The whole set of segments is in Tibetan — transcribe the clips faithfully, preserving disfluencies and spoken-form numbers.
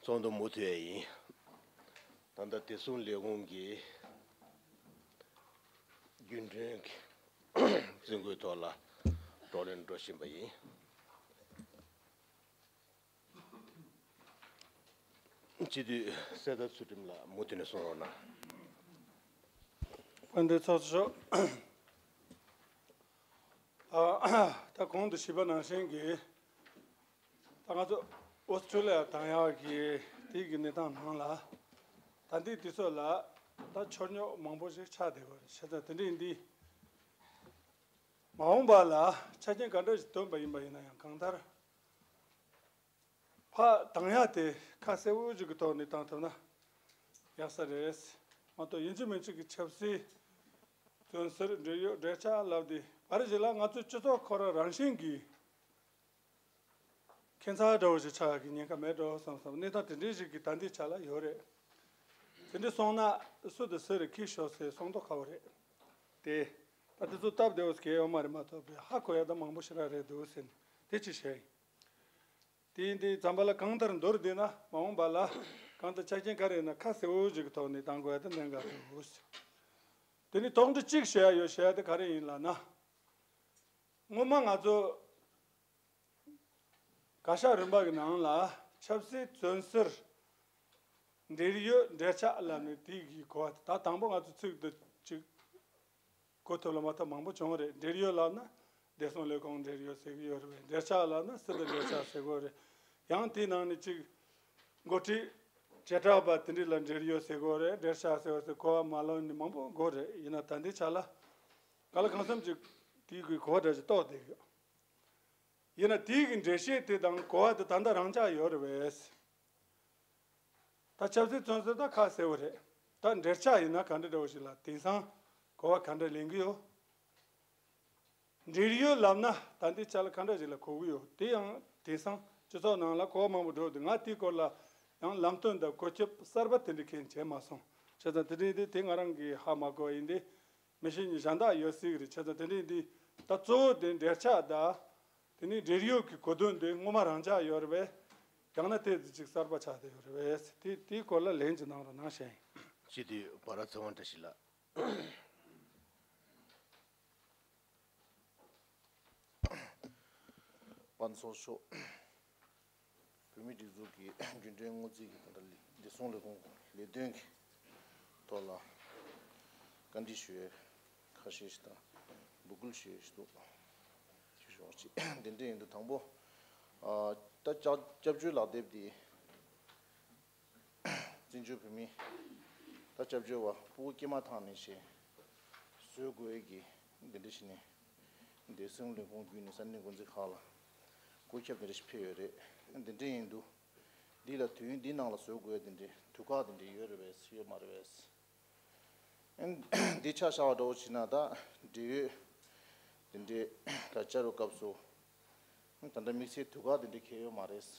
ཚོགས་འདུ་མུ་མཐུད་ཡིན། ད་ལྟ་བདེ་སྲུང་ལས་ཁུངས་ཀྱི་རྒྱུན་གྲོན་གྱི་རྩིས་འགོའི་ཐོག་ལ་བགྲོ་གླེང་འགྲོ་བཞིན་པ་ཡིན། སྤྱི་འཐུས་གསེར་རྟ་ཚུལ་ཁྲིམས་ལགས་མུ་མཐུད་ནས་གསུང་རོགས་གནང་། དཔལ་ལྡན་ཚོགས་གཙོ་མཆོག་ཨ། ད་གོང་དུ་ཞུས་པ་ནང་བཞིན་གྱི། ད་ང་ཚོ་ཨོ་སི་ཁྲུ་ལི་ཡ་དང་ཡག་གི་དེའི་གི་གནས་སྟངས་ནང་ལ། ད་ལྟའི་དུས་ཚོད་ལ་ད་ཆོས་རྙོག་མང་པོ་ཞིག་ཆགས་བསྡད་ཡོད་རེད། བྱས་ཙང་དེ་འདྲ་ཡིན་དུས། མ་འོངས་པ་ལ་ཆ་རྐྱེན་ག་འདྲ་ཞིག་བཏོན་པ་ཡིན་པ་ཡིན་ན་ཡང་། གང་ལྟར་ཕར་དང་ཡག་དེ་ཁ་གསལ་བོ་ཞིག་གི་ཐོག་ནས་བཏང་ཐུབ་ན་ཡག་ས་རེད། མ་གཏོགས་ཡིན་གཅིག་མིན་གཅིག་གི་ཆབ་སྲིད་བཙོན་ཟུར་འབྲེལ་ཡོད་འབྲེལ་ཆགས་ལབ་དེ་བར་ཞིག་ལ་ང་ཚོའི་སྤྱི་ཚོགས་ཁོ་རང་རང་བཞིན་གྱིས་ཁྱད་མཚར་འདྲ་བོ་ཞིག་ཆགས་ཀྱི་ཉེན་ཁ་མེད་འགྲོ་བསམ་བསམ། གནས་སྟངས་དེ་འདྲའི་ཞིག་གི་ད་ལྟའི་ཆ་ལ་ཡོད་རེད། དེ་འདྲ་སོང་ན་སུ་དང་སུ་རེད་ཁྱི་ཤོར་ཟེར་གསུང་མདོག་ཁ་པོ་རེད། དེ་ད་དེ་ཚོ་སྟབས་བདེ་བོ་ཞིག་ཡོད་མ་རེད། མ་གཏོགས་པའི་ཧ་གོ་ཡ་ད་མང་པོ་ཞིག་རག་རེད་འདུག་ཟེར་ནས་དེ་ཅི་བྱས་ཡིན། དེ་ཡིན་དུས་ཙམ་པ་ལ་གང་ལྟར་མདོར་བསྡུས་ན་མ་འོངས་པ་ལ་གང་ལྟར་ཆ་རྐྱེན་ག་རེ་ཡིན་ན་ཁ་གསལ་བོ་ཞིག་གི་ཐོག་ནས་བཏང་དགོས་ཡ་ད་གནད་འགག་འདུག། དེ་ནི་དོགས་འདྲི་གཅིག་བྱེད་ཡ་ཡོད། བྱེད་ཡ་དེ་ག་རེ་ཡིན་ལབ་ན། སྔོན་མ་ང་ཚོ་བཀའ་ཤག་རིམ་པ་གི་ནང་ལ་ཆབ་སྲིད་བཙོན་ཟུར་འབྲེལ་ཡོད་འབྲེལ་ཆགས་ལབ་ནས་དེ་གི་གོ་བ་དེ་ད་དང་པོ་ང་ཚོ་ཚིག་འདི་གཅིག་གོ་ཐུབ་ལ་མ་ཐུབ་མང་པོ་བྱུང་བ་རེད། འབྲེལ་ཡོད་ལབ་ན་བདེ་སྲུང་ལས་ཁུངས་འབྲེལ་ཡོད་ཟེར་གི་ཡོད་རེད། འབྲེལ་ཆགས་ལབ་ན་སྲིད་དོན་འབྲེལ་ཆགས་ཟེར་གི་ཡོད་རེད། ཡང་དེའི་ནང་ནས་གཅིག་འགོ་ཁྲིད་བྱེ་བྲག་པ་དེ་འདྲ་ལ་འབྲེལ་ཡོད་ཟེར་གི་ཡོད་རེད། འབྲེལ་ཆགས་ཟེར་བ་ཟེར་གོ་བ་མ་ལོན་ནི་མང་པོ་གོ་རེད། ཡིན་ན་ད་ལྟའི་ཆ་ལ་ག་ལ་གང་འཚམ་ཅིག་དེའི་གི་གོ་བ་འདྲ་ཞིག་རྟོགས་བསྡད་ཡོད། ཡིན་ན་དེའི་གི་འགྲེལ་བཤད་དེ་དང་གོ་བ་དེ་ད་ལྟ་རང་འཇགས་ཡོད་རེད་པས། ད་ཆབ་སྲིད་བཙོན་ཟུར་ད་ཁ་གསལ་བོ་རེད། ད་འབྲེལ་ཆགས་ཡིན་ན་ག་འདྲ་འདྲ་བོ་ཞིག་ལ་དེང་སང་གོ་བ་ག་འདྲ་ལེན་གི་ཡོད། འབྲེལ་ཡོད་ལབ་ན་ད་ལྟའི་ཆ་ལ་ག་འདྲ་ཞིག་ལ་གོ་གི་ཡོད། དེ་ཡང་དེང་སང་སྤྱི་ཚོགས་ནང་ལ་གོ་བ་མང་པོ་འགྲོ་འདུག། ང་དེའི་སྐོར་ལ་ཡང་ལམ་སྟོན་དང་བཀོད་ཁྱབ་གསར་པ་དེ་འདྲ་མཁན་བྱས་མ་སོང་། བྱས་ཙང་དེ་འདྲ་ཡིན་དུས་དེ་ང་རང་གིས་ཧ་མ་གོ་བ་ཡིན་ཏེ། མི་ཤེས་ནི་གཞན་དག་ཡོད་སྲིད་ཀྱི་རེད། བྱས་ཙང་དེ་འདྲ་ཡིན་དུས་ད་གཙོ་བོ་དེ་འབྲེལ་ཆགས་དང་། དེ་ནས་འབྲེལ་ཡོད་ཀྱི་གོ་དོན་དེ་སྔོན་མ་རང་འཇགས་ཡོད་རེད་པས། ཡང་ན་དེ་ཅིག་གསར་པ་ཆགས་བསྡད་ཡོད་རེད་པས། དེ་དེའི་སྐོར་ལ་ལན་ཅིག་གནང་རོགས་གནང་ཞེས་ཡིན། སྤྱི་འཐུས་བྷ་ར་ཚེ་དབང་བཀྲ་ཤིས་ལགས། དཔལ་ཚོགས་མཆོག་བོད་མིའི་སྒྲིག་འཛུགས་ཀྱི་རྒྱུན་ལྡན་སྔོན་རྩིས་ཀྱི་ད་ལྟ་བདེ་སྲུང་ལས་ཁུངས་ལས་དོན་གྱི་ཐོག་ལ་བཀའ་འདྲི་ཞུ་ཡས་ཁ་ཤས་ཤིག་དང་འབོད་སྐུལ་ཞུ་ཡས་ཤིག་འདུག། ཅིག་ཞུ་བ་ཅིག་འདི་འདྲ་ཡིན་དུས་དང་པོ། ཨ། ད་སྐྱབས་སྐྱབས་བཅོལ་ལག་དེབ་འདི་བཙན་བྱོལ་བོད་མི་ད་སྐྱབས་བཅོལ་བ་སྤུ་གུ་སྐྱེས་མ་ཐག་ནས་བྱས་བཟོ་དགོས་ཀྱི་འདི་འདྲ་ཞིག་ནས་བདེ་སྲུང་ལས་ཁུངས་བརྒྱུད་ནས་ས་གནས་འགོ་འཛིན་ཁག་ལ་བཀོད་ཁྱབ་འདི་འདྲ་ཞིག་ཕེབས་ཡོད་རེད། འདི་འདྲ་ཡིན་དུས་འདི་ལ་དུས་ཡུན་འདི་ནང་ལ་བཟོ་དགོས་འདི་འདྲའི་དུས་བཀག་འདི་འདྲ་ཡོད་རེད་པས་ཡོད་མ་རེད་པས། འདི་ཆ་བཞག་པ་འདྲ་བོ་བྱས་ན་ད་འབྲེལ་ཡོད་འདི་འདྲའི་ད་བཅར་བའི་སྐབས་སུ་ད་ལྟ་དམིགས་བསལ་དུས་བཀག་འདི་འདྲ་གང་ཡང་ཡོད་མ་རེད།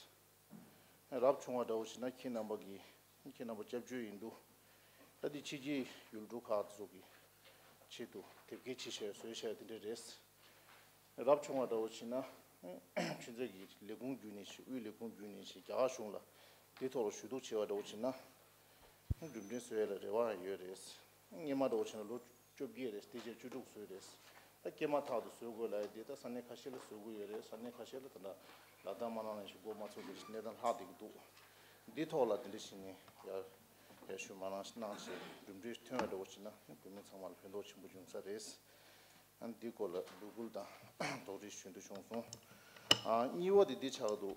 རབ་བྱུང་བ་འདྲ་བོ་བྱས་ན་ཁྱེད་རྣམ་པ་གིས་ཁྱེད་རྣམ་པ་སྐྱབས་བཅོལ་ཡིན་དུས་ད་འདི་ཕྱི་རྒྱལ་ཡུལ་གྲུ་ཁག་ཚོ་གི་ཆེད་དུ་དེབ་སྐྱེལ་བྱེད་བྱས་བཟོས་བྱས་འདི་འདྲ་རེད། རབ་བྱུང་བ་འདྲ་བོ་བྱས་ན་ཆུ་ཚོད་ཀྱི་ལས་ཁུངས་བརྒྱུད་ནས་བྱས་དབུས་ལས་ཁུངས་བརྒྱུད་ནས་བྱས་རྒྱ་གར་གཞུང་ལ་དེ་ཐོག་ལ་ཞུ་གཏུག་བྱས་པ་འདྲ་བོ་བྱས་ན་གྲུབ་འབྲས་བཟོ་ཡ་ལ་རེ་བ་ཡོད་རེད། སྔོན་མ་འདྲ་བོ་བྱས་ན་ལོ་བཅོ་བརྒྱད་རེད། དེ་རྗེས་བཅུ་དྲུག་བཟོས་རེད། ད་སྐྱེས་མ་ཐག་ཏུ་བཟོ་དགོས་ལབ་ཡ་དེ་ད་ས་གནས་ཁ་ཤས་ལ་བཟོ་དགོས་ཡོད་རེད། ས་གནས་ཁ་ཤས་ལ་ད་ལྟ་ལག་བསྟར་མ་གནང་ནས་ཞིག་འགོ་མ་ཚུགས་པའི་གནས་སྟངས་ལྷག་བསྡད་ཀྱི་འདུག། འདི་ཐོག་ལ་དེ་འདྲ་ཞིག་ནས་ཡར་ཡར་ཞུ་མ་གནང་གནང་བྱས་གྲུབ་འབྲས་ཐོན་པ་འདྲ་བོ་བྱས་ན་བོད་མི་ཚང་མ་ལ་ཕན་ཐོགས་ཆེན་པོ་འབྱུང་ས་རེད། ཨ་ནི་འདི་སྐོར་ལ་འབོད་སྐུལ་དང་དོགས་འདྲི་ཞུ་འདོད་བྱུང་སོང་། ཨ། གཉིས་པ་དེ་འདི་ཆགས་འདུག།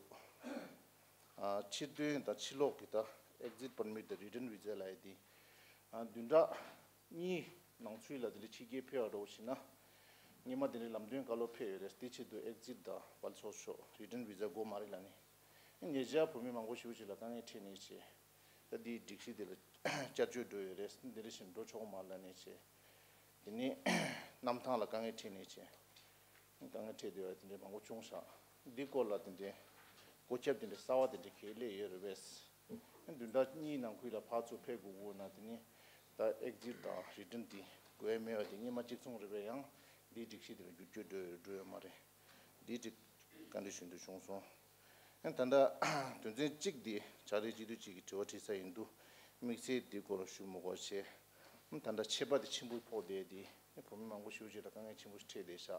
ཨ། ཕྱིར་ཐོན་དང་ཕྱིར་ལོག་གི་ད་Exit Permit དང་Return Visa ལབ་ཡ་དེ། ཨ། བདུན་ཕྲག་གཉིས་ནང་ཚུད་ལ་དེ་འདྲ་ཕྱི་རྒྱལ་ཕེབས་པ་འདྲ་བོ་བྱས་ན། སྔོན་མ་དེ་འདྲའི་ལམ་སྟོན་བཀའ་སློབ་ཕེབས་ཡོད་རེད། དེ་ཆེད་དུ་Exit དང་དཔལ་ཚོགས་མཆོག་Return Visa དགོས་མ་རེད་ལབ་ནས། ཉེ་ཆར་བོད་མི་མང་པོ་ཞེ་པོ་ཅིག་ལ་དཀའ་ངལ་འཕྲད་ནས་བྱས། ད་འདིའི་སྒྲིག་གཞི་དེ་ལ་བསྐྱར་བཅོས་འགྲོ་ཡོད་རེད། འདི་འདྲ་ཞིག་འགྲོ་ཆོག་མ་རེད་ལབ་ནས་བྱས། དེ་ནས་གནམ་ཐང་ལ་དཀའ་ངལ་འཕྲད་ནས་བྱས། དཀའ་ངལ་འཕྲད་བསྡད་པ་དེ་འདྲའི་མང་པོ་བྱུང་ཤག། འདི་སྐོར་ལ་དེ་འདྲའི་བཀོད་ཁྱབ་དེ་འདྲའི་གསར་བ་དེ་འདྲའི་གང་སླེབས་ཡོད་རེད་པས། བདུན་ཕྲག་གཉིས་ནང་ཁུལ་ལ་ཕར་ཚུར་ཕེབས་དགོས་དགོས་ན་དེ་ནི་ད་Exit དང་Return དེ་དགོས་མེད་པ་དེ་སྔོན་མ་གཅིག་མཚུངས་རེད་པས། ཡང་འདིའི་སྒྲིག་གཞི་དེ་ལ་བསྒྱུར་བཅོས་འགྲོ་ཡོད་འགྲོ་ཡོད་མ་རེད། འདིའི་སྒྲིག་བཀའ་འདྲི་ཞུ་འདོད་བྱུང་སོང་། ད་ལྟ་དོན་ཚན་གཅིག་འདི་ཕྱག་ལས་སྤྱི་འཐུས་གཅིག་གིས་དྲི་བ་དྲིས་ས་ཡིན་དུས་དམིགས་བསལ་འདི་སྐོར་ཞུ་མི་དགོས་ཆེ། ད་ལྟ་ཆད་པ་དེ་ཆེན་པོ་ཕོག་བསྡད་དེ་བོད་མི་མང་པོ་ཞེ་པོ་ཅིག་ལ་དཀའ་ངལ་ཆེན་པོ་ཞིག་འཕྲད་བསྡད་ཤག་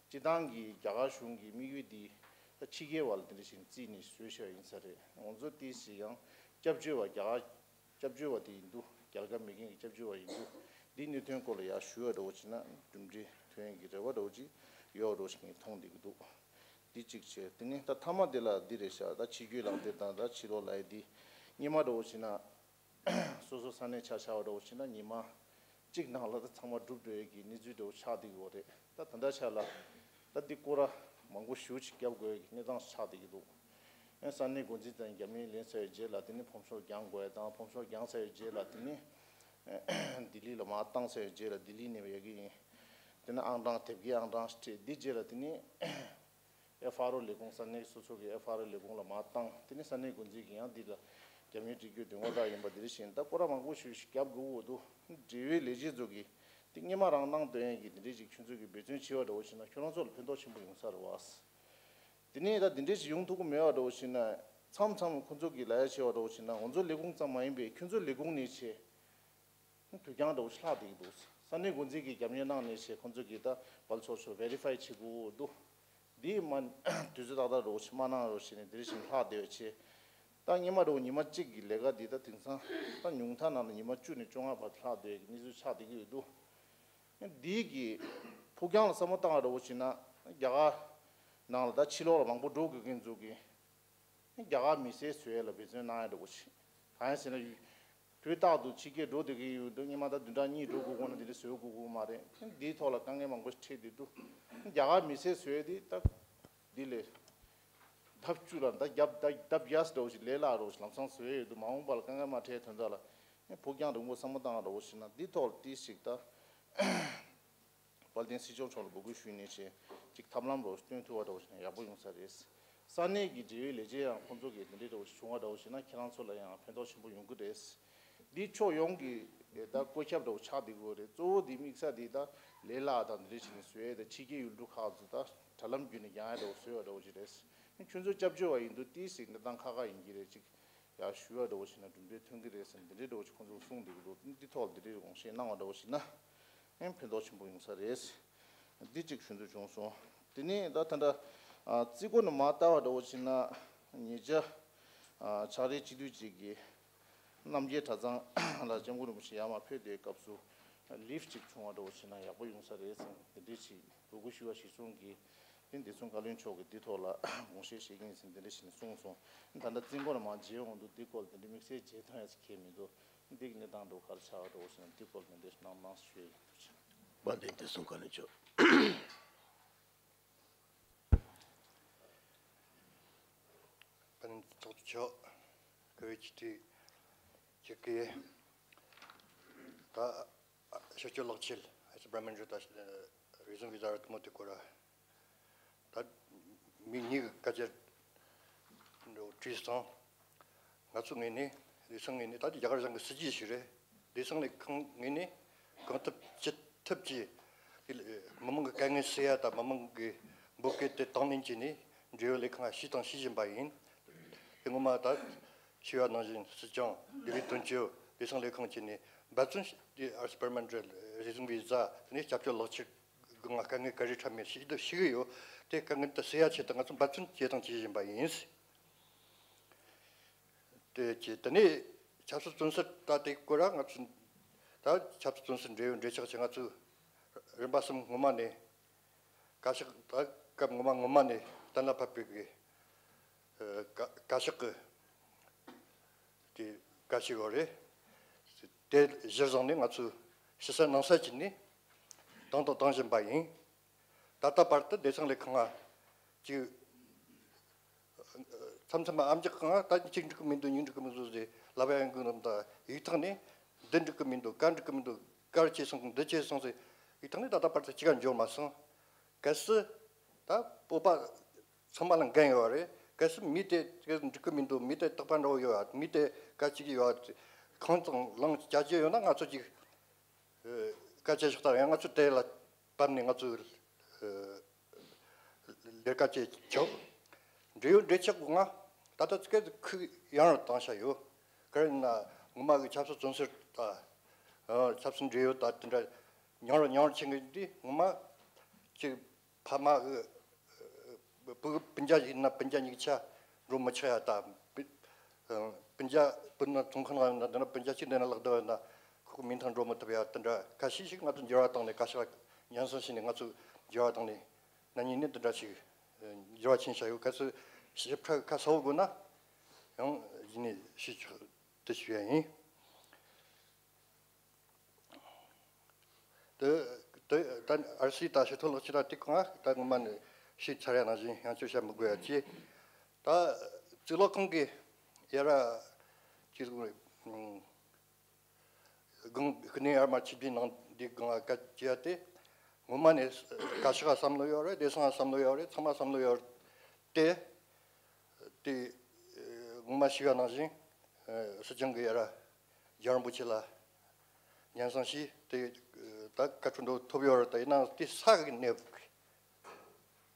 སྤྱིར་བཏང་གི་རྒྱ་གར་གཞུང་གི་དམིགས་ཡུལ་འདི་ད་ཕྱི་རྒྱལ་བ་ལ་དེ་འདྲ་ཞིག་བརྩིས་ནས་བཟོས་བཞག་ཡིན་ས་རེད། ང་ཚོ་ཏོག་ཙམ་ཡང་སྐྱབས་བཅོལ་བ་རྒྱ་གར་སྐྱབས་བཅོལ་བ་དེ་ཡིན་དུས་རྒྱལ་ཁབ་མེད་མཁན་གྱི་སྐྱབས་བཅོལ་བ་ཡིན་དུས་འདིའི་གནད་དོན་སྐོར་ལ་ཡར་ཞུ་བ་འདྲ་བོ་བྱས་ན་གྲུབ་འབྲས་ཐོན་ཡས་ཀྱི་རེ་བ་འདྲ་བོ་ཅིག་ཡོད་འདྲ་བོ་ཞིག་ངས་མཐོང་བསྡད་ཀྱི་འདུག་འདི་གཅིག་བྱས། དེ་ནས་ད་མཐའ་མ་དེ་ལ་འདི་རེད་ཤག་ད་ཕྱི་རྒྱལ་ལག་དེབ་དང་ད་ཕྱི་ལོགས་ལ་ཡི་འདི་སྔོན་མ་འདྲ་བོ་བྱས་ན་སོ་སོ་ས་གནས་ཆ་བཞག་པ་འདྲ་བོ་བྱས་ན་ཉི་མ་གཅིག་ནང་ལ་ད་ཚང་མ་འགྲུབ་འགྲོ་ཡས་ཀྱི་གནས་ཚུལ་འདྲ་བོ་ཆགས་བསྡད་ཀྱི་ཡོད་རེད། ད་ད་ལྟ་ཆ་ལ་ད་འདི་སྐོར་ར་མང་པོ་ཞེ་པོ་ཅིག་བརྒྱབ་དགོས་ཡས་ཀྱི་གནས་སྟངས་ཤིག་ཆགས་བསྡད་ཀྱི་འདུག་ཨེ་ས་གནས་འགོ་འཛིན་དང་རྒྱ་མིས་ལེན་ཚར་བའི་རྗེས་ལ་དེ་ནས་ཕོམ་ཤོག་བརྒྱང་དགོས་ཡས་དང་ཕོམ་ཤོག་བརྒྱང་ཚར་བའི་རྗེས་ལ་དེ་ནས་ལྡི་ལི་ལ་མར་བཏང་ཚར་བའི་རྗེས་ལ་ལྡི་ལི་ནས་ཡོང་གི་ཡིན། དེ་ནས་ཨང་གྲངས་དེབ་སྐྱེལ་ཨང་གྲངས་ཤིག་སྤྲད། འདི་རྗེས་ལ་དེ་ནས་ཨེཕ་ཨར་ཨོ་ལས་ཁུངས་ས་གནས་སོ་སོ་གི་ཨེཕ་ཨར་ཨོ་ལས་ཁུངས་ལ་མར་བཏང་། དེ་ནས་ས་གནས་འགོ་འཛིན་གྱིས་ཡང་འདི་ལ་རྒྱ་མིའི་འབྲེལ་མཐུད་དོན་ཁོ་ཐག་ཡིན་པ་འདི་འདྲ་ཞིག་ཡིན། ད་སྐོར་ར་མང་པོ་ཞེ་པོ་ཅིག་བརྒྱབ་དགོས་ཀྱི་འདུག་འབྲེལ་ཡོད་ལས་བྱེད་ཚོ་གིས་དེ་སྔོན་མ་རང་གནང་དོན་ཡས་ཀྱི་འདི་འདྲ་ཞིག་ཁྱོད་ཚོ་གིས་འབད་བརྩོན་བྱས་པ་འདྲ་བོ་བྱས་ན་ཁྱོད་རང་ཚོ་ལ་ཕན་ཐོགས་ཆེན་པོ་ཡོང་ས་རེད་བ། དེ་ནས་ད་འདི་འདྲ་ཞིག་ཡོང་ཐུབ་ཀྱི་མེད་པ་འདྲ་བོ་བྱས་ན་མཚམས་མཚམས་ཁོ་ཚོ་གིས་ལབ་ཡ་བྱས་པ་འདྲ་བོ་བྱས་ན་ང་ཚོ་ལས་ཁུངས་ཙམ་མ་ཡིན་པའི་ཁྱོད་ཚོ་ལས་ཁུངས་ནས་བྱས། བོད་རྐྱང་འདྲ་བོ་ཞིག་ལྷག་བསྡད་ཀྱི་འདུག་ས་གནས་འགོ་འཛིན་གྱིས་རྒྱབ་གཉེར་གནང་ནས་བྱས་ཁོང་ཚོ་གིས་ད་བལ་ཆོག་ཆོག་བེ་རི་ཕའི་བྱེད་དགོས་འདུག་འདིའི་མ་དུས་ཚོད་ཏག་ཏག་འདྲ་བོ་ཞིག་མ་གནང་རོགས་བྱས་ནས་འདི་རེ་བཞིན་ལྷག་བསྡད་པ་བྱས། ད་སྔོན་མ་འདྲ་བོ་ཉི་མ་གཅིག་གི་ལས་ཀ་འདི་ད་དེང་སང་ད་ཉུང་མཐའ་ནང་ལ་ཉི་མ་བཅུ་ནས་བཅོ་ལྔ་བར་དུ་ལྷག་བསྡད་ཀྱི་གནས་ཚུལ་ཆགས་བསྡད་ཀྱི་ཡོད་འདུག་འདི་གི་ཕུགས་རྒྱང་ལ་བསམ་བློ་བཏང་བ་འདྲ་བོ་བྱས་ན་རྒྱ་གར་ནང་ལ་ད་ཕྱི་ལོགས་ལ་མང་པོ་འགྲོ་དགོས་མཁན་ཚོ་གིས། རྒྱ་གར་མི་སེར་བཟོ་ཡས་ལ་འབད་བརྩོན་གནང་ཡས་འདྲ་བོ་ཞིག་གང་ཡིན་ཟེར་ན། དུས་རྟག་ཏུ་ཕྱི་རྒྱལ་འགྲོ་བསྡད་ཀྱི་ཡོད་འདུག་སྔོན་མ་ད་བདུན་ཕྲག་གཉིས་འགྲོ་དགོས་དགོས་ན་འདི་འདྲ་བཟོ་དགོས་དགོས་མ་རེད། འདིའི་ཐོག་ལ་དཀའ་ངལ་མང་པོ་ཞིག་འཕྲད་བསྡད་འདུག་རྒྱ་གར་མི་སེར་བཟོ་ཡས་འདི་ད་འདི་ལས་ལྡབ་བཅུ་ལ་ད་བརྒྱ་ད་ལྡབ་བརྒྱ་འདྲ་བོ་ཞིག་ལས་སླ་འདྲ་བོ་ཞིག་ལམ་སང་བཟོ་ཡས་ཡོད་འདུག་མ་འོངས་པ་ལ་དཀའ་ངལ་མ་འཕྲད་དོན་དག་ལ་ཕུགས་རྒྱང་རིང་པོ་བསམ་བློ་བཏང་འདྲ་བོ་ཞིག་ན་འདིའི་ཐོག་ལ་ཏོག་ཙམ་ཞིག་ད། དཔལ་ལྡན་སྲིད་སྐྱོང་མཆོག་ལ་འབོད་སྐུལ་ཞུས་ནས་བྱས་ཅིག་ཐབས་ལམ་རོགས་སྟོན་ཐུབ་པ་འདྲ་བོ་ཞིག་ན་ཡག་པོ་ཡོང་ས་རེད། ས་གནས་ཀྱི་འབྲེལ་ཡོད་ལས་བྱེད་ཡང་ཁོང་ཚོ་གིས་དེ་འདྲའི་འདྲ་བོ་ཞིག་བྱུང་བ་འདྲ་བོ་ཞིག་ན་ཁྱེད་རང་ཚོ་ལ་ཡང་ཕན་ཐོགས་ཆེན་པོ་ཡོང་གི་རེད། འདི་ཕྱོགས་ཡོངས་ཀྱི་ད་བཀོད་ཁྱབ་འདྲ་བོ་ཆགས་བསྡད་ཀྱི་ཡོད་རེད། གཙོ་བོ་འདི་དམིགས་ས་འདི་ད་ལས་སླ་དང་འདི་འདྲ་བྱས་ནས་བཟོ་ཡས་ད་ཕྱི་རྒྱལ་ཡུལ་གྲུ་ཁག་ཚོ་ད་དྲ་ལམ་བརྒྱུད་ནས་རྒྱག་ཡས་འདྲ་བོ་བཟོ་ཡས་འདྲ་བོ་ཞིག་རེད། ཁྱོད་ཚོ་སྐྱབས་བཅོལ་བ་ཡིན་དུས་ཏོག་ཙམ་གནས་སྟངས་ཁག་ཁག་ཡིན་གྱི་རེད། ཅིག་ཡར་ཞུ་བ་འདྲ་བོ་ཞིག་ན་གྲུབ་འབྲས་ཐོན་གྱི་རེད་ཟེར་ནས་འདི་འདྲའི་འདྲ་བོ་ཞིག་ཁོང་ཚོས་གསུངས་བསྡད་ཀྱི་འདུག་འདི་ཐོག་ལ་འདི་འདྲའི་དགོངས་བཞེས་གནང་བ་འདྲ་བོ་ཞིག་ན་ཨེ་ཕན་ཐོགས་ཆེན་པོ་ཡོང་ས་རེད། འདི་གཅིག་ཞུ་འདོད་བྱུང་སོང་། དེ་ནས་ད་ད་ལྟ་ཨ་རྩིས་སྐོར་ནས་མར་བལྟ་བ་འདྲ་བོ་ཞིག་ན་ཉེ་ཆར་ཨ་ཕྱག་ལས་སྤྱི་འཐུས་གཅིག་གིས་རྣམ་རྒྱལ་གྲྭ་ཚང་ལ་སྐྱབས་མགོན་རིན་པོ་ཆེ་ཡར་མར་ཕེབས་དུས་སྐབས་སུ་ལིཕ་ཅིག་བྱུང་བ་འདྲ་བོ་ཞིག་ན་ཡག་པོ་ཡོང་ས་རེད་ཟེར་འདི་འདྲའི་ཞིག་འབོད་སྐུལ་ཞུ་བ་གཞིར་བཟུང་གིས། དེ་འདི་ཚོ་བཀའ་བློན་མཆོག་གིས་འདི་ཐོག་ལ་དགོངས་བཞེས་བཞེས་ཀྱི་ཡིན་ཟེར་འདི་འདྲ་ཞིག་གསུངས་སོང་། ད་ལྟ་རྩིས་འཁོར་མར་མཇལ་འོང་དུས་འདི་སྐོར་འདི་འདྲ་དམིགས་བསལ་མཇལ་ཐང་ཡང་ཞིག་གས་མི་འདུག་འདི་གི་གནས་སྟངས་འགྲོ་ག་རེ་ཆགས་འགྲོ་ཞེས་འདི་སྐོར་འདི་འདྲ་ཞིག་གནང་གནང་ཞུ་ཡི་ཐུགས་རྗེ་ཆེ། དཔལ་ལྡན་བདེ་སྲུང་བཀའ་བློན་མཆོག་དཔལ་ལྡན་ཚོགས་གཙོ་མཆོག་བཀུར་འོས་སྤྱི་འཐུས་ཁྱེད་ཀྱིས་ད་ཕྱི་སྐྱོད་ལག་ཁྱེར་ཨ་སི་པར་མན་རེད་ད་རི་ཟིང་བི་ཟ་རེད་དུ་མོ་དེ་སྐོར་ད་མི་གཉིས་ཀྱི་སྐད་ཆ་འདྲ་བོ་དྲིས་སོང་། ང་ཚོ་ངོས་ནས་བདེ་སྲུང་ངོས་ནས་ད་དེ་རྒྱ་གར་གཞུང་གི་སྲིད་ཇུས་ཤིག་རེད། བདེ་སྲུང་ལས་ཁང་ངོས་ནས་གང་ཐུབ་ཅི་ཐུབ་ཀྱིས་དེ་ལ་མི་མང་གི་དཀའ་ངལ་སེལ་ཡ་དང་མི་མང་གི་འབོད་སྐུལ་དེ་དང་ལེན་བྱས་ནས་འབྲེལ་ཡོད་ལས་ཁང་ལ་ཞུས་དང་ཞུ་བཞིན་པ་ཡིན། དེ་ངོ་མ་ད་ཞུས་པ་ནང་བཞིན་སྲིད་སྐྱོང་ལྡི་ལི་དོན་གཅོད་བདེ་སྲུང་ལས་ཁང་བྱས་ནས་འབད་བརྩོན་ཞུ་ཨ་སི་པར་མན་རེད་རི་ཟིང་བི་ཟ་དེ་ནས་སྐྱབས་བཅོལ་ལག་ཁྱེར། སྒང་ལ་དཀའ་ངལ་ག་རེ་འཕྲད་མེད་ཞིག་ཏུ་ཞུ་གི་ཡོད། དེ་དཀའ་ངལ་དེ་སེལ་ཡ་ཆེད་དུ་ང་ཚོ་འབད་བརྩོན་བྱེད་དང་བྱེད་བཞིན་པ་ཡིན། དེ་ཀྱི་དེ་ནས་ཆབ་སྲིད་བཙོན་ཟུར་ད་དེ་སྐོར་ལ་ང་ཚོ་ད་ཆབ་སྲིད་བཙོན་ཟུར་འབྲེལ་ཡོད་འབྲེལ་ཆགས་ཀྱི་ང་ཚོ་རིམ་པ་གསུམ་སྔོན་མ་ནས་བཀའ་ཤག་ད་སྐབས་སྔོན་མ་སྔོན་མ་ནས་གཏན་ལ་ཕབ་པའི་གི་ཨ་བཀའ་བཀའ་ཤག་གི་དེ་བཀའ་ཤག་ཡོད་རེད། དེ་གཞིར་བཟུང་ནས་ང་ཚོས་ཞུ་ས་གནང་ས་བྱས་ནས་བཏང་དང་བཏང་བཞིན་པ་ཡིན། ད་ལྟ་བར་དུ་བདེ་སྲུང་ལས་ཁང་ལ་ཅིག་མཚམས་མཚམས་ཨ་མཆོག་གང་ད་གཅིག་འགྲིག་གི་མི་འདུག་གཉིས་འགྲིག་གི་མི་འདུག་ཟེར་ལབ་ཡ་ཡོང་གི་འདུག་ད་ཡིག་ཐོག་ནས་འདི་འགྲིག་གི་མི་འདུག་ག་འགྲིག་གི་མི་འདུག་ག་རེ་བྱས་སོང་འདི་བྱས་སོང་ཟེར་ཡིག་ཐོག་ནས་ད་ལྟ་བར་དུ་ཅི་ག་འབྱོར་མ་སོང་། གལ་སྲིད་ད་བོད་པ་ཚང་མ་ལ་འགན་ཡོད་རེད། གལ་སྲིད་མི་དེ་འགྲིག་གི་མི་འདུག་མི་དེ་རྟག་པ་འདྲ་བོ་ཡོད་ཡ་མི་དེ་ག་ཅིག་ཡོད་ཡ་ཁང་དང་ལང་བྱ་རྒྱུ་ཡོད་ན་ང་ཚོ་ཅིག་སྐད་ཆ་ཤོག་དང་ཡང་ང་ཚོ་དེ་ལ་བབས་ནས་ང་ཚོ་ལས་ཀ་བྱེད་ཆོག་འབྲེལ་ཡོད་འབྲེལ་ཆགས་ཀྱི་ངང་ད་ལྟ་སྐད་དུ་ཁུག་ཡང་རུ་བཏང་བྱ་ཡོད། ག་རེ་ན་ངོ་མ་གི་ཆབ་སྲིད་བཙོན་ཟུར་དང་། ཆབ་སྲིད་འབྲེལ་ཡོད་དང་དེ་འདྲ་ཉུང་རུ་ཉུང་རུ་ཕྱིན་གི་འདི་ངོ་མ་ཅིག་ཕ་མ་གི་སྤུ་གུ་སྤུན་ཀྱག་ཡིན་ན་སྤུན་ཀྱག་གཉིས་ཆ་འགྲོ་མི་ཆོག་ཡ་དང་། སྤུན་ཀྱག་སྤུན་ན་ཚོང་ཁང་ལ་ཡིན་ན་དེ་ན་སྤུན་ཀྱག་གཅིག་འདྲ་ན་ལག་བསྡད་ཡོད་ན་ཁོ་གི་མིང་ཐང་འགྲོ་མི་ཐུབ་ཡ་དེ་འདྲ་ཁ་ཤས་ཤིག་ང་ཚོ་འགྱུར་བ་བཏང་ནས་བཀའ་ཤག་སྙན་སེང་ཞུས་ནས་ང་ཚོ་འགྱུར་བ་བཏང་ནས་ན་ནིང་ནས་དེ་འདྲ་ཞིག་འགྱུར་བ་ཕྱིན་བྱ་ཡོད། གལ་སྲིད་ཞིབ་ཕྲ་གི་ཁ་གསལ་པོ་དགོས་ན་ཡང་གཞི་ནས་ཞུས་ཆོག་དེ་ཞུ་ཡ་ཡིན། དེ་དེ་ད་ཨར་སི་ད་ཞུ་ཐོ་ལག་ཅི་ད་ཏིག་ཁོང་ད་ངོ་མ་ནས་ཤེས་ཚར་ཡ་ནང་བཞིན་ཡང་བསྐྱར་བཤད་མི་དགོས་ཡ་ཅི། ད་གཙུག་ལག་ཁང་གི་ཡ་ར་ཅི་ཟེར་དགོས་རེད། སྒང་ཤི་ནས་ཡར་མར་ཆིབས་བསྒྱུར་གནང་འདི་སྒང་ལ་བཀའ་བཅག་དེ་ངོ་མ་ནས་བཀའ་ཤག་བསམ་བློ་ཡོད་རེད། བདེ་སྲུང་བསམ་བློ་ཡོད་རེད། ཚང་མ་བསམ་བློ་ཡོད་རེད་དེ། དེ་ངོ་མ་ཞུས་པ་ནང་བཞིན་སྲིད་སྐྱོང་གི་ཡ་ར་རྒྱལ་བ་རིན་པོ་ཆེ་ལ་སྙན་སེང་ཞུས་ཏེ་ད་བཀའ་འཁྲོལ་འདུག་ཐོབ་ཡོད་རེད། ད་ཡིན་ནའང་དེ་ས་གི་གནས་བབ་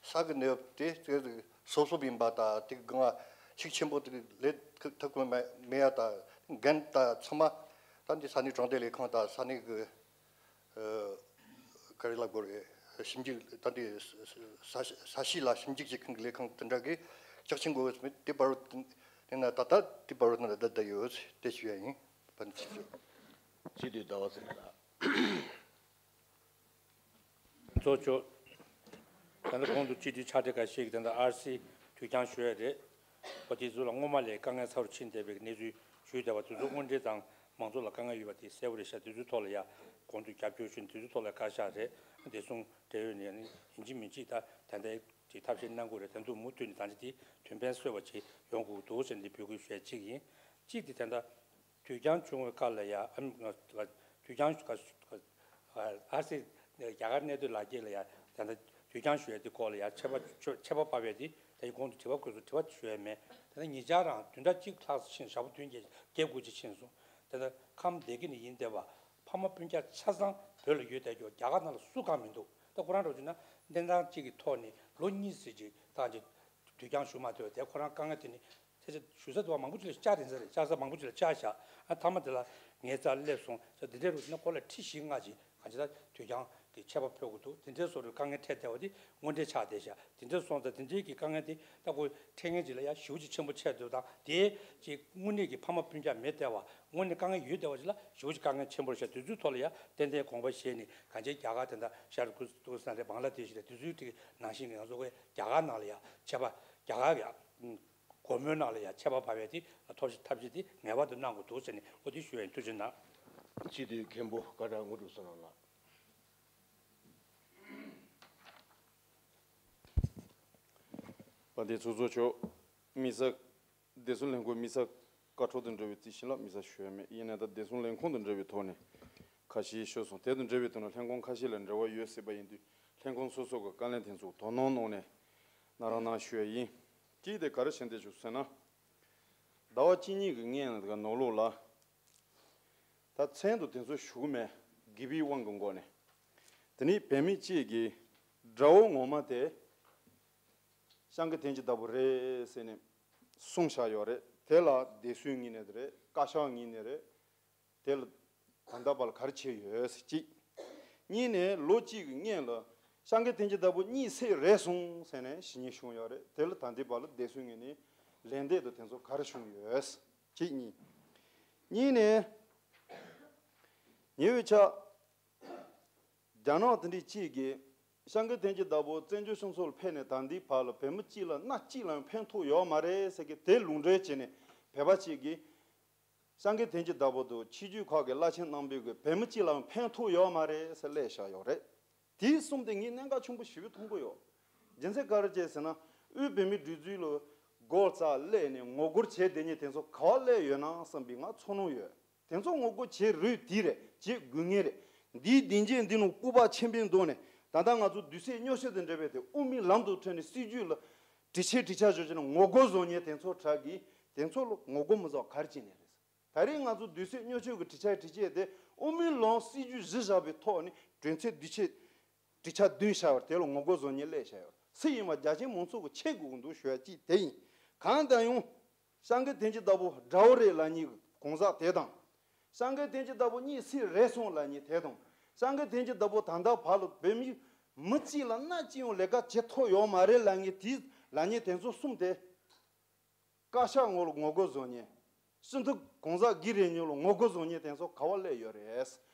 ས་གི་གནས་བབ་དེ་དེ་སོ་སོ་ཡིན་པ་དང་དེ་གི་སྒང་ཤུགས་ཆེན་པོ་དེ་ལས་ཐུབ་ཐུབ་ཀྱི་མེད་མེད་ཡ་དང་འགན་དང་ཚང་མ་ད་འདི་ས་གནས་དྲང་བདེན་ལས་ཁང་དང་ས་གནས་གི་ཨ་ག་རེ་ལབ་དགོས་རེད། ཞིབ་འཇུག་ད་འདི་ས་ས་གཤིས་ལ་ཞིབ་འཇུག་བྱེད་མཁན་གྱི་ལས་ཁང་དེ་འདྲ་གི་ལྕག་ཆེན་དགོས་མེད་དེ་བར་དེ་ན་ད་ལྟ་དེ་བར་ན་ད་ད་ཡོད་དེ་ཞུ་ཡ་ཡིན། པ་ནི་ཆེ་ཆེ་དུས་ཟླ་བ་ཟེར་ལ། ཚོགས་ཆོག་ད་ལྟ་གོང་དུ་སྤྱི་འཐུས་ཕྱག་སྦྲེལ་ཁ་ཤས་ཀྱིས་ད་ལྟ་ཨར་སི་དུས་འགྱངས་ཞུ་ཡ་རེད། ཁོ་དེ་ཚོ་ལ་སྔོན་མ་ལས་དཀའ་ངལ་ཚ་རུ་ཕྱིན་བསྡད་པའི་གནས་ཚུལ་ཞུས་བསྡད་པ་དེ་ཚོ་དངོས་འབྲེལ་དང་མང་ཚོགས་ལ་དཀའ་ངལ་ཡོད་པ་དེ་གསལ་པོ་རེད་ཤག་དེ་ཚོའི་ཐོག་ལ་ཡ་གོང་དུ་རྒྱབ་སྐྱོར་ཞུས་ནས་དེ་ཚོའི་ཐོག་ལ་བཀའ་ཤག་རེད། བདེ་སྲུང་འབྲེལ་ཡོད་ནས་ཡིན་གཅིག་མིན་གཅིག་ད་ད་ལྟའི་ཐབས་ཤེས་གནང་དགོས་རེད། ད་དུང་མུ་མཐུད་ནས་ད་ཆ་དེ་དོན་ཕན་གསོས་པ་ཅིག་ཡོང་དགོས་འདུག་ཟེར་ནས་འབོད་སྐུལ་ཞུ་ཡ་གཅིག་ཡིན། གཅིག་དེ་ད་ལྟ། དུས་འགྱངས་བྱུང་བའི་སྐབས་ལ་ཡ་ཨ་དུས་འགྱངས་ཨ་སེ་རྒྱ་གར་གནས་སྡོད་ལག་འཁྱེར་ལ་ཡ་ད་ལྟ་དུས་འགྱངས་ཞུ་ཡ་དེ་སྐོར་ལ་ཡ་ཆད་པ་ཆད་པ་བབས་ཡ་དེ་ད་ཡི་གོང་དུ་དྲི་བ་བཀོད་སོང་། དྲི་བ་ཞུ་ཡ་མེད། ད་ལྟ་ཉེ་ཆར་རང་བདུན་ཕྲག་གཅིག་ལྷག་ཙམ་ཕྱིན། ཞག་པོ་བདུན་བརྒྱད་བརྒྱད་དགུ་ཅིག་ཕྱིན་སོང་། ད་ལྟ་ཁམས་སྡེ་དགེ་ནས་ཡིན་བསྡད་པ་ཕ་མ་སྤུན་ཀྱག་ཆ་ཚང་བོད་ལ་ཡོད་བསྡད་ཀྱོག་རྒྱ་གར་ནང་ལ་སུ་གང་མི་འདུག་ད་ཁོ་རང་འདྲ་བྱུང་ན་གནས་སྟངས་གཅིག་གི་ཐོག་ནས་ལོ་གཉིས་ཙམ་ཅིག་ད་ཅིག་དུས་འགྱངས་ཞུ་མ་ཐུབ་པ་དེ་ཁོ་རང་དཀའ་ངལ་དེ་ནི། ཚེ་ཚེ་ཞུ་ས་དུ་བ་མང་པོ་ཅིག་ལ་བཅར་རེད་ཟེར་རེད། བཅར་ས་མང་པོ་ཅིག་ལ་བཅར་བཞག་ཨ་མཐའ་མ་དེ་ལ་ངའི་རྩར་སླེབས་སོང་ཟེར། འདི་འདྲའི་རུ་ན་ཁོ་ལ་ཁྲི་བཞི་ལྔ་ཅིག་གང་ཅི་ད་དུས་འགྱངས་ཀྱི་ཆད་པ་ཕོག་གི་འདུག་དེ་འདྲའི་བཟོ་འདྲའི་དཀའ་ངལ་འཕྲད་བསྡད་པ་དེ་དངོས་འབྲེལ་ཆགས་བསྡད་བཞག་དེ་འདྲའི་སོང་ཙང་དེ་འདྲའི་གི་དཀའ་ངལ་དེ་ད་ཁོ་འཕྲད་མཁན་ཅིག་ལ་ཡ་ཞེ་པོ་ཅིག་ཆེན་པོ་ཆགས་འདུག་དང་དེ་ཅིག་དངོས་གནས་ཀྱི་ཕ་མ་སྤུན་ཀྱག་མེད་བསྡད་པ་དངོས་གནས་དཀའ་ངལ་ཡོད་བསྡད་པ་ཅིག་ལ་ཞེ་པོ་ཅིག་དཀའ་ངལ་ཆེན་པོ་རེད་ཤག་དེ་ཚོའི་ཐོག་ལ་ཡ་ཏན་ཏན་དགོངས་པ་བཞེས་ནས་གང་ཅི་རྒྱ་གར་དེ་འདྲ་ཤར་ཀུ་ཏུ་ས་རེད། བང་ལ་དེ་ཤི་རེད། དེ་ཚོའི་ཅིག་ནང་བཞིན་གྱི་ང་ཚོ་གི་རྒྱ་གར་ནང་ལ་ཡ་ཆད་པ་རྒྱ་གར་གྱི་སྒོར་མོའི་ནང་ལ་ཡང་ཆད་པ་བབས་ཡས་དེ་ཐོབ་ཐབས་ཤེས་དེ་ངེས་པར་དུ་གནང་དགོས་འདུག་ཟེར་ནས་འོ་དེ་ཞུ་ཡ་ཡིན། ཐུགས་རྗེ་གནང་། སྤྱི་འཐུས་མཁན་པོ་སྐད་གྲགས་དངོས་གྲུབ་བསོད་ནམས་ལགས། དཔལ་ལྡན་ཚོགས་གཙོ་མཆོག་དམིགས་བསལ་བདེ་སྲུང་ལས་ཁུངས་དམིགས་བསལ་བཀའ་འཁྲོལ་དང་འབྲེལ་བའི་རྩིས་ཞིབ་ལ་དམིགས་བསལ་ཞུ་ཡ་མེད། ཡིན་ནའི་ད་བདེ་སྲུང་ལས་ཁུངས་དང་འབྲེལ་བའི་ཐོག་ནས་ཁ་ཤས་ཞུས་སོང་། དེ་དང་འབྲེལ་བའི་ཐོག་ནས་ལྷན་ཁང་ཁ་ཤས་ལ་འབྲེལ་བ་ཡོད་སྲིད་པ་ཡིན་དུས་ལྷན་ཁང་སོ་སོ་གི་བཀའ་ལན་དེ་ཚོ་དོ་སྣང་གནང་ནས་ནང་རང་གནང་ཞུ་ཡ་ཡིན། གཅིག་དེ་ག་རེ་བྱས་འདི་བྱུང་ཟེར་ན། ཟླ་བ་གཅིག་གཉིས་ཀྱི་སྔོན་ལ་ནང་ལོགས་ལ་ད་མཚན་དུ་དེ་ཚོ་ཞུ་གི་མེད། དགེ་བའི་དབང་གི་སྒོ་ནས། དེ་ནས་བོད་མི་གཅིག་གིས་དགྲ་བོ་ངོ་མ་དེ་སྤྱང་ཀི་དོན་གྱི་བདག་པོ་རེད་ཟེར་ནས་གསུངས་བཞག་ཡོད་རེད། དེ་ལ་བདེ་སྲུང་ངོས་ནས་རེད། བཀའ་ཤག་ངོས་ནས་རེད། དེ་ལ་ད་ལྟ་བར་ལ་ག་རེ་བྱས་ཡོད་ཟེར་གཅིག་གཉིས་ནས་ལོ་གཅིག་གི་སྔོན་ལ་སྤྱང་ཀི་དོན་གྱི་བདག་པོ་གཉིད་སད་རེད་སོང་ཟེར་ནས་ཞུ་སྙན་ཞུས་ཡོད་རེད། དེ་ལ་ད་ལྟའི་བར་ལ་བདེ་སྲུང་ངོས་ནས་ལན་འདེབས་དང་དེ་ཚོ་ག་རེ་བྱུང་ཡོད། གཅིག་གཉིས། གཉིས་ནས་ཉེ་བའི་ཆར་རྒྱ་ནག་དེ་འདྲས་གཅིག་གིས་སྤྱང་ཀི་དོན་གྱི་བདག་པོ་བཙན་བྱོལ་སྤྱི་ཚོགས་ལ་ཕེབས་ནས་ད་ལྟའི་བར་ལ་བོད་མི་གཅིག་ལ་སྣ་གཅིག་ལའང་ཕན་ཐོགས་ཡོད་མ་རེད་ཟེར་གི་དེ་ལུང་འདྲེན་བྱས་ནས་བོད་པ་གཅིག་གིས་སྤྱང་ཀི་དོན་གྱི་བདག་པོ་དང་ཆོས་བརྒྱུད་ཁག་གི་བླ་ཆེན་རྣམ་པས་གི་བོད་མི་གཅིག་ལའང་ཕན་ཐོགས་ཡོད་མ་རེད་ཟེར་སླེབས་བཞག་ཡོད་རེད། དེའི་གསུམ་དེ་ངས་གནད་འགག་ཆེན་པོ་ཞེ་པོ་མཐོང་གི་ཡོད། རྒྱུ་མཚན་ག་རེ་བྱས་ཟེར་ན་དབུས་བོད་མིའི་སྒྲིག་འཛུགས་ལ་སྒོ་རྩར་སླེབས་ནས་ངོ་རྒོལ་བྱས་བསྡད་མཁན་དེ་ཚོ་ག་པར་སླེབས་ཡོད་ན་བསམ་པའི་ང་ཚོར་སྣང་ཡོད། དེ་ཚོ་ངོ་རྒོལ་བྱེད་རུས་དེ་རེད། བྱེད་དགོས་ངེས་རེད། འདིའི་སྡིངས་ཆ་འདི་ནང་སྐུ་པར་ཆེན་པོའི་མདུན་ནས་ད་ལྟ་ང་ཚོ་དུས་ཚོད་སྨྱོ་ཤོས་དང་འབྲེལ་བའི་དེ་དབུ་མའི་ལམ་དུ་ཁྲིད་ནས་སྲིད་བྱུས་ལ་དྲི་ཆད་དྲི་ཆ་བཞག་བྱས་ནས་ངོ་རྒོལ་བཟོ་མཁན་དེ་ཚོ་གྲས་ཀྱིས་དེ་ཚོ་ལ་ངོ་རྒོལ་མི་བཟོ་བ་ག་རེ་བྱས་ནས་རེད། ད་རེས་ང་ཚོ་དུས་ཚོད་སྨྱོ་ཤོས་ཀྱི་དྲི་ཆ་དྲི་ཆད་དེ་དབུ་མའི་ལམ་སྲིད་བྱུས་གཞི་བཞག་པའི་ཐོག་ནས་གྲོས་ཚད་དུས་ཆད་དྲི་ཆ་བདུན་བཞག་པར་དེ་ལ་ངོ་རྒོལ་བཟོ་མཁན་སླེབས་བཞག་ཡོད། སུ་ཡིན་པ་རྒྱ་ཆེན་མང་ཚོགས་ཀྱིས་ཤེས་དགོས་ཀྱི་འདུག་ཞུ་ཡ་གཅིག་དེ་ཡིན། གང་ལྟར་ཡང་། ཤང་གི་དོན་གྱི་བདག་པོ་དགྲ་བོ་རེད་ལབ་མཁན་གྱི་གང་ཟག་དེ་དང་། ཤང་གི་དོན་གྱི་བདག་པོ་གཉིད་སད་རེད་སོང་ལབ་མཁན་དེ་དང་། ཤང་གི་དོན་གྱི་བདག་པོ་ད་ལྟ་བར་ལ་བོད་མི་མི་གཅིག་ལ་སྣ་གཅིག་ཡང་ལས་ཀ་བྱེད་ཐུབ་ཡོད་མ་རེད་ལབ་མཁན་དེ་ལབ་མཁན་དེ་ཚོ་གསུམ་དེ། བཀའ་ཤག་ངོ་ལ་ངོ་རྒོལ་བཟོ་མཁན། སྤྱི་འཐུས་གང་ཟག་སྒེར་རེ་གཉིས་ལ་ངོ་རྒོལ་བཟོ་མཁན་དེ་ཚོ་ག་པར་སླེབས་ཡོད་རེད།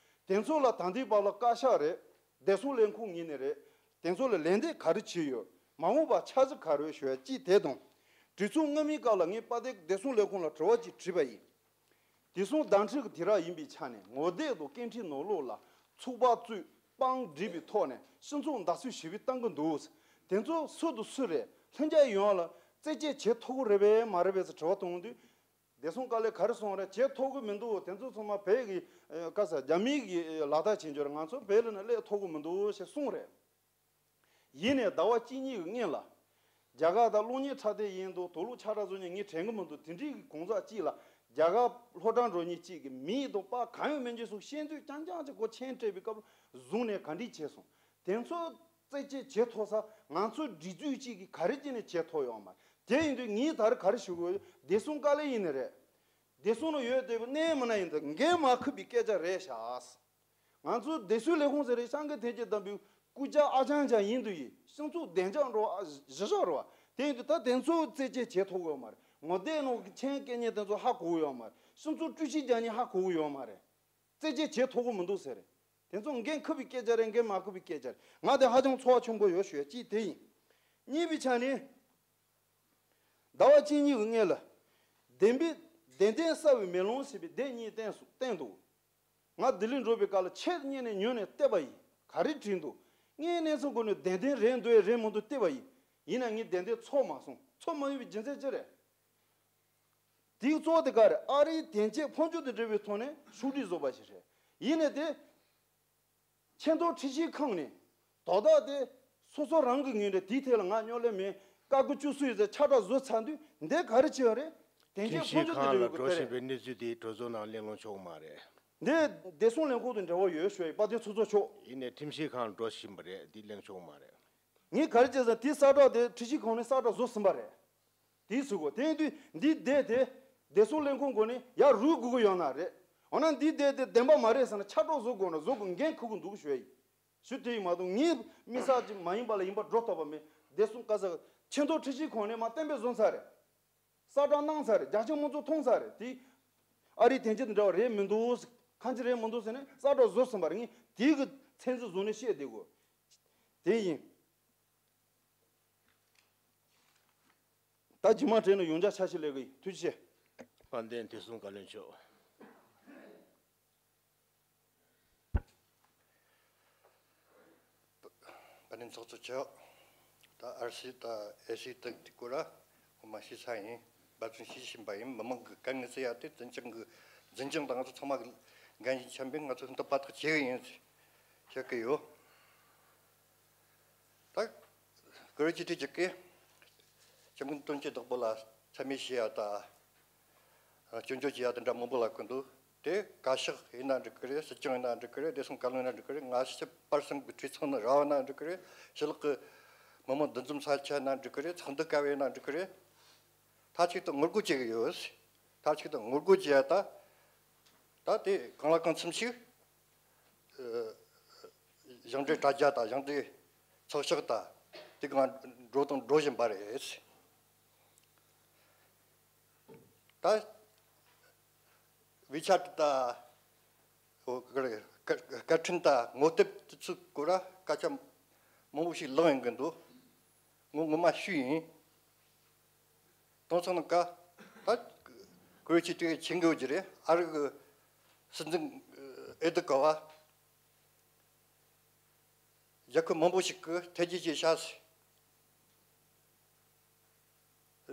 དེ་ཚོ་ལ་ད་ལྟའི་བར་ལ་བཀའ་ཤག་རེད། བདེ་སྲུང་ལས་ཁུངས་ངོས་ནས་རེད། དེ་ཚོ་ལ་ལན་འདེབས་ག་རེ་བྱས་ཡོད། མ་འོངས་པར་འཆར་གཞི་ག་རེ་ཡོད་ཞུ་ཡ་གཅིག་དེ་དང་། གྲོས་ཚོགས་སྔ་མའི་སྐབས་ལ་ངས་དཔལ་ལྡན་བདེ་སྲུང་ལས་ཁུངས་ལ་དྲི་བ་གཅིག་དྲིས་པ་ཡིན། བདེ་སྲུང་བདག་ཁྲིམས་ཀྱི་དུས་རབས་ཡིན་པའི་ཆ་ནས་ངོ་དེབ་དང་སྐད་འཕྲིན་ནང་ལོགས་ལ་ཚོགས་པ་བཙུགས་དཔང་སྒྲིག་པའི་ཐོག་ནས་སྤྱི་ཚོགས་མདའ་གསོད་ཞི་བའི་གཏང་གི་འདུག། དེ་ཚོ་སུ་དང་སུ་རེད། ལྷིང་འཇགས་ཡོང་བ་ལ་རྩེད་ཆས་བྱེད་ཐུབ་ཀྱི་རེད་པས་མ་རེད་པས་ཟེར་དྲི་བ་གཏོང་དུས། བདེ་སྲུང་བཀའ་བློན་ག་རེ་གསུངས་རེད། བྱེད་ཐུབ་ཀྱི་མི་འདུག། དེ་ཚོ་ཚང་མ་བོད་ཀྱི་ཨ་ག་ས་རྒྱ་མིའི་གི་ལག་བསྟར་བྱེད་རྒྱུ་རེད། ང་ཚོ་བོད་ལ་ནི་སླེབས་ཐུབ་ཀྱི་མི་འདུག་ཞེས་གསུངས་རེད། ཡིན་ནའི་ཟླ་བ་གཅིག་གཉིས་ཀྱི་སྔོན་ལ། རྒྱ་གར་དང་གློག་བརྙན་འཁྲབ་སྟོན་ཡིན་འདུག། དུག་ལོག་ཆགས་སྒྲ་བཟོ་མཁན་ངས་དྲན་གྱི་མི་འདུག། དེ་འདྲའི་གི་གང་ཟག་ཅིག་ལ་རྒྱ་གར་སློབ་གྲྭ་འགྲོ་མཁན་ཅིག་གིས་མིང་དང་པར་གང་ཡང་མེད་མཁན་སོགས་ཤེས་འཛུགས་རྐྱང་རྐྱང་ཅིག་གོ་མཆན་སྤྲད་པའི་སྐབས་བཟུང་ནས་ག་འདྲས་བྱས་སོང་། དེ་ཚོ་རྩད་གཅོད་བྱེད་ཐུབ་ས་ང་ཚོའི་སྒྲིག་འཛུགས་གཅིག་གིས་ག་རེ་བྱས་ནས་བྱེད་ཐུབ་ཡོད་མ་རེད། དེ་ཡིན་དུས་ངས་ད་རེས་ག་རེ་ཞུ་དགོས། བདེ་སྲུང་བཀའ་བློན་ཡིན་ནི་རེད། བདེ་སྲུང་ལ་ཡོད་བསྡད་པའི་གནས་མི་སྣ་ཡིན་དུས་འགན་མ་འཁུར་བའི་སྐད་ཆ་རེད་ཤག། ང་ཚོའི་བདེ་སྲུང་ལས་ཁུངས་ཟེར་རེད། ཤང་གི་ཐེ་ཅེ་དམ་པའི་སྐུ་ཕྱྭ་ཨ་ཅང་ཅང་ཡིན་དུས་ཡིན། སྤྱི་ཚོགས་བདེ་འཇགས་འགྲོ་བ་གཞི་བཞག་རེད་བ། དེ་ཡིན་དུས་ད་དེ་ཚོ་རྩད་གཅོད་བྱེད་ཐུབ་ཀྱི་ཡོད་མ་རེད། ངོ་དེབ་ནང་གི་མཆན་སྐད་ཉན་དེ་ཚོ་ཧ་གོ་གི་ཡོད་མ་རེད། སྤྱི་ཚོགས་དཀྲུག་ཤིང་རྒྱག་མཁན་ཧ་གོ་གི་ཡོད་མ་རེད། རྩད་གཅོད་བྱེད་ཐུབ་ཀྱི་མི་འདུག་ཟེར་རེད། དེ་ཚོ་འགན་འཁུར་བའི་སྐད་ཆ་རེད། འགན་མ་འཁུར་བའི་སྐད་ཆ་རེད། ང་དེ་ཧ་ཅང་ཚོར་བ་ཆེན་པོ་ཡོད་ཞུ་ཡ་གཅིག་དེ་ཡིན། གཉིས་པའི་ཆ་ནས། ཟླ་བ་གཅིག་གཉིས་ཀྱི་སྔོན་ལ། བདེན་པའི་བདེན་དོན་གསལ་བའི་མེ་ལོང་ཞེས་པའི་དེབ་གཉིས་བསྟན་སོང་བསྟན་འདུག། ང་ལྡི་ལི་འགྲོ་བའི་སྐབས་ལ་ཆེད་གཉེར་ནས་ཉོས་ནས་བལྟས་པ་ཡིན། ག་རེ་བྲིས་འདུག། དངོས་གནས་ཚུལ་སྒོ་ནས་བདེན་དོན་རེད་འདུག་རེད་མི་འདུག་བལྟས་པ་ཡིན། ཡིན་ན་ངས་བདེན་དོན་ཚོར་མ་སོང་། ཚོར་མ་ཡོང་བའི་རྒྱུ་མཚན་ཅི་རེད། དེའི་གཙོ་བོ་དེ་ག་རེད། ཨ་རིའི་དོན་གཅོད་ཕོན་ཆེན་དང་འབྲེལ་བའི་ཐོག་ནས་ཕྱོགས་སྒྲིག་བཟོས་པ་ཞིག་རེད། ཡིན་ནའི་དེ། ཆེས་མཐོའི་ཁྲིམས་ཞིབ་ཁང་ནས་དོ་བདག་དེ་སོ་སོ་རང་གི་ངོས་ནས་དེའི་ཐད་ལ་ང་རྙོག་གླེང་མེད། བཀའ་བཀོད་བཅུ་གསུམ་ཡོད་ཚད་ཁྱབ་བསྒྲགས་བཟོས་ཚར་དུས་འདི་ག་རེ་བྱས་པ་རེད། དོན་གཅོད་ཕོན་ཆེན་དུ་འབྲེལ་བའི་སྐུ་དེ་རེད། འགྲོ་བཞིན་པའི་གནས་ཚུལ་དེ་གྲོས་ཚོགས་ནང་གླེང་ལོང་ཆོག་མ་རེད། འདི་བདེ་སྲུང་ལས་ཁུངས་དང་འབྲེལ་བ་ཡོད་ཞུ་ཡི་དཔལ་ལྡན་ཚོགས་གཙོ་མཆོག། ཡིན་ནའི་ཁྲིམས་ཞིབ་ཁང་འགྲོ་བཞིན་པ་རེད། འདི་གླེང་ཆོག་མ་རེད། ངས་ག་རེ་བྱས་ཟེར་ན་དེའི་གསལ་བསྒྲགས་དེ་ཁྲིམས་ཞིབ་ཁང་ནས་གསལ་བསྒྲགས་བཟོ་ཟིན་པ་རེད། དེའི་ཚུལ་གོ་དེ་ཡིན་དུས་འདིའི་སྡེ་དེ་བདེ་སྲུང་ལས་ཁུངས་སྒོ་ནས་ཡར་རུལ་དགོས་ཀྱི་ཡོད་ན་རེད། འོ་ན་འདིའི་སྡེ་དེ་བདེན་པ་མ་རེད་ཟེར་ན་ཁྱབ་བསྒྲགས་བཟོ་དགོས་ན་བཟོ་དགོས་འགན་འཁུར་དགོས་འདུག་ཞུ་ཡ་ཡིན། ཞུ་དེ་ཡིན་མ་གཏོགས་ངས་དམིགས་བསལ་ཅིག་མ་ཡིན་པ་ལ་ཡིན་པ་སྒྲོ་བཏགས་པ་མེད། བདེ་སྲུང་བཀའ་ཟེར་ཆེས་མཐོའི་ཁྲིམས་ཞིབ་ཁང་ནས་མ་གཏན་འབེབས་བཟོ་ཚར་རེད། གསལ་བསྒྲགས་གནང་ཚར་རེད། རྒྱ་ཆེ་མང་ཚོགས་མཐོང་ཚར་རེད། དེ་ཨ་རིའི་དོན་གཅོད་དང་འདྲ་བ་རེད་མི་འདུག། ཁ་འཆམ་རེད་མི་འདུག་ཟེར་ནས་གསལ་བསྒྲགས་བཟོ་ཟིན་པ་རེད། ངས་དེའི་གི་ཚད་འཛིན་བཟོ་ནས་བཤད་བསྡད་དགོས། དེ་ཡིན། ད་རྗེས་མ་དྲན་ནས་ཡང་བསྐྱར་ཆ་ཤས་ལས་ཀྱི་ཡིན། ཐུགས་རྗེ་ཆེ། དཔལ་ལྡན་བདེ་སྲུང་བཀའ་བློན་མཆོག། དཔལ་ལྡན་ཚོགས་གཙོ་མཆོག། ད་ཨར་སི་ད་ཨེ་སི་དེ་དེ་སྐོར་ལ་ངོ་མ་ཤེས་ས་ཡིན། འབད་བརྩོན་བྱེད་བཞིན་པ་ཡིན། མི་མང་གི་དཀའ་ངལ་སེལ་ཡ་དེ་འཛིན་སྐྱོང་གི་འཛིན་སྐྱོང་དང་ང་ཚོ་ཚང་མ་གི་འགན་འཁྲི་འཆམ་པས་ང་ཚོ་འདི་པར་ཐག་བཅད་གི་ཡིན་བཤད་གི་ཡོད། ད་ཀུ་རེ་ཅི་ཏི་ཅིག་གིས་སྤྱི་མགོན་དོན་གཅོད་བདག་པོ་ལ་མཚན་སྨད་བྱེད་ཡ་ད་སྐྱོན་བརྗོད་བྱེད་ཡ་དེ་འདྲ་མང་པོ་ལབ་གི་འདུག། དེ་བཀའ་ཤག་ཡིན་ན་འགྲིག་གི་རེད། སྲིད་སྐྱོང་ཡིན་ན་འགྲིག་གི་རེད། བདེ་སྲུང་བཀའ་བློན་ཡིན་ན་འགྲིག་གི་རེད། ང་ཚོ་པར་སེང་གི་གྲོས་ཚོགས་ནང་ར་བ་ན་འགྲིག་གི་རེད། ཕྱི་ལོགས་གི་མི་མང་འདུ་འཛོམས་ས་ཆ་ན་འགྲིག་གི་རེད། ཚོགས་འདུ་སྐབས་ཡིན་ན་འགྲིག་གི་རེད། མཐའ་གཅིག་ཏུ་ངོ་རྒོལ་བྱེད་ཀྱི་ཡོད། མཐའ་གཅིག་ཏུ་ངོ་རྒོལ་བྱེད་ཡ་ད། ད་དེ་གང་ལ་གང་འཚམ་ཞིག་ཨ་གཞུང་འབྲེལ་དྲ་རྒྱ་དང་གཞུང་འབྲེལ་ཚོགས་ཤོག་དང་དེ་གང་འགྲོ་དང་འགྲོ་བཞིན་པ་རེད། ད་ཝི་ཆད་དང་། ཨོ་ག་རེ་བཀའ་བཀའ་ཁྲིམས་དང་ངོ་དེབ་དེ་ཚོའི་སྐོར་ལ་སྐད་ཆ་མང་པོ་ཞིག་ལངས་ཡོང་གི་འདུག། ངོ་ངོ་མ་ཞུས་ཡིན། དེང་སང་ནི་ཀ་ད་ཀུ་རེ་ཅི་ཏི་ཆིང་གི་ཡོད་ཀྱི་རེད། ཨ་རི་གི་སྲིད་འཛིན་ཨེ་ཏི་ཀ་བ་རྒྱལ་ཁབ་མང་པོ་ཞིག་གི་ཐེ་ཇི་ཅི་ཤ་སི་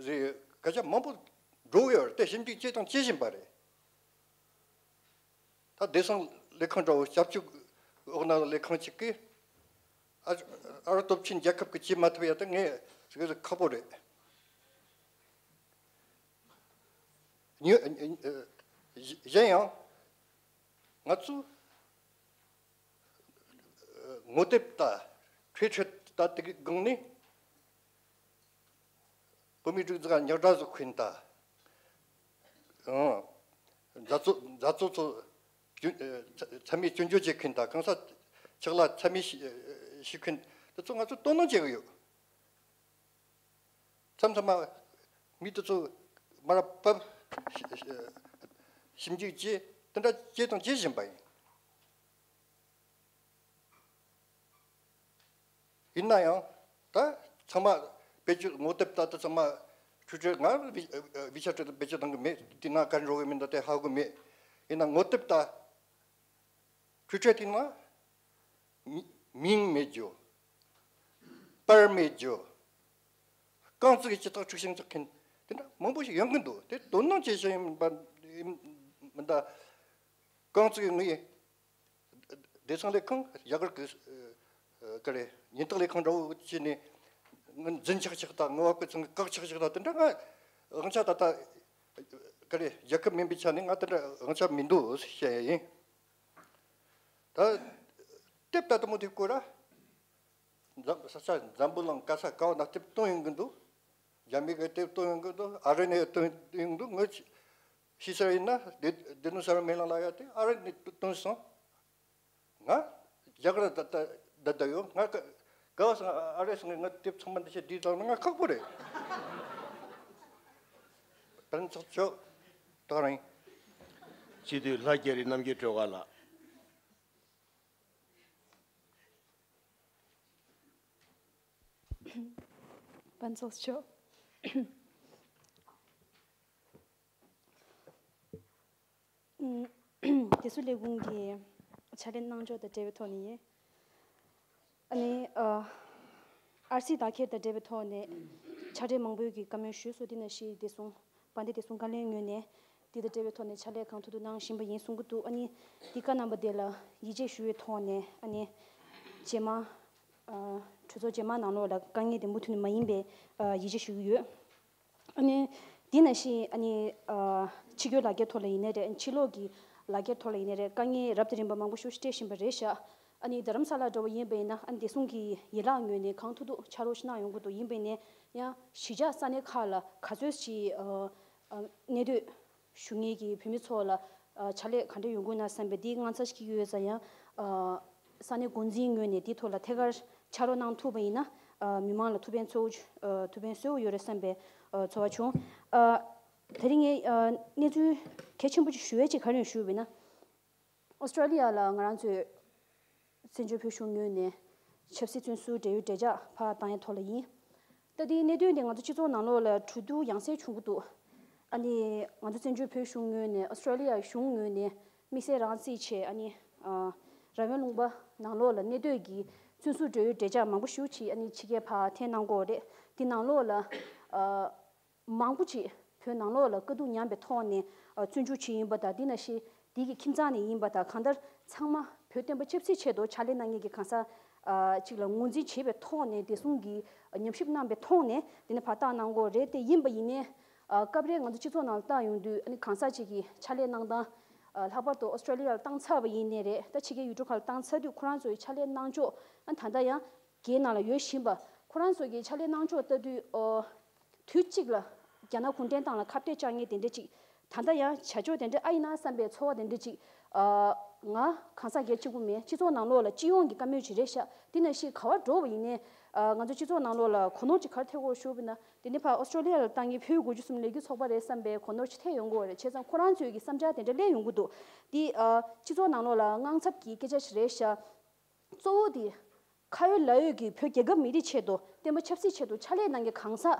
རེད། སྐད་ཆ་མང་པོ་འགྲོ་གི་ཡོད་རེད་དེ། ཞིབ་འཇུག་བྱས་དང་བྱེད་བཞིན་པ་རེད། ད་བདེ་སྲུང་ལས་ཁང་འདྲ་བོ་སྐྱབས་བཅོལ་འོག་ན་ལས་ཁང་གཅིག་གིས་ཨ་ཨ་རི་སྟོབས་ཆེན་རྒྱལ་ཁབ་ཀྱིས་བྱེད་མ་ཐུབ་ཡ་དེ་ངས་ཟེར་གི་ཁག་པོ་རེད། ཉོ་གཞན་ཡང་ང་ཚོས་ངོ་དེབ་དང་འཕྲུལ་ཆས་དང་དེ་གི་སྒང་ནས་ བོད་མིའི་སྒྲིག་འཛུགས་ཉག་དྲ་ཟིག་འཁོན་ད། ཨང་། མཛད་གཙོ་མཛད་གཙོ་ཚོ་སྐྱོན་ཚད་མའི་སྐྱོན་བརྗོད་བྱེད་མཁན་དང་གང་ས་ཆག་ལ་ཚད་མའི་ཤི་ཤི་མཁན་དེ་ཚོ་ང་ཚོ་དོ་སྣང་བྱེད་གི་ཡོད། མཚམས་མཚམས་མ་མི་དེ་ཚོ་མར་བབས་ཞིབ་འཇུག་བྱས་དེ་འདྲ་བྱས་དང་བྱེད་བཞིན་པ་ཡིན། ཡིན་ན་ཡང་ད་ཚང་མ་བེད་སྤྱོད་ངོ་དེབ་ད་ད་ཚང་མ་འཕྲུལ་ཆས་ང་བི་ཆ་ཏི་བེད་སྤྱོད་གཏོང་གི་མེད། དེ་ན་ག་འགྲོ་གི་མིན་ད་དེ་ཧ་གོ་མེད། ཡིན་ན་ངོ་དེབ་ད་འཕྲུལ་ཆས་དེ་ན་མིང་མེད་རྒྱུ། པར་མེད་རྒྱུ། རྐང་བཙུགས་ཀྱི་ཅི་ཐག་འཁྲུག་ཤིང་ཆགས་མཁན་དེ་འདྲ་མང་པོ་ཞིག་ཡོང་གི་འདུག་དེ་དོ་སྣང་བྱེད་བཞིན་ཡིན་པ་ཡིན་མིན་ད། རྐང་བཙུགས་ཀྱི་ངའི་བདེ་ཚང་ལས་ཁང་རྒྱ་གར་གྱི་ཨ་ཨ་ག་རེ་ཉིན་རྟག་ལས་ཁང་འདྲ་བོ་བྱས་ནས་ངི་འཛིན་ཆག་ཆག་དང་ངི་བ་ཀོ་ཚང་གི་བཀག་ཆག་ཆག་དང་དེ་འདྲ་ང་དབང་ཆ་ད་ལྟ་ག་རེ་རྒྱལ་ཁབ་མིན་པའི་ཆ་ནས་ང་དེ་འདྲ་དབང་ཆ་མི་འདུག་བཤད་ཡ་ཡིན། ད་དེབ་ད་ལྟ་མོ་དེ་བཀོད་ར། འཛམ་ས་ཆ་འཛམ་བུ་གླིང་ག་ས་ག་བ་ན་དེབ་བཏོན་ཡོང་གི་འདུག་རྒྱ་མི་གི་དེབ་བཏོན་ཡོང་གི་འདུག་ཨ་རི་ནས་བཏོན་ཡོང་གི་འདུག་ངོས་ཤི་ས་ཡིན་ན་དེ་དེ་ནུ་ས་ར་མེ་ལང་ལ་ཡ་དེ་ཨ་རི་ནས་བཏོན་སོང་། ང་རྒྱ་གར་ད་ད་ད་ད་ཡོད། ང་ག་ག་བ་སོང་ཨ་རི་སོང་ང་དེབ་ཚང་མ་འདི་ཤེས་འདི་དང་ང་ཁག་པོ་རེད། བན་ཚོགས་ཆོག་ད་རིང་། སྤྱི་འཐུས་ལྷ་རྒྱ་རི་རྣམ་རྒྱལ་སྒྲོལ་དཀར་ལགས། བན་ཚོགས་ཆོག་དེ་ཚོ་ལས་ཁུངས་ཀྱི་ཕྱག་ལས་གནང་ཕྱོགས་དང་འབྲེལ་བའི་ཐོག་ནས་ཡིན། ཨ་ནི་ཨ་ཨར་སི་བདག་འཁྱེར་དང་འབྲེལ་བའི་ཐོག་ནས་ཕྱག་སྦྲེལ་མང་པོའི་གི་བཀའ་མོལ་ཞུས་སོང་། དེ་ནང་བཞིན་བདེ་སྲུང་དཔལ་ལྡན་བདེ་སྲུང་བཀའ་བློན་ངོས་ནས་དེ་དང་འབྲེལ་བའི་ཐོག་ནས་ཕྱག་ལས་གང་ཐུབ་ཐུབ་གནང་བཞིན་པ་ཡིན་གསུང་གི་འདུག་ཨ་ནི་འདི་བཀའ་གནང་བ་དེ་ལ་ཡིད་ཆེས་ཞུ་བའི་ཐོག་ནས་ཨ་ནི་རྗེས་མ་ཨ་གྲོས་ཚོགས་རྗེས་མ་ནང་ལོགས་ལ་དཀའ་ངལ་དེ་མུ་མཐུད་ནས་མ་ཡིན་པའི་ཨ་ཡིད་ཆེས་ཞུ་གི་ཡོད། ཨ་ནི། དེ་ནང་བཞིན་ཨ་ནི། ཨ་ཕྱི་སྐྱོད་ལག་འཁྱེར་ཐོག་ལ་ཡིན་ནའི་རེད། ཕྱི་ལོགས་ཀྱི་ལག་འཁྱེར་ཐོག་ལ་ཡིན་ནའི་རེད། དཀའ་ངལ་རབ་དང་རིམ་པ་མང་པོ་ཞིག་འཕྲད་བཞིན་པ་རེད་ཤག་ཨ་ནི་རྡ་རམ་ས་ལ་འགྲོ་བ་ཡིན་པ་ཡིན་ན་ཨ་ནི་བདེ་སྲུང་གི་ཡན་ལག་ངོས་ནས་གང་ཐུབ་ཐུབ་ཕྱག་རོགས་ཤིག་གནང་ཡོང་གི་འདུག་ཡིན་པ་ཡིན་ནའི་ཡང་གཞིས་ཆགས་ས་གནས་ཁག་ལ་ག་ཚོད་ཅིག་ཨ་ཨ་གནས་སྡོད་ཞུ་མཁན་གྱི་བོད་མི་ཚོ་ལ་ཨ་ཕྱག་ལས་ག་འདྲ་ཡོང་གི་ཡོད་ན་བསམ་པའི་འདིའི་དངངས་འཚབ་ཞིག་ཡོད་ཙང་ཡང་ཨ། ས་གནས་འགོ་འཛིན་ངོས་ནས་འདི་ཐོག་ལ་ཐད་ཀར་ཕྱག་རོགས་གནང་ཐུབ་པ་ཡིན་ན་ཨ་མི་མང་ལ་ཐུགས་ཕན་གསོ་ཨ་ཐུགས་ཕན་གསོས་ཡོད་རེད་བསམ་པའི་ཨ་ཚོར་བ་བྱུང་། ཨ་དེ་རིང་ངས་ཨ་གནས་ཚུལ་གལ་ཆེན་པོ་ཅིག་ཞུ་ཡས་ཅིག་ག་རེ་ཞུས་པ་ཡིན་ན། ཨོ་སི་ཀྲོ་ལི་ཡ་ལ་ང་རང་ཚོའི་བཙན་བྱོལ་བོད་གཞུང་ངོས་ནས་ཆབ་སྲིད་བཙོན་ཟུར་འབྲེལ་ཡོད་འབྲེལ་ཆགས་ཕར་བཏང་ཡས་ཐོག་ལ་ཡིན། ད་ལྟའི་གནད་དོན་དེ་ང་ཚོ་སྤྱི་ཚོགས་ནང་ལོགས་ལ་གྲོས་བསྡུར་ཡང་སེ་བྱུང་གི་འདུག་ཨ་ནི་ང་ཚོ་བཙན་བྱོལ་བོད་གཞུང་ངོས་ནས་ཨོ་སི་ཀྲོ་ལི་ཡ་གཞུང་ངོས་ནས་དམིགས་བསལ་རང་རྩིས་བྱས་ཨ་ནི་ཨ་ར་ཝན་ལུང་པ་ནང་ལོགས་ལ་གནས་སྡོད་ཀྱི་བཙོན་ཟུར་འབྲེལ་ཡོད་འབྲེལ་ཆགས་མང་པོ་ཞིག་ཅིག་ཨ་ནི་ཕྱི་རྒྱལ་ཕར་འཐེན་གནང་དགོས་རེད། དེ་ནང་ལོགས་ལ་ཨ་མང་པོ་ཅིག་བོད་ནང་ལོགས་ལ་དཀའ་སྡུག་མྱངས་པའི་ཐོག་ནས་ཨ་བཙོན་འཇུག་བྱས་ཡིན་པ་དང་དེ་ནང་བཞིན་དེ་གི་ཁྱིམ་ཚང་ནས་ཡིན་པ་དང་གང་ལྟར་ཚང་མ་བོད་བསྟན་པ་ཆབ་སྲིད་ཆེད་དུ་ཕྱག་ལས་གནང་མཁན་གྱི་གང་ཟག་ཨ་ཅིག་ལ་ངོས་འཛིན་བྱས་པའི་ཐོག་ནས་བདེ་སྲུང་གིས་ཉམས་ཞིབ་གནང་པའི་ཐོག་ནས་དེ་ནས་ཕར་བཏང་གནང་དགོས་རེད། དེ་ཡིན་པ་ཡིན་ནའི་ཨ་སྐབས་རེ་ང་ཚོ་སྤྱི་ཚོགས་ནང་ལ་བལྟ་ཡོང་དུས་ཨ་ནི་གང་ཟག་ཅིག་གི་ཕྱག་ལས་གནང་སྟངས་ཨ་ལྷག་པར་དུ་ཨོ་སི་ཀྲོ་ལི་ཡ་ལ་བཏང་ཚར་བ་ཡིན་ནའི་རེད། ད་ཕྱི་རྒྱལ་ཡུལ་གྲུ་ཁག་ལ་བཏང་ཚར་དུས་ཁོ་རང་ཚོའི་ཕྱག་ལས་གནང་ཕྱོགས་ཨ་ད་ལྟ་ཡང་རྒྱལ་ནང་ལ་ཡོད་བཞིན་པ་ཁོ་རང་ཚོ་གི་ཕྱག་ལས་གནང་ཕྱོགས་ལྟ་དུས་ཨོ། དུས་གཅིག་ལ་རྒྱ་ནག་གུང་ཁྲན་ཏང་ལ་ཁ་གཏད་བཅག་མཁན་དེ་འདྲ་ཅིག་ད་ལྟ་ཡང་བྱ་ཕྱོགས་དེ་འདྲ་ཨ་ཡིན་ན་བསམ་པའི་ཚོར་བ་དེ་འདྲ་ཅིག་ཨ་ང་གང་ཟག་སྒེར་གཅིག་པུ་མིན་སྤྱི་ཚོགས་ནང་ལོགས་ལ་སྤྱི་ཡོངས་ཀྱི་བཀའ་མོལ་ཅིག་རེད་ཤག་དེ་ནང་བཞིན་ག་བར་འགྲོ་བ་ཡིན་ནའི་ཨ་ང་ཚོ་སྤྱི་ཚོགས་ནང་ལོགས་ལ་གོ་ནོར་ཅིག་ག་རེ་ཐེབས་ཀྱི་ཡོད་ཞུ་བ་ཡིན་ན་དེ་ནས་ཕར་ཨོ་སི་ཀྲོ་ལི་ཡ་ལ་བཏང་མཁན་བོད་དགུ་བཅུ་གསུམ་ལས་འགུལ་ཚོགས་པ་རེད་བསམ་པའི་གོ་ནོར་ཅིག་ཐེབས་ཡོང་གི་ཡོད་རེད། བྱས་ཙང་ཁོ་རང་ཚོའི་གི་བསམ་འཆར་དེ་འདྲ་སླེབས་ཡོང་གི་འདུག་འདི་ཨ་སྤྱི་ཚོགས་ནང་ལོགས་ལ་དངངས་འཚབ་ཀྱི་སྐད་ཆ་ཞིག་རེད་ཤག་གཙོ་བོ་དེ། ཁ་ཡོད་ལག་ཡོད་ཀྱི་བོད་རྒྱལ་ཁབ་མི་རིགས་ཆེད་དུ་བསྟན་པ་ཆབ་སྲིད་ཆེད་དུ་ཕྱག་ལས་གནང་མཁན་གང་ཟག་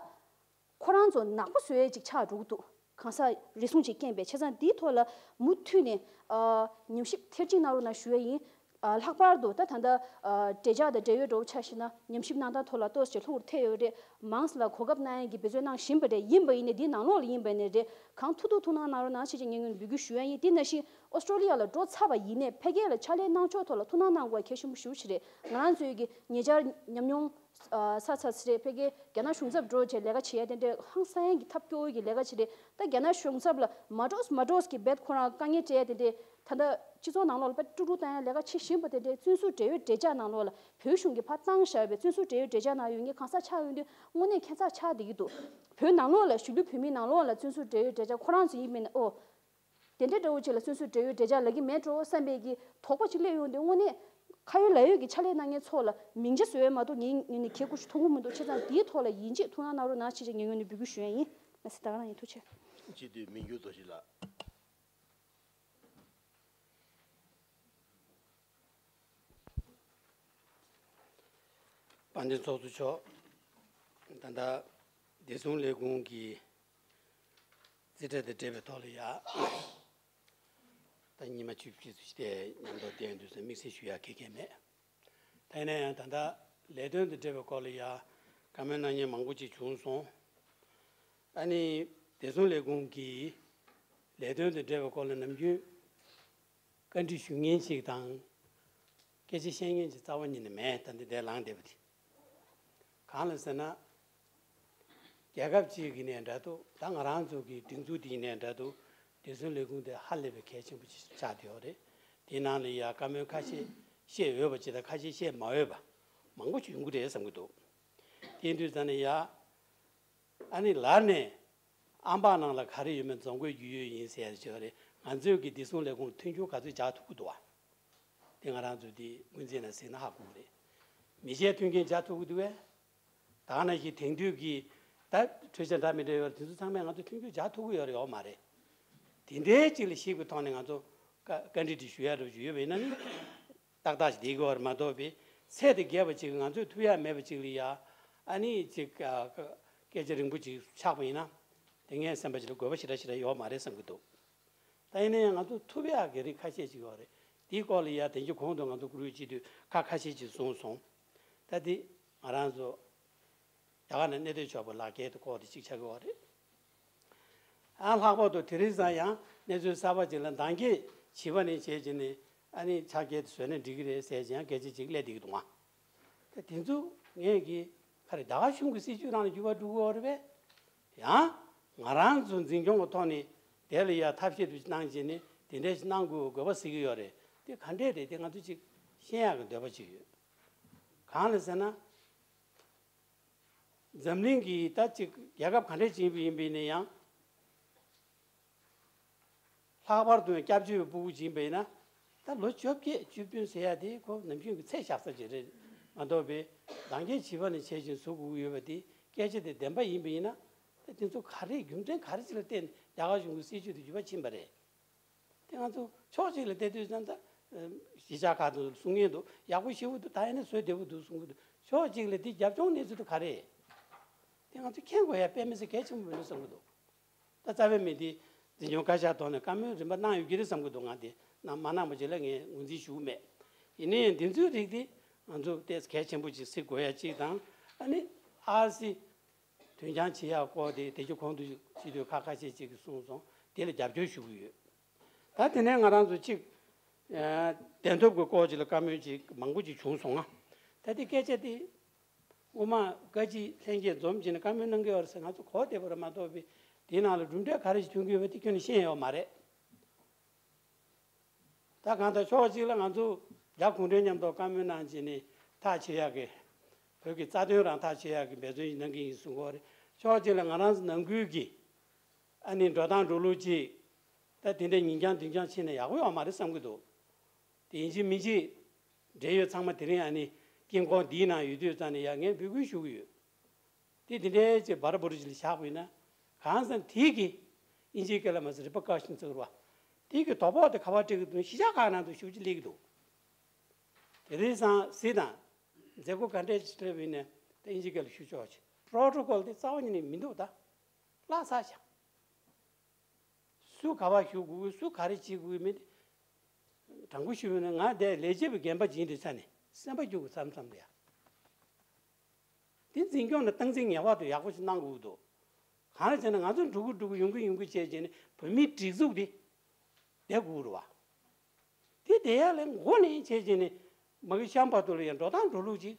ཁོ་རང་ཚོ་ནག་པོ་བཟོ་ཡས་ཅིག་ཆགས་འགྲོ་གི་འདུག་གང་ཟག་རེ་ཟུང་ཅིག་རྐྱེན་པས་བྱས་ཙང་འདིའི་ཐོག་ལ་མུ་མཐུད་ནས་ཨ་ཉམས་ཞིབ་མཐིལ་གཅིག་གནང་རོགས་གནང་ཞུ་ཡས་ཡིན། ཨ་ལྷག་པར་དུ་ད་ད་ལྟ་ཨ་འབྲེལ་ཆགས་དང་འབྲེལ་ཡོད་འདྲ་བོ་ཆ་བཞག་ན་ཉམས་ཞིབ་གནང་སྟངས་ཐོག་ལ་ཏོག་ཙམ་ལྷུག་ཐེབས་ཡོད་རེད། མང་ཙམ་ལ་གོ་སྐབས་གནང་ཡས་ཀྱི་འབད་བརྩོན་གནང་བཞིན་པ་རེད། ཡིན་པ་ཡིན་ནའི་འདིའི་ནང་ལོགས་ལ་ཡིན་པ་ཡིན་ནའི་རེད། གང་ཐུབ་ཐུབ་ཐུགས་སྣང་གནང་རོགས་གནང་ཞེས་ཀྱི་ངས་ངོས་ནས་འབོད་སྐུལ་ཞུ་ཡ་ཡིན། དེ་ནང་བཞིན་ཨོ་སི་ཀྲོ་ལི་ཡ་ལ་འགྲོ་ཚར་བ་ཡིན་ནའི་ཕ་གི་ལ་ཕྱག་ལས་གནང་ཕྱོགས་ཐོག་ལ་ཐུགས་སྣང་གནང་དགོས་པ་གལ་ཆེན་པོ་ཞེ་པོ་ཅིག་རེད། ང་རང་ཚོའི་གི་ཉེ་ཆར་ཉམས་མྱོང་ཨ་ས་ཚ་ཚ་རེད། ཕ་གི་རྒྱ་ནག་གཞུང་ཚབ་འགྲོ་བྱས་ལས་ཀ་བྱེད་ཡ་དེ་འདྲའི་ཧང་སང་ཡ་གི་ཐབས་སྐྱོ་བོ་གི་ལས་ཀ་བྱེད་རེད། ད་རྒྱ་ནག་གཞུང་ཚབ་ལ་མ་འགྲོ་མ་འགྲོ་གི་རྦད་ཁོ་རང་དཀའ་ངལ་སྤྲད་ཡ་དེ་འདྲའི་ ད་ལྟ་སྤྱི་ཚོགས་ནང་ལོགས་ལ་དཔེ་དཀྲུག་དཀྲུག་བཏང་ཡ་ལས་ཀ་བྱེད་བཞིན་པ་དེ་འདྲའི་བཙོན་ཟུར་འབྲེལ་ཡོད་འབྲེལ་ཆགས་ནང་ལོགས་ལ་བོད་གཞུང་གིས་ཕར་བཏང་བཞག་པའི་བཙོན་ཟུར་འབྲེལ་ཡོད་འབྲེལ་ཆགས་ནང་ཡོད་མཁན་གང་ཟག་ཆགས་ཡོང་དུས་དངོས་གནས་ཁྱད་མཚར་ཆགས་བསྡད་ཀྱི་འདུག་བོད་ནང་ལོགས་ལ་གཞིས་ལུས་བོད་མིའི་ནང་ལོགས་ལ་བཙོན་ཟུར་འབྲེལ་ཡོད་འབྲེལ་ཆགས་ཁོ་རང་ཚོ་ཡིན་མིན་ཨོ། དེ་འདྲའི་འདྲ་བོ་ཅིག་ལ་བཙོན་ཟུར་འབྲེལ་ཡོད་འབྲེལ་ཆགས་ལབ་ཀྱི་མེད་འགྲོ་བསམ་པའི་གི་དོགས་པ་ཅིག་སླེབས་ཡོང་དུས་དངོས་གནས་ཁ་ཡོད་ལག་ཡོད་ཀྱི་ཕྱག་ལས་གནང་མཁན་ཚོ་ལ་མིང་ཆ་བཟོས་ཡ་མ་གཏོགས་ངའི་ངོས་ནས་གལ་ཁུར་ཞིག་མཐོང་གི་མི་འདུག་བྱས་ཙང་དེའི་ཐོག་ལ་ཡིན་གཅིག་ཐུགས་སྣང་གནང་རོགས་གནང་ཞེས་ངའི་ངོས་ནས་འབོད་སྐུལ་ཞུ་ཡ་ཡིན། ལགས་སེ། ད་ག་རང་ཡིན། ཐུགས་རྗེ་ཆེ། སྤྱི་འཐུས་མི་འགྱུར་རྡོ་རྗེ་ལགས། དཔལ་ལྡན་ཚོགས་གཙོ་མཆོག་ད་ལྟ་བདེ་སྲུང་ལས་ཁུངས་ཀྱི་རྩིས་ཁྲ་དེ་སྤྲད་པའི་ཐོག་ལ་ཡ། ད་ཉི་མ་བཅུ་བཞི་ཙམ་ཞིག་དེ་མཉམ་དུ་བསྡད་ཡོང་དུས་ཙམ་དམིགས་བསལ་ཞུ་ཡ་གལ་གལ་མེད། ད་ཡིན་ན་ཡང་ད་ལྟ་ལས་དོན་དང་འབྲེལ་བའི་སྐོར་ལ་ཡ་བཀའ་མོལ་གནང་མཁན་མང་པོ་ཅིག་བྱུང་སོང་། ཨ་ནི་བདེ་སྲུང་ལས་ཁུངས་ཀྱི་ལས་དོན་དང་འབྲེལ་བའི་སྐོར་ལ་ནམ་རྒྱུན་བཀའ་འདྲི་ཞུ་མཁན་ཅིག་དང་། སྐད་ཆ་བཤད་མཁན་ཅིག་རྩ་བ་ཉིད་ནས་མེད། ད་འདི་འདིར་ལངས་བསྡད་པ་དེ། གང་ལ་ཟེར་ན། རྒྱལ་ཁབ་ཅིག་གི་ནས་འདྲ་འདུག་ད་ང་རང་ཚོ་གི་སྒྲིག་འཛུགས་འདི་ཡི་ནས་འདྲ་འདུག་བདེ་སྲུང་ལས་ཁུངས་དེ་ཧ་ལས་པའི་གལ་ཆེན་པོ་ཅིག་ཆགས་བསྡད་ཡོད་རེད། དེའི་ནང་ལ་ཡ་བཀའ་མོལ་ཁ་ཤས་བཤད་འོས་པ་ཅིག་དང་ཁ་ཤས་བཤད་མ་འོས་པ་མང་པོ་ཅིག་ཡོང་གི་རེད་བསམ་གྱི་འདུག་དེ་དུས་ཙམ་ནས་ཡ། ཨ་ནི་ལར་ནས་ཨམ་བག་ནང་ལ་ག་རེ་ཡོད་མེད་རྫོང་དགོས་རྒྱུས་ཡོད་ཡིན་ཟེར་ཡ་ཅིག་ཡོད་རེད། ང་ཚོའི་གི་བདེ་སྲུང་ལས་ཁུངས་མཐུན་འགྱུར་ག་ཚོད་རྒྱག་ཐུབ་ཀྱི་འདུག་བ། དེ་ང་རང་ཚོ་དེ་སྔོན་རྩིས་ནང་གཟིགས་ན་ཧ་གོ་གི་རེད། མི་བྱེད་མཐུན་རྐྱེན་རྒྱག་ཐུབ་ཀྱི་འདུག་བས། ད་ནང་བཞིན་དེང་དུས་ཀྱི་ད་གྲོས་འཆར་འདྲ་མི་འདྲ་ཡོད་རེད། དེ་ཚོ་ཚང་མས་ང་ཚོ་མཐུན་འགྱུར་རྒྱག་ཐུབ་ཀྱི་ཡོད་རེད་ཡོད་མ་རེད། དེ་འདྲའི་ཅིག་ལ་གཞིགས་པའི་ཐོག་ནས་ང་ཚོ་བཀའ་བཀའ་འདྲི་འདི་ཞུ་ཡ་འདྲ་བོ་ཅིག་ཡོད་པ་ཡིན་ན་ནི། ཏག་ཏག་ཞིག་བསྡད་ཀྱི་ཡོད་རེད་མ་གཏོགས་པའི་ཚད་དང་བརྒལ་བ་ཅིག་ང་ཚོས་ཐུབ་ཡ་མེད་པ་ཅིག་ལ་ཡ། ཨ་ནི་ཅིག་ཨ། སྐད་ཆ་རིང་པོ་ཅིག་ཆགས་པ་ཡིན་ན། དེ་ངའི་སེམས་པ་ཅིག་ལ་དགོས་པ་ཞེ་དྲག་ཞེ་དྲག་ཡོད་མ་རེད་བསམ་གྱི་འདུག་ད་ཡིན་ན་ཡང་ང་ཚོ་ཐུབ་ཡག་གི་རིགས་ཁ་ཤས་ཅིག་ཡོད་རེད། དེའི་སྐོར་ལ་ཡ་དེང་གི་གོང་དུ་ང་ཚོ་བཀུར་འོས་སྤྱི་འཐུས་ཁག་ཁ་ཤས་ཅིག་གསུངས་སོང་། ད་དེ་ང་རང་ཚོ་རྒྱ་གར་ནས་གནས་སྡོད་ཆོག་པའི་ལག་འཁྱེར་དེ་ཁོག་དེ་གཅིག་ཆགས་ཀྱི་ཡོད་རེད། ཨ་ལྷག་པར་དུ་དེ་རིང་སང་ཡང་གནས་ཚུལ་གསར་པ་ཅིག་ལ་འདང་སྐྱེས་བྱིས་པ་ནས་བྱས་ཀྱི་ནས་ཨ་ནི་ཕྱག་འཁྱེར་དེ་བཟོས་ན་འགྲིག་གི་རེད་ཟེར་ཀྱི་ཡང་སྐད་ཆ་ཅིག་སླེབས་བསྡད་ཀྱི་འདུག་ཨ། ད་དེ་ཚོ་ངས་ཀྱི་ཁ་རེ་ད་ག་གཞུང་གི་སྲིད་བྱུས་རང་ལ་འགྱུར་བ་འགྲོ་གི་ཡོད་རེད་པས། ཡང་ང་རང་ཚོ་འཛིན་སྐྱོང་གི་ཐོག་ནས་དེ་ལ་ཡ་ཐབས་ཤེས་དུ་གནང་བྱས་ནས་དེ་འདྲ་ཞིག་གནང་དགོས་དགོས་པ་ཟེར་གྱི་ཡོད་རེད། དེ་ག་འདྲས་རེད་དེ་ང་ཚོ་ཅིག་ཤེས་ཡག་གི་འདོད་པ་ཅིག་ཡོད། གང་ལ་ཟེར་ན། འཛམ་གླིང་གི་ད་ཅིག་རྒྱལ་ཁབ་ག་འདྲས་ཅིག་ཡིན་པ་ཡིན་པ་ཡིན་ན་ཡང་། ལྷག་པར་དུ་སྐྱབས་བཅོལ་བའི་སྤུ་གུ་ཅིག་ཡིན་པ་ཡིན་ན། ད་ལོ་བཅོ་བརྒྱད་བཅུ་བདུན་ཟེར་ཡ་དེ་ཁོ་ནམ་རྒྱུན་གྱི་ཚད་བཞག་ས་ཅིག་རེད་མ་གཏོགས་པའི་འདང་སྐྱེས་བྱིས་པ་ནས་བྱས་ཤིང་བཟོ་དགོས་ཀྱི་ཡོད་པ་དེ་སྐད་ཆ་དེ་བདེན་པ་ཡིན་པ་ཡིན་ན། ད་དེ་ཚོ་ག་རེ་རྒྱུ་མཚན་ག་རེ་ཅིག་ལ་བརྟེན་ནས་རྒྱ་གར་གཞུང་གི་སྲིད་བྱུས་དེ་འགྱུར་བ་ཕྱིན་པ་རེད། དེ་ང་ཚོ་ཕྱོགས་གཅིག་ལ་བལྟས་དུས་ཙང་ད། གཞིས་ཆགས་ཁག་ཏུ་གསུང་མཁན་འདུག་ཡག་པོ་ཞེ་པོ་འདུག་ད་ཡིན་ན་བཟོས་བདེ་པོ་འདུག་གསུང་གི་འདུག་ཕྱོགས་གཅིག་ལ་དེ་རྒྱབ་ལྗོངས་གནས་ཚུལ་དེ་ག་རེ། དེ་ང་ཚོ་མཁྱེན་དགོས་ཡ་དཔེ་མི་སྲིད་གལ་ཆེན་པོ་མིན་འགྲོ་བསམ་གི་འདུག་ད་རྩ་བའི་མི་དེ་འཛིན་སྐྱོང་བཀའ་ཤག་ཐོག་ནས་བཀའ་མོལ་རིམ་པ་གནང་ཡོད་ཀྱི་རེད་བསམ་གི་འདུག་ང་དེ་གནང་མ་གནང་པ་ཅིག་ལ་ངས་ངོས་འཛིན་ཞུ་གི་མེད། ཡིན་ན་ཡང་འདི་ཚོའི་རིགས་དེ་ང་ཚོ་ཏོག་ཙམ་གལ་ཆེན་པོ་ཅིག་གཟིགས་དགོས་ཡ་གཅིག་དང་ཨ་ནི་ཨར་སི། དོན་རྐྱང་བྱེད་ཡག་སྐོར་དེ་དེ་ཚོ་གོང་དུ་སྤྱི་འཐུས་ཁག་ཁ་ཤས་ཅིག་གིས་གསུངས་སོང་། དེ་ལ་རྒྱབ་སྐྱོར་ཞུ་གི་ཡོད། ད་དེ་ནས་ང་རང་ཚོ་གཅིག་ཨ་གདན་ཐོབ་ཀྱི་སྐོར་ཅིག་ལ་བཀའ་མོལ་ཅིག་མང་པོ་ཅིག་བྱུང་སོང་ང་། ད་དེ་སྐད་ཆ་དེ་སྔོན་མ་བཀའ་སྤྱི་ལྷན་རྒྱས་འཛོམས་བྱས་ནས་བཀའ་མོལ་གནང་གི་ཡོད་རེད་ཟེར་ང་ཚོ་གོ་བདེ་པོ་རེད་མ་གཏོགས་པའི་དེའི་ནང་ལ་གྲུབ་འབྲས་ག་རེ་ཞིག་ཐོན་གྱི་ཡོད་པ་དེ་ཁྱོན་ནས་ཤེས་ཡོད་མ་རེད། ད་གང་ལྟར་ཕྱོགས་གཅིག་ལ་ང་ཚོ་རྒྱ་གུང་ཁྲན་མཉམ་དུ་བཀའ་མོལ་གནང་བྱས་ནས་ཐག་བཅད་ཡག་གི་བོད་ཀྱི་རྩ་དོན་རང་ཐག་བཅད་ཡག་གི་འབད་བརྩོན་ཞིག་གནང་གི་ཡིན་གསུང་གི་ཡོད་རེད། ཕྱོགས་གཅིག་ལ་ང་རང་ཚོ་ནང་ཁུལ་གྱི་ཨ་ནི་འགྲོ་སྟངས་འགྲོ་ལུགས་ཅིག་ད་དེ་འདྲ་ཉིན་རྐྱང་བདུན་རྐྱང་ཕྱིན་ན་ཡག་པོ་ཡོད་མ་རེད་བསམ་གྱི་འདུག་དེ་ཡིན་གཅིག་མིན་གཅིག་འབྲེལ་ཡོད་ཚང་མ་དེ་རིང་ཨ་ནི་དཀྱིལ་འཁོར་འདིའི་ནང་ཡོད་དུས་ཙང་ནས་ཡ་ངས་འབོད་སྐུལ་ཞུ་གི་ཡོད། དེ་དེ་འདྲའི་ཅིག་སྦ་ར་སྦུ་ར་ཅིག་ལ་བཞག་པ་ཡིན་ན། གང་ཟེར་ན་དེ་གི་དབྱིན་ཇིའི་སྐད་ལ་མ་ཟེར་རི་པར་ཀ་ཤན་ཟེར་བ། དེ་གི་དོ་ཕོག་དེ་ག་པར་སྤྲད་ཀྱི་འདུག་གཞིས་ཆགས་ཁག་ནང་དུ་ཞེ་པོ་ཅིག་སླེབས་ཀྱི་འདུག་དེ་རིང་སང་གཟིགས་དང་། མཛད་སྒོ་ག་འདྲས་ཅིག་སྤྲད་པ་ཡིན་ན་ད་དབྱིན་ཇིའི་སྐད་ལ་ཞུ་ཆོག་ཅིག་པྲོ་ཊོ་ཀོལ་དེ་རྩ་བ་ཉིད་ནས་མི་འདུག་ད་བརླག་ཚར་བཞག་སུ་ག་པར་ཞུ་དགོས། སུ་ག་རེ་བྱེད་དགོས་མིན་དྲང་པོ་ཞུས་པ་ཡིན་ན་ང་དེ་ལས་བྱེད་པའི་རྒན་པ་ཅིག་ཡིན་དུས་ཙང་ནས་སེམས་པ་སྐྱོ་གི་མཚམས་མཚམས་དུ་ཡ། དེ་འཛིན་སྐྱོང་ནས་སྟངས་འཛིན་ངེས་པར་དུ་ཡག་པོ་ཞིག་གནང་དགོས་འདུག་གང་ལ་བྱས་ན་ང་ཚོ་འགྲོ་གི་འགྲོ་གི་ཡོང་གི་ཡོང་གི་བྱས་བྱས་ནས་བོད་མིའི་སྒྲིག་འཛུགས་དེ་བསྡད་དགོས་རེད་བ། དེ་བསྡད་ཡག་ལ་མགོ་ནས་བྱས་བྱས་ནས་མ་གི་གཤམ་བར་དུ་ལ་ཡང་འགྲོ་སྟངས་འགྲོ་ལུགས་ཅིག་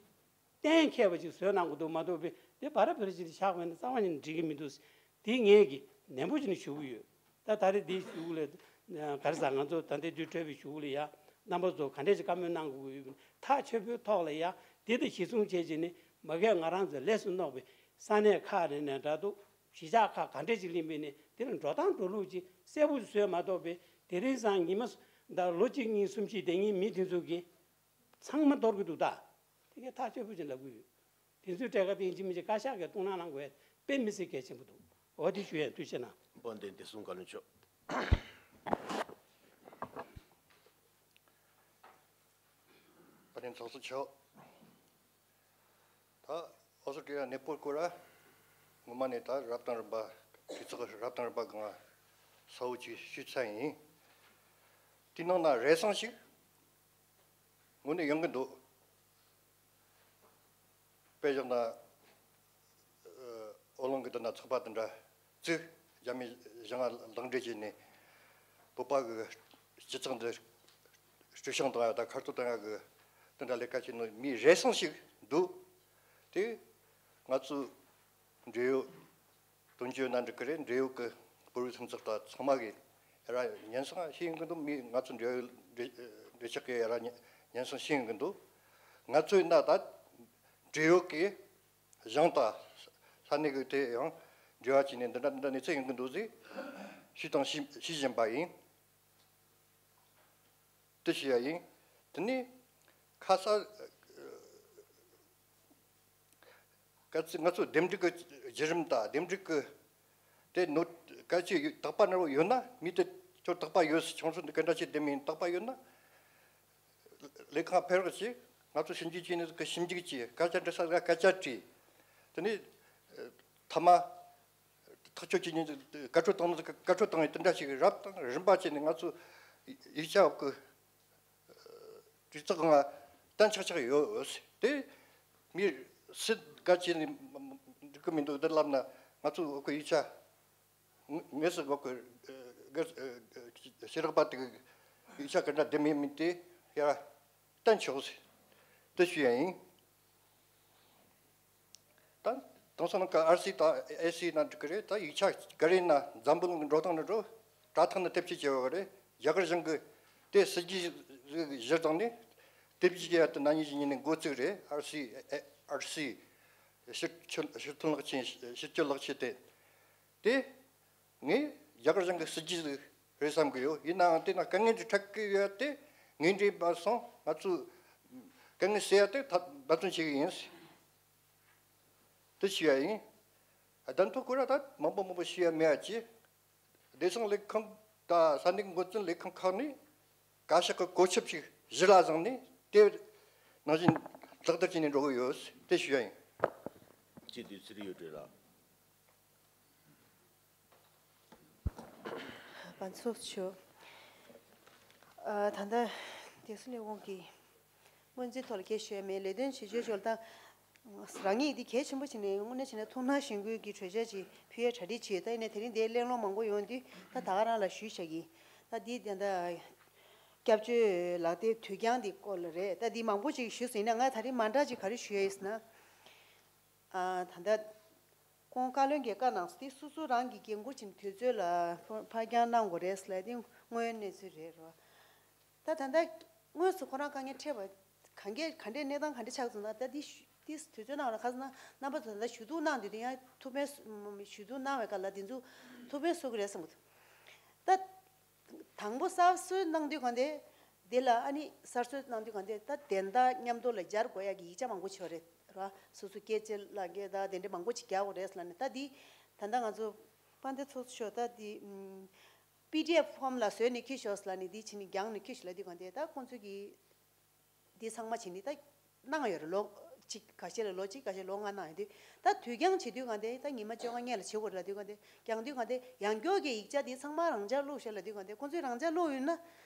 གཏན་འཁེལ་བ་ཅིག་བཟོས་གནང་དགོས་འདུག་མ་གཏོགས་པའི་དེ་བར་བར་ཅིག་བཞག་པ་ཡིན་ན་རྩ་བ་ཉིད་ནས་འགྲིག་གི་མི་འདུག་དེ་ངས་ཀྱི་ནན་པོ་བྱས་ནས་ཞུ་གི་ཡོད། ད་ད་རེས་འདི་ཞུ་གི་ལས་ ག་རེ་ཟ། ང་ཚོ་ད་ལྟའི་དུས་འཕྲོད་པའི་གཞུག་ལ་ཡ་རྣམ་པ་ཚོ་ག་འདྲས་ཀྱི་བཀའ་མོལ་གནང་དགོས་ཡོད་མེད། ཐག་ཆོད་པོའི་ཐོག་ལ་ཡ་འདི་དང་གཞི་བཟུང་བྱས་བྱས་ནས་མ་གིར་ང་རང་ཚོ་ལས་སུ་གནོག་པའི་ས་གནས་ཁག་རེ་ནས་འདྲ་འདུག་གཞིས་ཆགས་ཁག་ག་འདྲས་ཅིག་ལེན་པས་ནས་དེ་ལ་འགྲོ་སྟངས་འགྲོ་ལུགས་ཅིག་གསལ་པོ་བཟོས་མ་གཏོགས་པས། དེ་རིང་སང་ཉི་མ་ད་ལོ་གཅིག་གཉིས་གསུམ་བཞི་དེ་ཉིན་མི་དེ་ཚོ་གིས་ཚང་མ་འདོར་གི་འདུག་ད། དེ་གའི་ཐག་ཆོད་པོ་ཅིག་ལབ་གི་ཡོད། དེ་ཚོའི་གྲས་ཀ་དེ་ཡིན་གཅིག་མིན་གཅིག་བཀའ་ཤག་གིས་ཐུགས་སྣང་གནང་དགོས་དཔེ་མི་སྲིད་གལ་ཆེན་པོ་འདུག་འོ་དེ་ཞུ་ཡས། ཐུགས་རྗེ་གནང་། དཔལ་ལྡན་བདེ་སྲུང་བཀའ་བློན་མཆོག་དཔལ་ལྡན་ཚོགས་གཙོ་མཆོག་ད་ཨོ་སི་ཀྲི་ཡ་གནས་སྤོར་སྐོར་ལ་ངོ་མ་ནས་ད་རབ་དང་རིམ་པ་གྲོས་ཚོགས་རབ་དང་རིམ་པ་གང་གསལ་བོ་ཅིག་ཞུས་ཚར་ཡིན། དེའི་ནང་ན་རེ་ཟུང་ཞིག་དངོས་གནས་ཡོང་གི་འདུག་དཔེ་བཞག་ན། ཨོ་གླིང་གི་དེ་ན་ཚོགས་པ་དེ་འདྲ་བཙུགས། རྒྱ་མི་ཞི་འགྲིག་བྱས་ནས་བོད་པ་གི་སྤྱི་ཚོགས་འདི་བཅོས་སྐྱོང་གཏོང་ཡ་དང་ཁ་གཏོར་གཏོང་ཡ་གི་དེ་འདྲ་ལས་ཀ་བྱས་ནས་མི་རེ་ཟུང་ཞིག་འདུག་དེ་ང་ཚོ་འབྲེལ་ཡོད་དོན་གཅོད་ན་འགྲིག་གི་རེད། འབྲེལ་ཡོད་ཀྱི་བོད་རིགས་མཐུན་ཚོགས་དང་ཚང་མ་གིས་ཡ་ར་སྙན་སེང་ཞུ་ཡོང་གི་འདུག་མི་ང་ཚོ་འབྲེལ་ཡོད་འབྲེལ་འབྲེལ་ཆགས་ཀྱིས་ཡ་ར་སྙན་སེང་ཞུ་ཡོང་གི་འདུག་ང་ཚོའི་ན་ད་འབྲེལ་ཡོད་ཀྱི་གཞུང་དང་ས་གནས་ཀྱི་དེ་ཡང་འབྲེལ་བ་བྱས་ནས་འདི་འདྲ་འདི་འདྲ་གནས་ཚུལ་ཡོང་གི་འདུག་ཟེར་ཞུས་དང་ཞུ་ཞུ་བཞིན་པ་ཡིན། དེ་ཞུ་ཡ་ཡིན། དེ་ནས་ཁ་ས་གལ་སྲིད་ང་ཚོ་འདེམས་སྒྲུག་གི་བརྒྱུད་རིམ་དང་འདེམས་སྒྲུག་གི་དེ་ནོར་གལ་ཆེ་དག་པ་འདྲ་བོ་ཡོད་ན། མི་དེ་ཚོར་དག་པ་ཡོད། ཁྱོད་ཚོ་འདི་ག་འདྲ་བྱས་འདེམས་ཡིན་དག་པ་ཡོད་ན། ལས་ཁང་ཕེབས་རོགས་བྱེད། ང་ཚོ་ཞིབ་འཇུག་བྱས་ནས་ཞིབ་འཇུག་བྱས། སྐད་ཆ་འདྲི་ས་ག་སྐད་ཆ་དྲིས། དེ་ནས་ཐ་མ་ཐག་གཅོད་བྱེད་ཉིན་བཀའ་འཁྲོལ་བཏང་ན་བཀའ་འཁྲོལ་བཏང་ཡིན། དེ་འདྲ་ཞིག་རབ་དང་རིམ་པ་བྱས་ནས་ང་ཚོ་ཡིག་ཆ་འོག་གི་གྲོས་ཚོགས་ང་གཏན་ཆགས་ཆགས་ཡོད་དེ། མི་སུས་ག་བྱས་ནས་འགྲིག་གི་མི་འདུག་དེ་ལབ་ན་ང་ཚོ་འོག་གི་ཡིག་ཆ། ངེས་སུ་འགོག་གི་ཤེས་རག་པ་དེ་གི་ཡིག་ཆ་ག་འདྲ་འདེམས་ཡིན་མིན་དེ་ཡ་གཏན་ཆོག་དེ་ཞུ་ཡ་ཡིན། ད་དེང་སང་ནང་གི་ཨར་སི་དང་ཨེ་སི་ན་འགྲིག་གི་རེད། ད་ཡིག་ཆ་ག་རེ་ན་འཛམ་བུ་གླིང་གི་འགྲོ་སྟངས་ནང་འགྲོ། དྲ་ཐོག་ནས་དེབ་སྐྱེལ་བྱེད་པ་རེད། རྒྱ་གར་གཞུང་གི་དེ་སྲིད་ཇུས་གཞིར་བཟུང་ནས་དེབ་སྐྱེལ་ཡ་དེ་ན་ནིང་གཞེས་ནིང་ནས་འགོ་བཙུགས་རེད། ཨར་སི་ཨར་སི་ཕྱིར་ཕྱིར་ཐོན་ལག་ཆས་ཕྱིར་སྐྱོད་ལག་ཆས་དེ། དེ་ངས་རྒྱ་གར་གཞུང་གི་སྲིད་ཇུས་ཟིག་རེད་བསམ་གི་ཡོད། ཡིན་ནའང་དེ་ན་དཀའ་ངལ་འདི་འཕྲད་གི་ཡོད་དེ། ངས་འདྲི་མ་སོང་། ང་ཚོས་དཀའ་ངལ་སེལ་ཡ་དེ་ད་འབད་བརྩོན་བྱེད་གི་ཡིན། དེ་ཞུ་ཡ་ཡིན། གདན་ཐོག་ཁོ་ར་ད་མང་པོ་མང་པོ་ཞུ་ཡ་མེད་ཡ་ཅི། བདེ་སྲུང་ལས་ཁང་དང་ས་གནས་འགོ་འཛིན་ལས་ཁང་ཁག་ནས་བཀའ་ཤག་གི་བཀོད་ཁྱབ་ཅིག་གཞི་ལ་བཟུང་ནས་དེ་ནང་བཞིན་ལག་བསྟར་བྱས་ནས་འགྲོ་གི་ཡོད། དེ་ཞུ་ཡ་ཡིན། སྤྱི་འཐུས་ཚུལ་ཡོད་གྲོས་ལགས། པ་ཚོགས་ཆོས། ཨ། ད་ལྟ་བདེ་སྲུང་ལས་ཁུངས་ཀྱི་སྔོན་རྩིས་ཐོག་ལ་སྐད་ཆ་ཤོད་མེད། ལས་དོན་བྱེད་ཕྱོགས་ཆོག་ད་རང་ཉིད་འདི་གལ་ཆེན་པོ་བྱས་ནས་དངོས་གནས་བྱས་ན་ཐུགས་སྣང་གཞེན་སྐུལ་གྱི་གྲོས་འཆར་ཅིག་ཕུལ་ཡ་གྲ་སྒྲིག་བྱས། ད་ཡིན་ནའི་དེ་རིང་འདིར་གླེང་སློང་མང་པོ་ཡོང་དུས་ད་ད་ག་རང་ལ་ཞུས་བཞག་གི། ད་འདི་ད་ལྟ་སྐྱབས་བཅོལ་ལག་དེབ་དུས་འགྱངས་འདི་སྐོར་ལ་རེད། ད་འདི་མང་པོ་ཅིག་ཞུས་ཟིན་ན་ང་ད་རིང་མ་འདྲ་ཅིག་ག་རེ་ཞུ་ཡ་ཡིན་ཟེར་ན། ཨ། ད་ལྟ་ཁོང་བཀའ་བློན་གྱིས་བཀའ་གནང་སོང་། དེ་སོ་སོ་རང་གི་འགན་འཁུར་བྱས་ནས་དུས་ཚོད་ལ་ཕར་འགྱངས་གནང་དགོས་རེད་ཟེར་ལབ། དེ་དངོས་ཡོད་གནས་ཚུལ་རེད་རོ། ད་ད་ལྟ་དངོས་སུ་ཁོ་རང་དཀའ་ངལ་འཕྲད་པ་གང་གས་ག་འདྲས་གནས་སྟངས་ག་འདྲས་ཆགས་སོང་ན། ད་འདི་ཞུ་འདི་དུས་ཚོད་གནང་རོགས་ཁ་སང་རྣམ་པ་ཚོ་ད་ལྟ་ཞུ་གཏུག་གནང་དུས་དེ་ཡང་ཐུགས་ཕན་གསོ་ཞུ་གཏུག་གནང་བའི་སྐབས་ལ་འདི་ཚོ་ཐུགས་ཕན་གསོ་གི་རེད་བསམ་གི་འདུག་ད། དང་པོ་གསར་བཟོ་གནང་དུས་གང་དེ། དེ་ལ་ཨ་ནི་གསར་བཟོ་གནང་དུས་གང་དེ་ད་དོན་དག་མཉམ་དུ་ལ་སྦྱར་དགོས་ཡ་གི་ཡིག་ཆ་མང་པོ་བྱོས་རེད་ར། སོ་སོ་སྐད་ཆ་ལ་སྐད་ད་དེ་འདྲ་མང་པོ་ཅིག་རྒྱག་དགོས་རེད་ལབ་ནས། ད་འདི་ད་ལྟ་ང་ཚོ་དཔལ་ལྡན་ཚོགས་གཙོ་མཆོག་ད་འདི་ཨམ་པི་ཌི་ཨེཕ་ཕོམ་ལ་བཟོས་ནས་འཁྱེར་ཤོག་ལབ་ནས། འདི་བྱས་ནས་རྒྱང་ནས་འཁྱེར་ཤོག་ལབ་དུས་གང་དེ་ད་ཁོང་ཚོ་གི་འདི་ཚང་མ་བྱས་ནས་ད་གནང་ཡོད་རེད། ལོ་གཅིག་ཁ་ཤས་ལ་ལོ་གཅིག་ཁ་ཤས་ལོ་ལྔ་གནང་ཡོད་དུས། ད་དུས་འགྱངས་བྱེད་དུས་གང་དེ་ད་ཉི་མ་བཅོ་ལྔ་སྔོན་ལ་བྱེད་དགོས་རེད་ལབ་དུས་གང་དེ། རྒྱང་དུས་གང་དེ་ཡང་སྐྱོར་གྱི་ཡིག་ཆ་འདི་ཚང་མ་རང་འཇགས་བླུགས་ཤོག་ལབ་དུས་གང་དེ་ཁོང་ཚོས་རང་འཇགས་བླུགས་ཡོད་ན།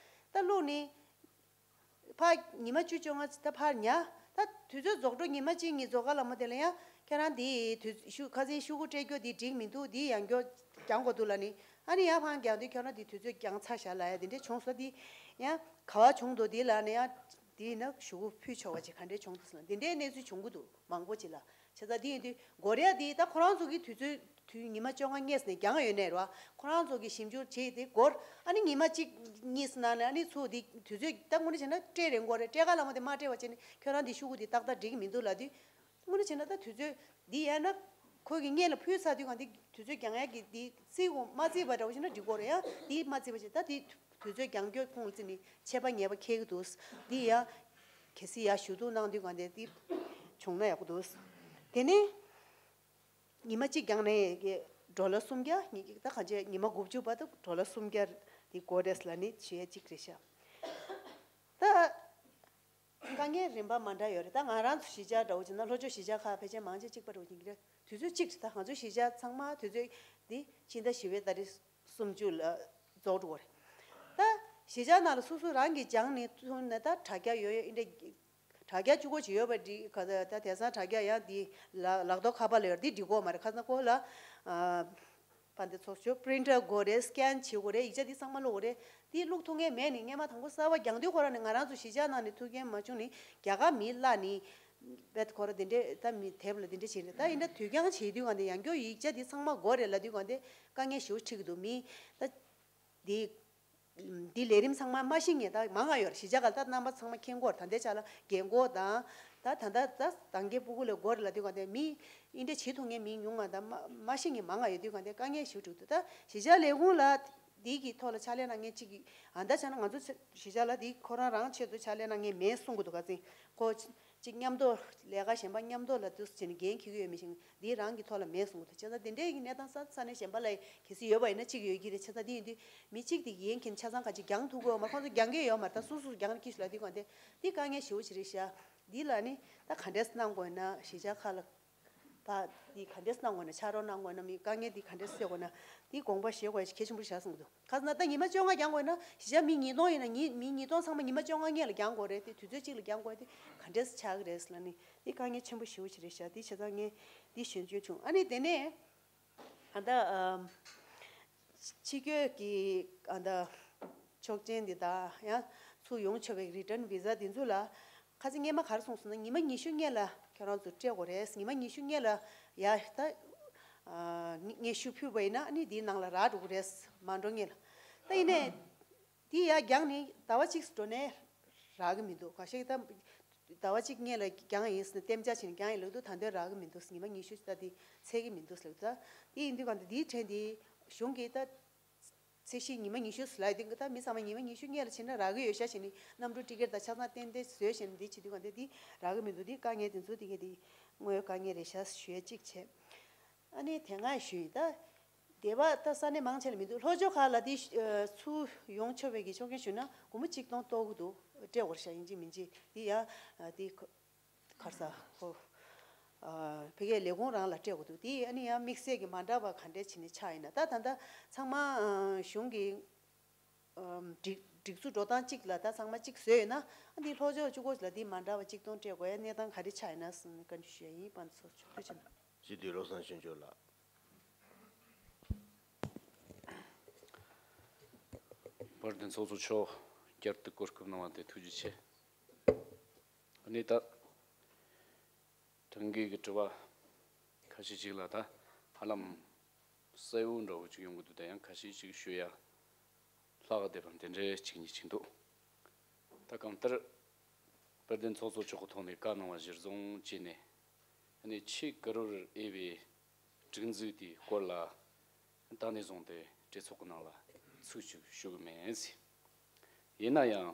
ད་བླུགས་ནས་ཕར་ཉི་མ་བཅུ་བཅོ་ལྔ་ད་ཕར་ཉར། ད་དུས་ཚོད་རྫོགས་འགྲོ་ཉི་མ་གཅིག་གཉིས་རྫོགས་ག་ལ་མོ་དེ་ལ་ཡང་ཁྱེད་རང་འདི་དུས་ཤུ་ཁ་སང་ཤོག་གུ་སྤྲད་རྒྱུ་འདི་འགྲིག་མི་འདུག་འདི་ཡང་སྐྱོར་རྒྱག་དགོས་འདུག་ལབ་ནས། ཨ་ནི་ཡར་ཕར་རྒྱག་དུས་ཁྱོད་རང་འདི་དུས་ཚོད་འགྱངས་ཚར་བཞག་ལབ་ཡ་དེ་འདྲས་བྱུང་སོང་། འདི་ཡང་ག་བ་བྱུང་འདུག་འདི་ལབ་ནས་ཡང་འདི་ན་ཞུ་གུ་ཕུལ་ཆོག་པ་ཅིག་ག་འདྲས་བྱུང་འདུག་ཟེར་ན། འདི་འདྲའི་གནས་ཚུལ་བྱུང་གི་འདུག་མང་པོ་ཅིག་ལ། བྱས་ཙང་འདི་ཡིན་དུས་སྒོ་རེ་ཡ་འདི་ད་ཁོ་རང་ཚོ་གི་དུས་ཚོད་ དུས་ཉི་མ་བཅོ་ལྔ་སྔས་ནས་འགྱངས་ཡོད་ནས་རེད་བ། ཁོ་རང་ཚོ་གིས་ཞིབ་འཇུག་བྱས་ཏེ་འགོར། ཨ་ནི་ཉི་མ་གཅིག་གཉིས་ནང་ནས་ཨ་ནི་ཚུར་དེ་དུས་ཚོད་ད་དངོས་གནས་བྱས་ན་སྤྲད་རན་དགོས་རེད། སྤྲད་ག་ལ་མ་དེ་མ་སྤྲད་པ་བྱས་ནས་ཁྱོད་རང་དེ་ཤོག་གུ་དེ་ཏག་ཏག་འགྲིག་གི་མི་འདུག་ལབ་དུས། དངོས་གནས་བྱས་ན་ད་དུས་ཚོད་འདི་ཡང་ན་ཁོ་གིས་སྔོན་ལ་ཕུལ་ཚར་དུས་གང་དེ་དུས་ཚོད་འགྱངས་ཡག་གི་འདི་རྩིས་དགོངས་མ་བརྩིས་པ་འདྲ་བོ་ཞིག་ན་འགྲིག་གི་རེད། ཡང་འདི་མ་བརྩིས་པ་བྱས་ད་འདི་དུས་ཚོད་འགྱངས་སྐྱོ་ཁུངས་བརྩིས་ནས་ཆད་པ་ཉེས་པ་འཁེལ་གི་འདུག་འདི་ཡང་གལ་སྲིད་ཡང་ཞུ་གཏུག་གནང་དུས་གང་དེ་འདི་བྱུང་ན་ཡག་པོ་འདུག་དེ་ནས། ཉི་མ་གཅིག་བརྒྱངས་ནས་ཀྱི་ཌོ་ལར་སུམ་བརྒྱ། ཉི་ད་གང་ཅི་ཉི་མ་དགུ་བཅུ་བར་དུ་ཌོ་ལར་སུམ་བརྒྱ་འདི་དགོས་རེད་ལབ་ནི་བྱེད་ཡས་གཅིག་རེད་ཤག་ད་དཀའ་ངལ་རིམ་པ་མ་འདྲ་ཡོད་རེད། ད་ང་རང་ཚོ་གཞིས་ཆགས་འདྲ་བོ་བྱས་ན་ལྷོ་ཕྱོགས་གཞིས་ཆགས་ཁག་ཕལ་ཆེར་མང་ཆེ་གཅིག་པ་འདྲ་བོ་ཡིན་གྱི་རེད། དུས་ཚོད་གཅིག་རེད། ད་ང་ཚོ་གཞིས་ཆགས་ཚང་མ་དུས་ཚོད་འདི་ཕྱི་ཟླ་བཞི་པའི་ཏ་རིག་སུམ་ཅུ་ལ་རྫོགས་འགྲོ་གི་རེད། ད་གཞིས་ཆགས་ནང་ལ་སོ་སོ་རང་གིས་སྦྱངས་ནས་ཐོན་ན་ད་དྲ་རྒྱ་ཡོད་ཡོད་འདི་འདྲ། དྲ་རྒྱ་གཅིག་པོ་ཅིག་ཡོད་པ་འདི་ག་ད་དེང་སང་དྲ་རྒྱ་ཡང་འདི་ལ་ལག་ཐོག་ཁ་པར་ལ་ཡོད་འདི་འགྲིག་གོ་མ་རེད། ཁ་སང་ཁོ་ལ་ཨ་པ་འདི་ཚོགས་ཆོས་པི་རིན་ཊར་དགོས་རེད། སི་ཀེན་བྱེད་དགོས་རེད། ཡིག་ཆ་འདི་ཚང་མ་ཀློག་དགོས་རེད། འདི་ཀློག་ཐུབ་མཁན་མེད་ནི་སྔན་མ་དང་པོ་གསར་པ་རྒྱག་དུས་ཁོ་རང་ནི་ང་རང་ཚོ་གཞིས་ཆགས་ནང་ནས་ཐུགས་འགན་མ་བྱུང་ནི་རྒྱ་གར་མི་བརླག་ནི་བེད་ཁོ་རང་འདི་འདྲས་ད་མི་དེབ་ལ་འདི་འདྲས་བྱེད་རེད། ད་ཡིན་ད་དུས་འགྱངས་བྱེད་དུས་གང་དེ་ཡང་སྐྱོ་ཡིག་ཆ་འདི་ཚང་མ་དགོས་རེད་ལབ་དུས་གང་དེ་དཀའ་ངལ་ཞེ་པོ་འཕྲད་ཀྱི་འདུག་མི་ད། འདི། འདི་ལས་རིམ་ཚང་མ་མ་ཤེས་མཁན་ད་མང་ང་ཡོད་རེད། གཞིས་ཆགས་ག་ལ་ད་རྣམ་པ་ཚང་མ་མཁྱེན་གྱི་ཡོད་རེད། ད་ལྟའི་ཆ་ལ་རྒན་གོག་དང་། ད་ད་ལྟ་ད་ད་གའི་སྤུ་གུ་ལས་འགོ་རེད་ལབ་དུས་ག་དེ་མི་ཨིན་འདྲ་བྱེད་ཐུབ་མཁན་མི་ཉུང་ང་ད་མ་མ་ཤེས་མཁན་མང་ང་ཡོད་དུས་ག་དེ་དཀའ་ངལ་ཞེ་པོ་འཕྲད་འདུག་ད་གཞིས་ཆགས་ལས་ཁུངས་ལ་འདི་གི་ཐོག་ལ་ཕྱག་ལས་གནང་མཁན་གཅིག་གིས་ཨ་ད་ཆ་ན་ང་ཚོ་གཞིས་ཆགས་ལ་འདི་ཁོ་རང་རང་ཆེད་དུ་ཕྱག་ལས་གནང་མཁན་མེད་གསུང་གི་འདུག་ག་ཚིག་ཁོ། གཅིག་མཉམ་དུ་ལས་ཀ་གཞན་པ་མཉམ་དུ་ལ་དུས་སུ་བྱས་ནས་འགན་འཁྱེར་གྱི་ཡོད་མི་ཤེས། འདི་རང་གི་ཐོག་ལ་མེད་གསུངས་འདུག་བྱས་ཙང་དེ་འདྲའི་གི་གནས་སྟངས་ས་ས་གནས་གཞན་པ་ལ་གལ་སྲིད་ཡོད་པ་ཡིན་ན་གཅིག་ཡོད་ཀྱི་རེད། བྱས་ཙང་འདི་ཡིན་དུས་མི་གཅིག་དེ་འགན་འཁྱེར་ཆ་ཚང་ག་ཅིག་རྒྱང་ཐུག་གི་ཡོད་མ་རེད། ཁོང་ཚོ་རྒྱང་གི་ཡོད་མ་རེད། ད་སོ་སོ་རྒྱང་ཀི་ཞུ་ལ་འདི་གང་དེ་འདི་དཀའ་ངལ་ཞེ་པོ་ཅིག་རེད་ཤག་འདི་ལ་ནི་ད་ག་འདྲས་གནང་དགོས་ན་གཞིས་ཆགས་ཁག་ལ་ད་འདི་ག་འདྲས་གནང་དགོས་ན་ཆ་རོགས་གནང་དགོས་ན་མི་དཀའ་ངལ་འདི་ག་འདྲས་སེལ་དགོས་ན་འདི་དགོངས་པ་བཞེས་དགོས་ཡ་གལ་ཆེན་པོ་རེད་ཤག་གསུངས་འདུག་ཁ་སང་ད་ཉི་མ་བཅོ་ལྔ་རྒྱང་དགོས་ན་གཞིས་ཆགས་མི་ཉིས་སྟོང་ཡིན་ན་ཉི་མི་ཉིས་སྟོང་ཚང་མ་ཉི་མ་བཅོ་ལྔ་སྔོན་ལ་རྒྱང་དགོས་རེད་དེ། དུས་ཚོད་གཅིག་ལ་རྒྱང་དགོས་དེ་ག་འདྲས་ཆགས་ཀྱི་རེད་ཟེར་ལ་ནི་འདི་དཀའ་ངལ་ཆེན་པོ་ཞེ་པོ་ཅིག་རེད་ཤག་འདི་བྱས་ཙང་ངས་འདི་ཞུ་འདོད་བྱུང་། ཨ་ནི་དེ་ནས་ཨ་ད་ཨམ་ཕྱི་སྐྱོད་ཀྱི་ཨ་ད་ཆོག་མཆན་འདི་དག་ཡང་ཚུར་ཡོང་ཆོག་པའི་རི་ཊན་བི་ཟ་འདི་ཚོ་ལ་ཁ་སང་སྔོན་མ་ག་རེ་གསུངས་སོང་ན་ཉི་མ་ཉི་ཤུ་སྔོན་ལ་ཁྱོད་རང་ཚོ་སྤྲད་དགོས་རེད། ཉི་མ་ཉི་ཤུ་སྔོན་ལ་ཡ་ད་ཨ་སྙན་ཞུ་ཕུལ་བ་ཡིན་ན་ཨ་ནི་འདིའི་ནང་ལ་རག་འགྲོ་གི་རེད། མ་འགྲོ་སྔོན་ལ་ད་ཡིན་ནའི། དེ་ཡར་རྒྱང་ནི་ཟླ་བ་གཅིག་འགྲོ་ནས་རག་གི་མི་འདུག་ཁ་ཤས་ད་ཟླ་བ་གཅིག་སྔོན་ལ་རྒྱང་ཡིན་ཟེར་ནས་གཏན་འཇགས་བྱས་ནས་རྒྱང་ཡིན་ལབ་འདུག་ད་དུང་རག་གི་མི་འདུག་ཉི་མ་ཉི་ཤུ་ད་དེ་ཚད་ཀྱི་མི་འདུག་ལབ་འདུག་ད་དེ་ཡིན་དུས་གང་ད་དེའི་དྲན་དེ་གཞུང་གིས་ད་ཚད་གཞི་ཉི་མ་ཉི་ཤུ་ལབ་དུས་ད་མི་ཚང་མ་ཉི་མ་ཉི་ཤུ་སྔོན་ལ་ཕྱིན་ན་རག་གི་ཡོད་ཤག་བྱས་ནས་གནམ་གྲུ་ཊི་ཀེ་ཊི་ད་ཆ་ཚང་ཏན་ཏན་བཟོས་བྱས་ནས་འདི་བྱེད་དུས་གང་ད་དེ་རག་གི་མི་འདུག་དེ་དཀའ་ངལ་དེ་ཚོ་དེ་གས་དེ་དངོས་ཡོད་དཀའ་ངལ་རེད་ཤག་ཞུ་ཡ་གཅིག་བྱས། ཨ་ནི་དེ་སྔ་ཞུས་ཡིན་ད། སྡེ་བ་ད་ས་གནས་མང་ཆེ་ལ་མི་འདུག་ལྷོ་ཕྱོགས་ཁག་ལ་དེ་ཨ་ཚུར་ཡོང་ཆོག་པའི་གི་ཆོག་མཆན་ཞུས་ན་སྒོར་མོ་གཅིག་སྟོང་གཏོང་གི་འདུག་སྤྲད་དགོས་ཤག་ཡིན་གཅིག་མིན་གཅིག་དེ་ཡ་ཨ་དེ་ག་ག་རེ་ཟ་ཁོ་ཨ་ཕ་གིའི་ལས་ཁུངས་རང་ལ་སྤྲད་དགོས་འདུག་དེ་ཨ་ནི་ཡང་དམིགས་བསལ་གྱི་མ་འདྲ་བ་ག་འདྲས་བྱས་ནས་ཆགས་ཡིན་ན་ད་ད་ལྟ་ཚང་མ་ཨ་གཞུང་གི་ཨམ་སྒྲིག་སྒྲིག་འཛུགས་འགྲོ་སྟངས་གཅིག་ལ་ད་ཚང་མ་གཅིག་བཟོས་ཡོད་ན་ཨ་འདི་ལྷོ་ཕྱོགས་གཅིག་པོ་ལ་འདི་མ་འདྲ་བ་གཅིག་སྟོང་སྤྲད་དགོས་ཡ་གནས་སྟངས་ག་རེ་ཆགས་ཡིན་ན་བསམ་ནས་བཀའ་འདྲི་ཞུ་ཡ་ཡིན། པ་འདི་ཚོ་ཆུ་ཚོད་ཕྱིན་ན། སྤྱི་འཐུས་བློ་བཟང་ཆོས་འབྱོར་ལགས། དཔལ་ལྡན་ཚོགས་གཙོ་མཆོག་བསྐྱར་དུ་གོ་སྐབས་གནང་བ་དེ་ཐུགས་རྗེ་ཆེ། ཨ་ནི་ད་ཁྲིམས་འགལ་གྱི་དྲི་བ་ཁ་ཤས་ཤིག་ལ་ད་ཧ་ལམ་གསལ་བོ་འདྲ་བོ་ཅིག་ཡོང་གི་འདུག་ད་ཡང་ཁ་ཤས་ཤིག་ཞུ་ཡ་ལྷག་བསྡད་པ་དེ་འདྲའི་གཅིག་གཉིས་ཅིག་འདུག་ད་གང་ལྟར་དཔལ་ལྡན་ཚོགས་གཙོ་མཆོག་གི་ཐོག་ནས་བཀའ་གནང་བ་གཞིར་བཟུང་བྱས་ནས་ཨ་ནི་ཆེས་དགའ་རབ་འོས་པའི་སྒྲིག་འཛུགས་དེའི་སྐོར་ལ་ད་ནས་བཟུང་སྟེ་གྲོས་ཚོགས་ཀྱི་ནང་ལ་ཚིག་གཅིག་ཞུ་གི་མེད། ཡིན་ན་ཡང་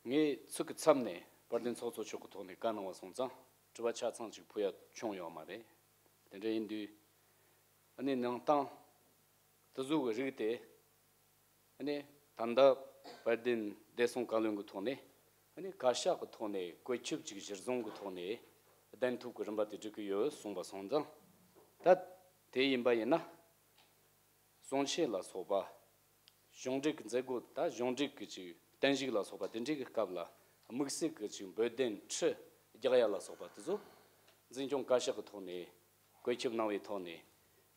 ངས་ཚིག་གི་མཚམས་ནས་དཔལ་ལྡན་ཚོགས་གཙོ་མཆོག་གི་ཐོག་ནས་བཀའ་གནང་བ་སོང་ཙང་དྲི་བ་ཆ་ཚང་ཅིག་ཕུལ་ཡ་བྱུང་ཡོད་མ་རེད། དེ་འདྲ་ཡིན་དུས་ཨ་ནི་གནང་སྟངས་དེ་ཚོ་གི་རིགས་དེ། ཨ་ནི་ད་ལྟ་དཔལ་ལྡན་བདེ་སྲུང་བཀའ་བློན་གྱི་ཐོག་ནས་ཨ་ནི་བཀའ་ཤག་གི་ཐོག་ནས་བཀོད་ཁྱབ་ཅིག་གཞིར་བཟུང་གི་ཐོག་ནས་གདན་ཐོབ་ཀྱི་རིམ་པ་དེ་སྒྲིག་གི་ཡོད་གསུངས་པ་སོང་ཙང་། ད་དེ་ཡིན་པ་ཡིན་ན་གསུང་ཆོས་ལ་སོགས་པ་གཞུང་འབྲེལ་གྱི་མཛད་སྒོ་ད་གཞུང་འབྲེལ་གྱི་ཅིག་བརྟན་བཞུགས་ལ་སོགས་པ་དེ་འདྲའི་གི་སྐབས་ལ་དམིགས་བསལ་གྱི་ཅིག་འབོད་འདོན་ཁྲི་རྒྱག་ཡ་ལ་སོགས་པ་དེ་ཚོ་འཛིན་སྐྱོང་བཀའ་ཤག་གི་ཐོག་ནས་བཀོད་ཁྱབ་གནང་བའི་ཐོག་ནས་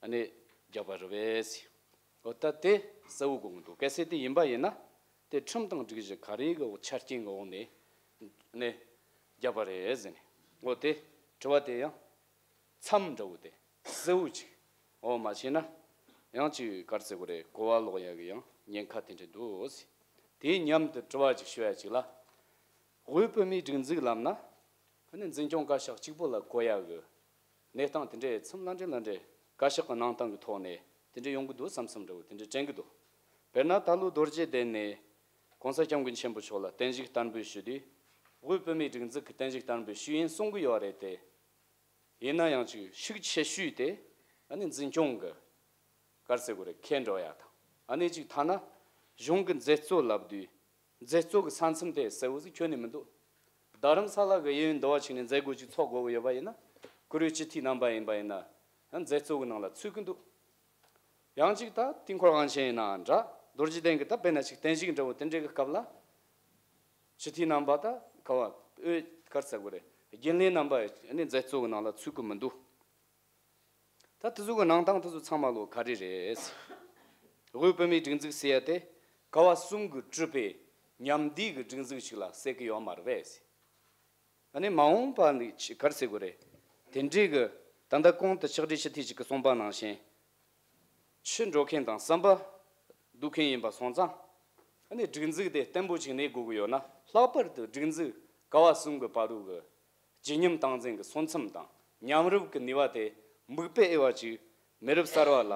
ཨ་ནི་རྒྱག་པ་རེད་པས། འོ་ད་དེ་གསལ་བོ་དགོངས་ཀྱི་འདུག་གལ་སྲིད་དེ་ཡིན་པ་ཡིན་ན་དེ་ཁྲིམས་དང་སྒྲིག་གཞི་ག་རེ་གི་འོག་ཆ་རྐྱེན་གི་འོག་ནས་ནས་རྒྱག་པ་རེད་ཟེར་ནས། འོ་དེ་དྲི་བ་དེ་ཡང་མཚམས་འདྲ་བོ་དེ་གསལ་བོ་ཅིག་ འོ་མ་བྱས་ན་ཡང་ཅིག་ག་རེ་ཟེར་དགོས་རེད། གོ་བ་ལོག་ཡ་གི་ཡང་ཉེན་ཁ་དེ་འདྲ་འདུག་ཟེར། དེའི་མཉམ་དུ་དྲི་བ་ཅིག་ཞུ་ཡ་ཅིག་ལ། དབུས་བོད་མིའི་སྒྲིག་འཛུགས་ལབ་ན། ཨ་ནི་འཛིན་སྐྱོང་བཀའ་ཤག་གཅིག་པོ་ལ་གོ་ཡ་གི་གནས་སྟངས་དེ་འདྲའི་མཚམས་ལ་འདྲེ་ལ་འདྲེ་བཀའ་ཤག་གི་གནང་སྟངས་ཀྱི་ཐོག་ནས་དེ་འདྲ་ཡོང་གི་འདུག་བསམ་བསམ་འདྲ་བོ་དེ་འདྲ་དྲན་གི་འདུག་དཔེར་ན་ད་ལོ་རྡོ་རྗེ་གདན་ནས་༸གོང་ས་༸སྐྱབས་མགོན་ཆེན་པོ་མཆོག་ལ་བརྟན་བཞུགས་བསྟར་འབུལ་ཞུ་དུས། དབུས་བོད་མིའི་སྒྲིག་འཛུགས་ཀྱི་བརྟན་བཞུགས་བསྟར་འབུལ་ཞུས་ཡིན་གསུང་གི་ཡོད་རེད་དེ། ཡིན་ན་ཡང་ཅིག་ཤུགས་ཆེ་ཤོས་དེ་ཨ་ནི་འཛིན་སྐྱོང་གི་ག་རེ་ཟེར་དགོས་རེད། ཁེལ་འགྲོ་ཡ་དང་། ཨ་ནི་ཅིག་ཐ་ན་གཞུང་གི་མཛད་གཙོ་ལབ་དུས་མཛད་གཙོ་གི་ས་མཚམས་དེ་གསལ་བོ་ཟིག་ཁྱོན་ནས་མི་འདུག་རྡ་རམ་ས་ལ་གི་གཡས་གཡོན་འདི་བ་ཅིག་ནས་མཛད་སྒོ་ཅིག་ཚོགས་དགོས་ཀྱི་ཡོད་པ་ཡིན་ན། བཀུར་འོས་སྤྱི་འཐུས་རྣམ་པ་ཡིན་པ་ཡིན་ན་ཡང་མཛད་གཙོ་གི་ནང་ལ་ཚུད་ཀྱི་འདུག་ཡང་ཅིག་ད་དུས་འཁོར་དབང་ཆེན་ཡིན་ནའང་འདྲ། རྡོ་རྗེ་གདན་གྱི་ད་དཔེར་ན་ཅིག་བརྟན་བཞུགས་འདྲ་བོ་དེ་འདྲའི་གི་སྐབས་ལ། སྤྱི་འཐུས་རྣམ་པ་ད་ག་བ་ཨོ་ག་རེ་ཟེར་དགོས་རེད། རྒྱུན་ལས་རྣམ་པ་ནི་མཛད་གཙོ་གི་ནང་ལ་ཚུད་ཀྱི་མི་འདུག་ད་དེ་ཚོ་གི་ནང་སྟངས་དེ་ཚོ་ཚང་མ་ལོ་ག་རེ་རེད། དབུས་བོད་མིའི་སྒྲིག་འཛུགས་ཟེར་ཡ་དེ་ག་བ་གསུམ་གྱིས་གྲུབ་པའི་མཉམ་འདུས་ཀྱི་སྒྲིག་འཛུགས་ཤིག་ལ་ཟེར་གི་ཡོད་མ་རེད་པས། ཨ་ནི་མ་འོངས་པ་ནི་ཆི་ག་རེ་ཟེར་དགོས་རེད། དེ་འདྲའི་གི་ད་ལྟ་གོང་དུ་ཕྱག་སྦྲེལ་སྤྱི་འཐུས་ཅིག་གིས་གསུངས་པ་ནང་བཞིན། ཕྱི་འགྲོ་མཁན་དང་བསམ་པ་སྡུག་མཁན་ཡིན་པ་སོང་ཙང་། ཨ་ནི་སྒྲིག་འཛུགས་དེ་བརྟན་པོ་ཞིག་གནས་དགོས་ཀྱི་ཡོད་ན། ལྷག་པར་དུ་སྒྲིག་འཛུགས་ཀ་བ་གསུམ་གྱི་བར་དུ་གི་བརྗིད་ཉམས་སྟངས་འཛིན་གྱི་སོ་མཚམས་དང་མཉམ་རུབ་ཀྱི་ནུས་པ་དེ་མིག་དཔེ་དབྱེ་བ་ཅིག་མི་རབས་གསར་བ་ལ་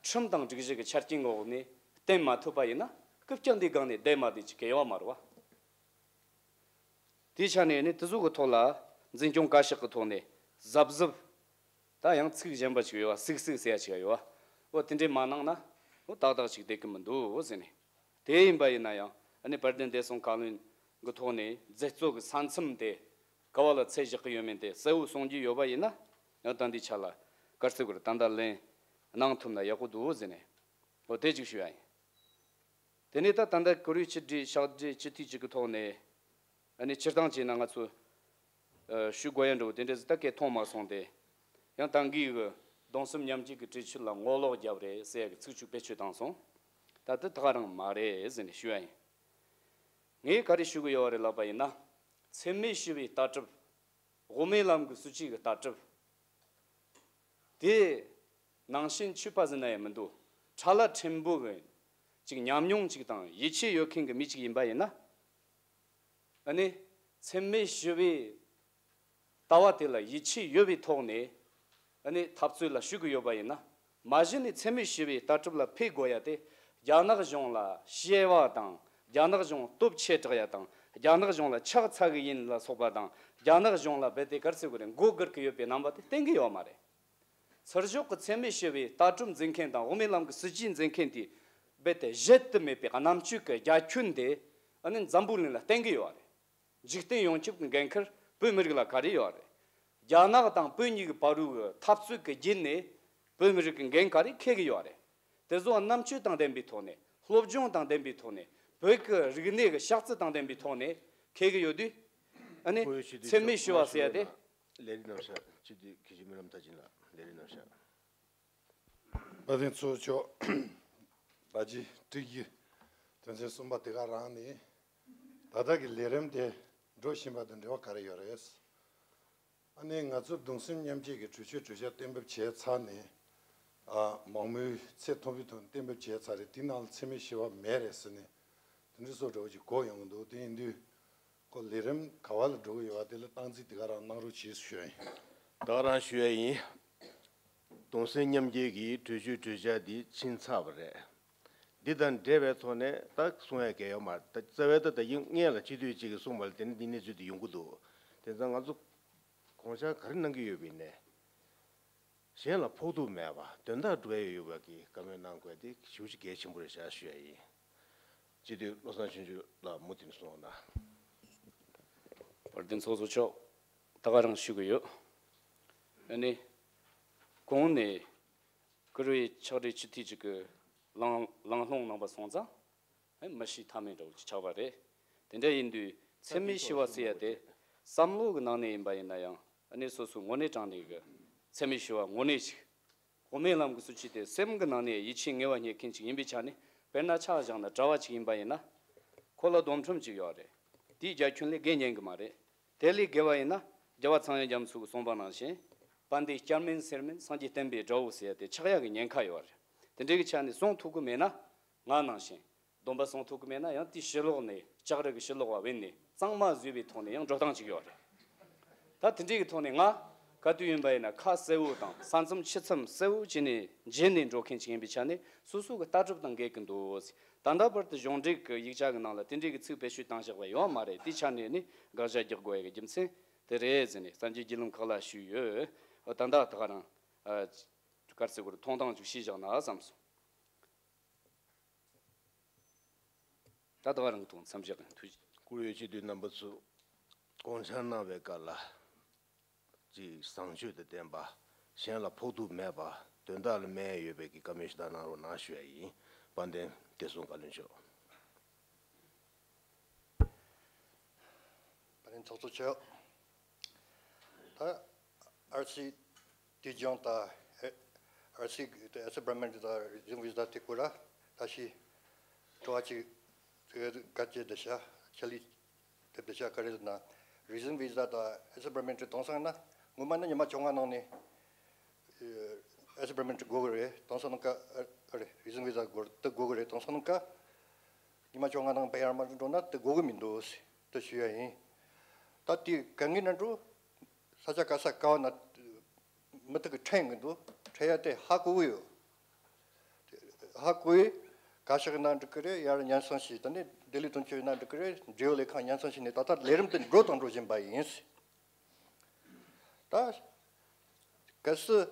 ཁྲིམས་དང་སྒྲིག་གཞི་གི་ཆ་རྐྱེན་འོག་ནས་བསྟན་མ་ཐུབ་པ་ཡིན་ན། རྐུབ་བཀྱག་འདིའི་སྒང་ནས་བསྡད་མ་བསྡད་ཅིག་གི་དབྱེ་བ་མ་རེད་བ། དེའི་ཆ་ནས་ནི་དེ་ཚོ་གི་ཐོག་ལ་འཛིན་སྐྱོང་བཀའ་ཤག་གི་ཐོག་ནས་གཟབ་གཟབ། ད་ཡང་ཚིག་གཞན་པ་ཅིག་ཡོད་བ། སིག་སིག་ཟེར་ཡ་ཅིག་ཡོད་བ། འོ་དེ་འདྲས་མ་གནང་ན་འོ་ཏག་ཏག་ཅིག་བསྡད་ཀྱི་མི་འདུག་འོ་ཟེར་ནས། དེ་ཡིན་པ་ཡིན་ན་ཡང་ཨ་ནི་དཔལ་ལྡན་བདེ་སྲུང་བཀའ་བློན་གི་ཐོག་ནས་མཛད་གཙོ་གི་ས་མཚམས་དེ་ག་བ་ལ་ཚད་བཞག་གི་ཡོད་མེད་དེ་གསལ་བོ་གསུང་རྒྱུ་ཡོད་པ་ཡིན་ན། ཡང་ད་འདི་ཆ་ལ་དཀར་རྩི་གུར་ད་ལྟ་ལན་གནང་ཐུབ་ན་ཡག་པོ་འདུག་ཟེར་ནས། འོ་དེ་ཅིག་ཞུ་ཡ་ཡིན། དེ་ནས་ད་ད་ལྟ་བཀུར་འོས་ཕྱི་དྲིལ་ཕྱག་སྦྲེལ་སྤྱི་འཐུས་གཅིག་གི་ཐོག་ནས་ཨ་ནི་སྤྱིར་བཏང་བྱས་ན་ང་ཚོ་ཨ་ཞུ་དགོས་ཡ་འདྲ་བོ་དེ་འདྲ་ཟིག་ད་གས་མཐོང་མ་སོང་སྟེ། ཡང་ད་གིན་གི་གདུང་སེམས་མཉམ་སྐྱེད་ཀྱི་གྲོས་ཆོད་ལ་ངོ་ལོག་བརྒྱབ་རེད་ཟེར་ཡ་གི་ཚིག་ཆུ་བེད་སྤྱོད་བཏང་སོང་། ད་དེ་ད་ག་རང་མ་རེད་ཟེར་ནས་ཞུ་ཡ་ཡིན། ངས་ག་རེ་ཞུ་གི་ཡོད་རེད་ལབ་པ་ཡིན་ན། འཚེ་མེད་ཞི་བའི་ལྟ་གྲུབ། དབུ་མའི་ལམ་གྱི་སྲིད་བྱུས་ཀྱི་ལྟ་གྲུབ། དེ་ནང་བཞིན་ཆོས་པ་ཟེར་ན་ཡང་མི་འདུག་ཁྲ་ལ་ཕྲན་བུ་གི་ཅིག་ཉམས་མྱོང་ཅིག་དང་ཡིད་ཆེས་ཡོད་མཁན་གྱི་མི་ཅིག་ཡིན་པ་ཡིན་ན། ཨ་ནི་འཚེ་མེད་ཞི་བའི་ལྟ་བ་དེ་ལ་ཡིད་ཆེས་ཡོད་པའི་ཐོག་ནས་ཨ་ནི་འཐབ་རྩོད་ལ་ཞུགས་ཀྱི་ཡོད་པ་ཡིན་ན། མ་གཞི་ནས་འཚེ་མེད་ཞི་བའི་ལྟ་གྲུབ་ལ་ཕེབས་དགོས་ཡ་དེ། རྒྱ་ནག་གཞུང་ལ་ཞེ་བ་དང་། རྒྱ་ནག་གཞུང་སྟོབས་ཆེ་དྲགས་ཡ་དང་། རྒྱ་ནག་གཞུང་ལ་ཕྱག་འཚལ་གི་ཡིན་ལ་སོགས་པ་དང་། རྒྱ་ནག་གཞུང་ལ་རྦད་དེ་ག་རེ་ཟེར་དགོས་རེད། མགོ་སྒུར་གི་ཡོད་པའི་རྣམ་པ་དེ་བསྟན་གི་ཡོད་མ་རེད། ཚུར་ཕྱོགས་ཀྱི་འཚེ་མེད་ཞི་བའི་ལྟ་གྲུབ་འཛིན་མཁན་དང་དབུ་མའི་ལམ་གྱི་སྲིད་བྱུས་འཛིན་མཁན་དེ་རྦད་དེ་གཞལ་དུ་མེད་པའི་རྣམ་དཔྱོད་ཀྱི་རྒྱ་ཁྱོན་དེ་ཨ་ནི་འཛམ་བུ་གླིང་ལ་བསྟན་གི་ཡོད་རེད། འཇིག་རྟེན་ཡོངས་ཁྱབ་ཀྱི་འགན་ཁུར་བོད་མི་རིགས་ལ་ག་རེ་ཡོད་རེད། རྒྱ་ནག་དང་བོད་གཉིས་ཀྱི་བར་དུ་གི་འཐབ་རྩོད་ཀྱི་རྒྱུན་ནས་བོད་མི་རིགས་ཀྱི་འགན་ག་རེ་འཁྱེར་གི་ཡོད་རེད། དེ་ཚོ་རྣམ་དཔྱོད་དང་ལྡན་པའི་ཐོག་ནས། སློབ་སྦྱོང་དང་ལྡན་པའི་ཐོག་ནས། བོད་ཀྱི་རིག་གནས་ཀྱི་ཤག་རྩི་དང་ལྡན་པའི་ཐོག་ནས་འཁྱེར་གི་ཡོད་དུས། ཨ་ནི་བོད་ཡུལ་སྤྱི་འཐུས་འཚེ་མེད་ཞི་བ་ཟེར་ཡ་དེ། ལས་རིགས་རྣམ་གཞག་སྤྱི་འཐུས་དགེ་བཤེས་སྨོན་ལམ་མཐར་ཕྱིན་ལགས། ལས་རིགས་རྣམ་གཞག་དཔལ་ལྡན་ཚོགས་གཙོ་མཆོག་བ་ཇི་ཀྲིག་གི་དོན་ཚན་གསུམ་པ་དེ་ག་རང་ནི། ད་ལྟ་གི་ལས་རིམ་དེ་འགྲོ་བཞིན་པ་དང་འབྲེལ་བ་ག་རེ་ཡོད་རེད། ཨ་ནི་ང་ཚོ་གདུང་སེམས་མཉམ་སྐྱེད་ཀྱི་གྲོས་ཆོད་གྲོས་འཆར་གཏན་འབེབས་བྱས་ཚར་ནས། ཨ་མང་མོས་ཚད་མཐོན་པོའི་ཐོག་གཏན་འབེབས་བྱས་ཚར་རེད། དེའི་ནང་ལ་འཚེ་མེད་ཞི་བ་མེད་རེད་ཟེར་ནས་དེ་འདྲ་སོགས་འདྲ་བོ་ཅིག་གོ་ཡོང་གི་འདུག་དེ་ཡིན་དུས། ཁོ་ལས་རིམ་ག་བ་ལ་འགྲོ་གི་ཡོད་པ་དེ་ལ་སྟངས་འཛིན་དེ་ག་རང་གནང་རོགས་བྱེད་ཞུ་ཡ་ཡིན། ད་ག་རང་ཞུ་ཡ་ཡིན། གདུང་སེམས་མཉམ་སྐྱེད་ཀྱི་གྲོས་ཆོད་གྲོས་འཆར་འདི་ཕྱིན་ཚར་བ་རེད། འདི་དང་འབྲེལ་བའི་ཐོག་ནས་ད་གསུང་ཡ་གལ་ཡོད་མ་རེད། ད་རྩ་བའི་ད་ད་ཡིན་སྔོན་ལ་སྤྱི་འཐུས་གཅིག་གིས་གསུངས་པ་ལ་དེ་ནི་འདི་གནས་ཚུལ་དེ་ཡོང་གི་འདུག་དེ་ཙང་ང་ཚོ་དགོངས་འཆར་ག་རེ་གནང་གི་ཡོད་པ་ཡིན་ནའི། གཞན་ལ་ཕོག་ཐུག་མེད་པ་དོན་དག་སྒྲུབ་ཡ་ཡོད་པ་གི་བཀའ་མོལ་གནང་དགོས་དེ་ཞེ་པོ་ཅིག་གལ་ཆེན་པོ་རེད་བཞག་ཞུ་ཡ་ཡིན། སྤྱི་འཐུས་བློ་བཟང་ཆོས་འབྱོར་ལགས་མུ་མཐུད་ནས་གསུངས་གནང་། དཔལ་ལྡན་ཚོགས་གཙོ་མཆོག་ད་ག་རང་ཞུ་གི་ཡོད། ཨ་ནི། གོང་ནས་བཀུར་འོས་ཕྱག་སྦྲེལ་སྤྱི་འཐུས་གཅིག་གིས་ལངས་ལངས་སློང་གནང་པ་སོང་ཙང་། མི་ཤེས་ཐབས་མེད་འདྲ་བོ་ཅིག་ཆགས་པ་རེད། དེ་འདྲ་ཡིན་དུས་འཚེ་མེད་ཞི་བ་ཟེར་ཡ་དེ་བསམ་བློ་གི་ནང་ནས་ཡིན་པ་ཡིན་ན་ཡང་ཨ་ནི་སོ་སོའི་དངོས་གནས་དྲང་གནས་ཀྱི་འཚེ་མེད་ཞི་བ་དངོས་གནས་ཅིག་དབུ་མའི་ལམ་གྱི་སྲིད་བྱུས་དེ་སེམས་ཀྱི་ནང་ནས་ཡིད་ཆེས་ངེས་པ་རྙེད་མཁན་ཅིག་ཡིན་པའི་ཆ་ནས། དཔེར་ན་ཆ་བཞག་ན་གྲྭ་བ་ཅིག་ཡིན་པ་ཡིན་ན། ཁོ་ལ་སྡོམ་ཁྲིམས་ཅིག་ཡོད་རེད། དེའི་རྒྱ་ཁྱོན་ལས་བརྒལ་ཉན་གི་མ་རེད། དེ་ལས་བརྒལ་བ་ཡིན་ན་རྒྱལ་བ་ཚངས་དབྱངས་རྒྱ་མཚོ་གིས་གསུངས་པ་ནང་བཞིན། དཔལ་ལྡན་སྐྱབས་མིན་སེར་མིན་སངས་རྒྱས་བསྟན་པའི་དགྲ་བོ་ཟེར་ཡ་དེ་ཆགས་ཡ་གི་ཉེན་ཁ་ཡོད་རེད། དེ་འདྲའི་གི་ཆ་ནས་སྲུང་ཐུབ་གི་མེད་ན། ང་ནང་བཞིན་སྡོམ་པ་སྲུང་ཐུབ་གི་མེད་ན་ཡང་དེའི་ཕྱི་ལོགས་ནས་ལྕགས་རི་གི་ཕྱི་ལོགས་བ་བས་ནས་གཙང་མ་བཟོས་པའི་ཐོག་ནས་ཡང་འགྲོ་སྟངས་ཅིག་ཡོད་རེད། ད་དེ་འདྲའི་གི་ཐོག་ནས་ང་ག་དུས་ཡིན་པ་ཡིན་ན་ཁ་གསལ་བོ་དང་ས་མཚམས་ཆུ་མཚམས་གསལ་བོ་བྱས་ནས་འབྱེད་ནས་འགྲོ་མཁན་ཅིག་ཡིན་པའི་ཆ་ནས་སོ་སོ་གི་ལྟ་གྲུབ་དང་འགལ་གི་འདུག། ད་ལྟ་བར་དུ་གཞུང་འབྲེལ་གི་ཡིག་ཆ་གི་ནང་ལ་དེ་འདྲའི་གི་ཚིག་བེད་སྤྱོད་བཏང་བཞག་པ་ཡོད་མ་རེད། དེའི་ཆ་ནས་ནི་དགག་བྱ་རྒྱག་དགོས་ཡ་གི་རྒྱུ་མཚན་དེ་རེད་ཟེར་ནས་གསར་འགྱུར་བརྒྱུད་ལམ་ཁག་ལ་ཞུས་ཡོད། འོ་ད་ལྟ་ད་ག་རང་ཨ་ག་རེ་ཟེར་དགོས་རེད། མཐོང་སྟངས་ཅིག་ཤེས་བཞག་ན་བསམ་སོང་། ད་ལྟ་བ་རང་ཐོག་མཚམས་བཞག་ཐུགས་རྗེ། བཀུར་འོས་སྤྱི་འཐུས་རྣམ་པ་ཚོ། དགོངས་འཆར་གནང་བའི་སྐབས་ལ། གཅིག་བཟང་སྤྱོད་དང་ལྡན་པ། གཞན་ལ་ཕོག་ཐུག་མེད་པ། དོན་དག་ལ་སྨན་ཡོད་པའི་གི་བཀའ་མོལ་ཞིག་ད་གནང་རོགས་གནང་ཞུ་ཡ་ཡིན། དཔལ་ལྡན་བདེ་སྲུང་བཀའ་བློན་མཆོག། དཔལ་ལྡན་ཚོགས་གཙོ་མཆོག། ད་ཨར་སི་དུས་སྦྱོང་དང་ཨེ་ཨར་སི་ཨེ་སི་པར་མེན་ཊི་དང་རི་ཛིན་བི་ཟ་དེ་སྐོར་ལ་ད་ཤི་དྲི་བ་གཅིག་དེ་ག་བྱེད་བསྡད་ཤག་ཆ་ལི་དེབ་བསྡད་ཤག་ག་རེ་ཟེར་ན། རི་ཛིན་བི་ཟ་དང་ཨེ་སི་པར་མེན་ཊི་དེང་སང་ན་སྔོན་མ་ནི་ཉི་མ་བཅོ་ལྔ་ནང་ནས་ཨེ་སི་པར་མེན་ཊི་དགོས་གི་རེད། དེང་སང་ནང་ཀ་ཨ་རེ་རི་ཛིན་བི་ཟ་དགོས་དེ་དགོས་གི་རེད། དེང་སང་ནང་ཀ་ཉི་མ་བཅོ་ལྔ་ནང་བེ་ཡར་མ་འགྲོ་ན་དེ་དགོས་གི་མི་འདུག་ཟེར་དེ་ཞུ་ཡ་ཡིན། ད་དེ་ག་ངེས་ན་འགྲོ། ས་ཆ་ག་ས་ག་བ་ན་མི་དག་གི་ཁྲལ་ཡོང་གི་འདུག། ཁྲལ་ཡ་དེ་ཧ་གོ་གི་ཡོད། ཧ་གོ་ཡི། བཀའ་ཤག་ཡིན་ན་འགྲིག་གི་རེད། ཡར་སྙན་སེང་ཞུས། ད་ནི་ལྡི་ལི་དོན་གཅོད་ཡིན་ན་འགྲིག་གི་རེད། འབྲེལ་ཡོད་ལས་ཁང་སྙན་སེང་ཞུས་ནས་ད་ལྟ་ལས་རིམ་དེ་འགྲོ་དང་འགྲོ་བཞིན་པ་ཡིན། ད་གལ་སྲིད་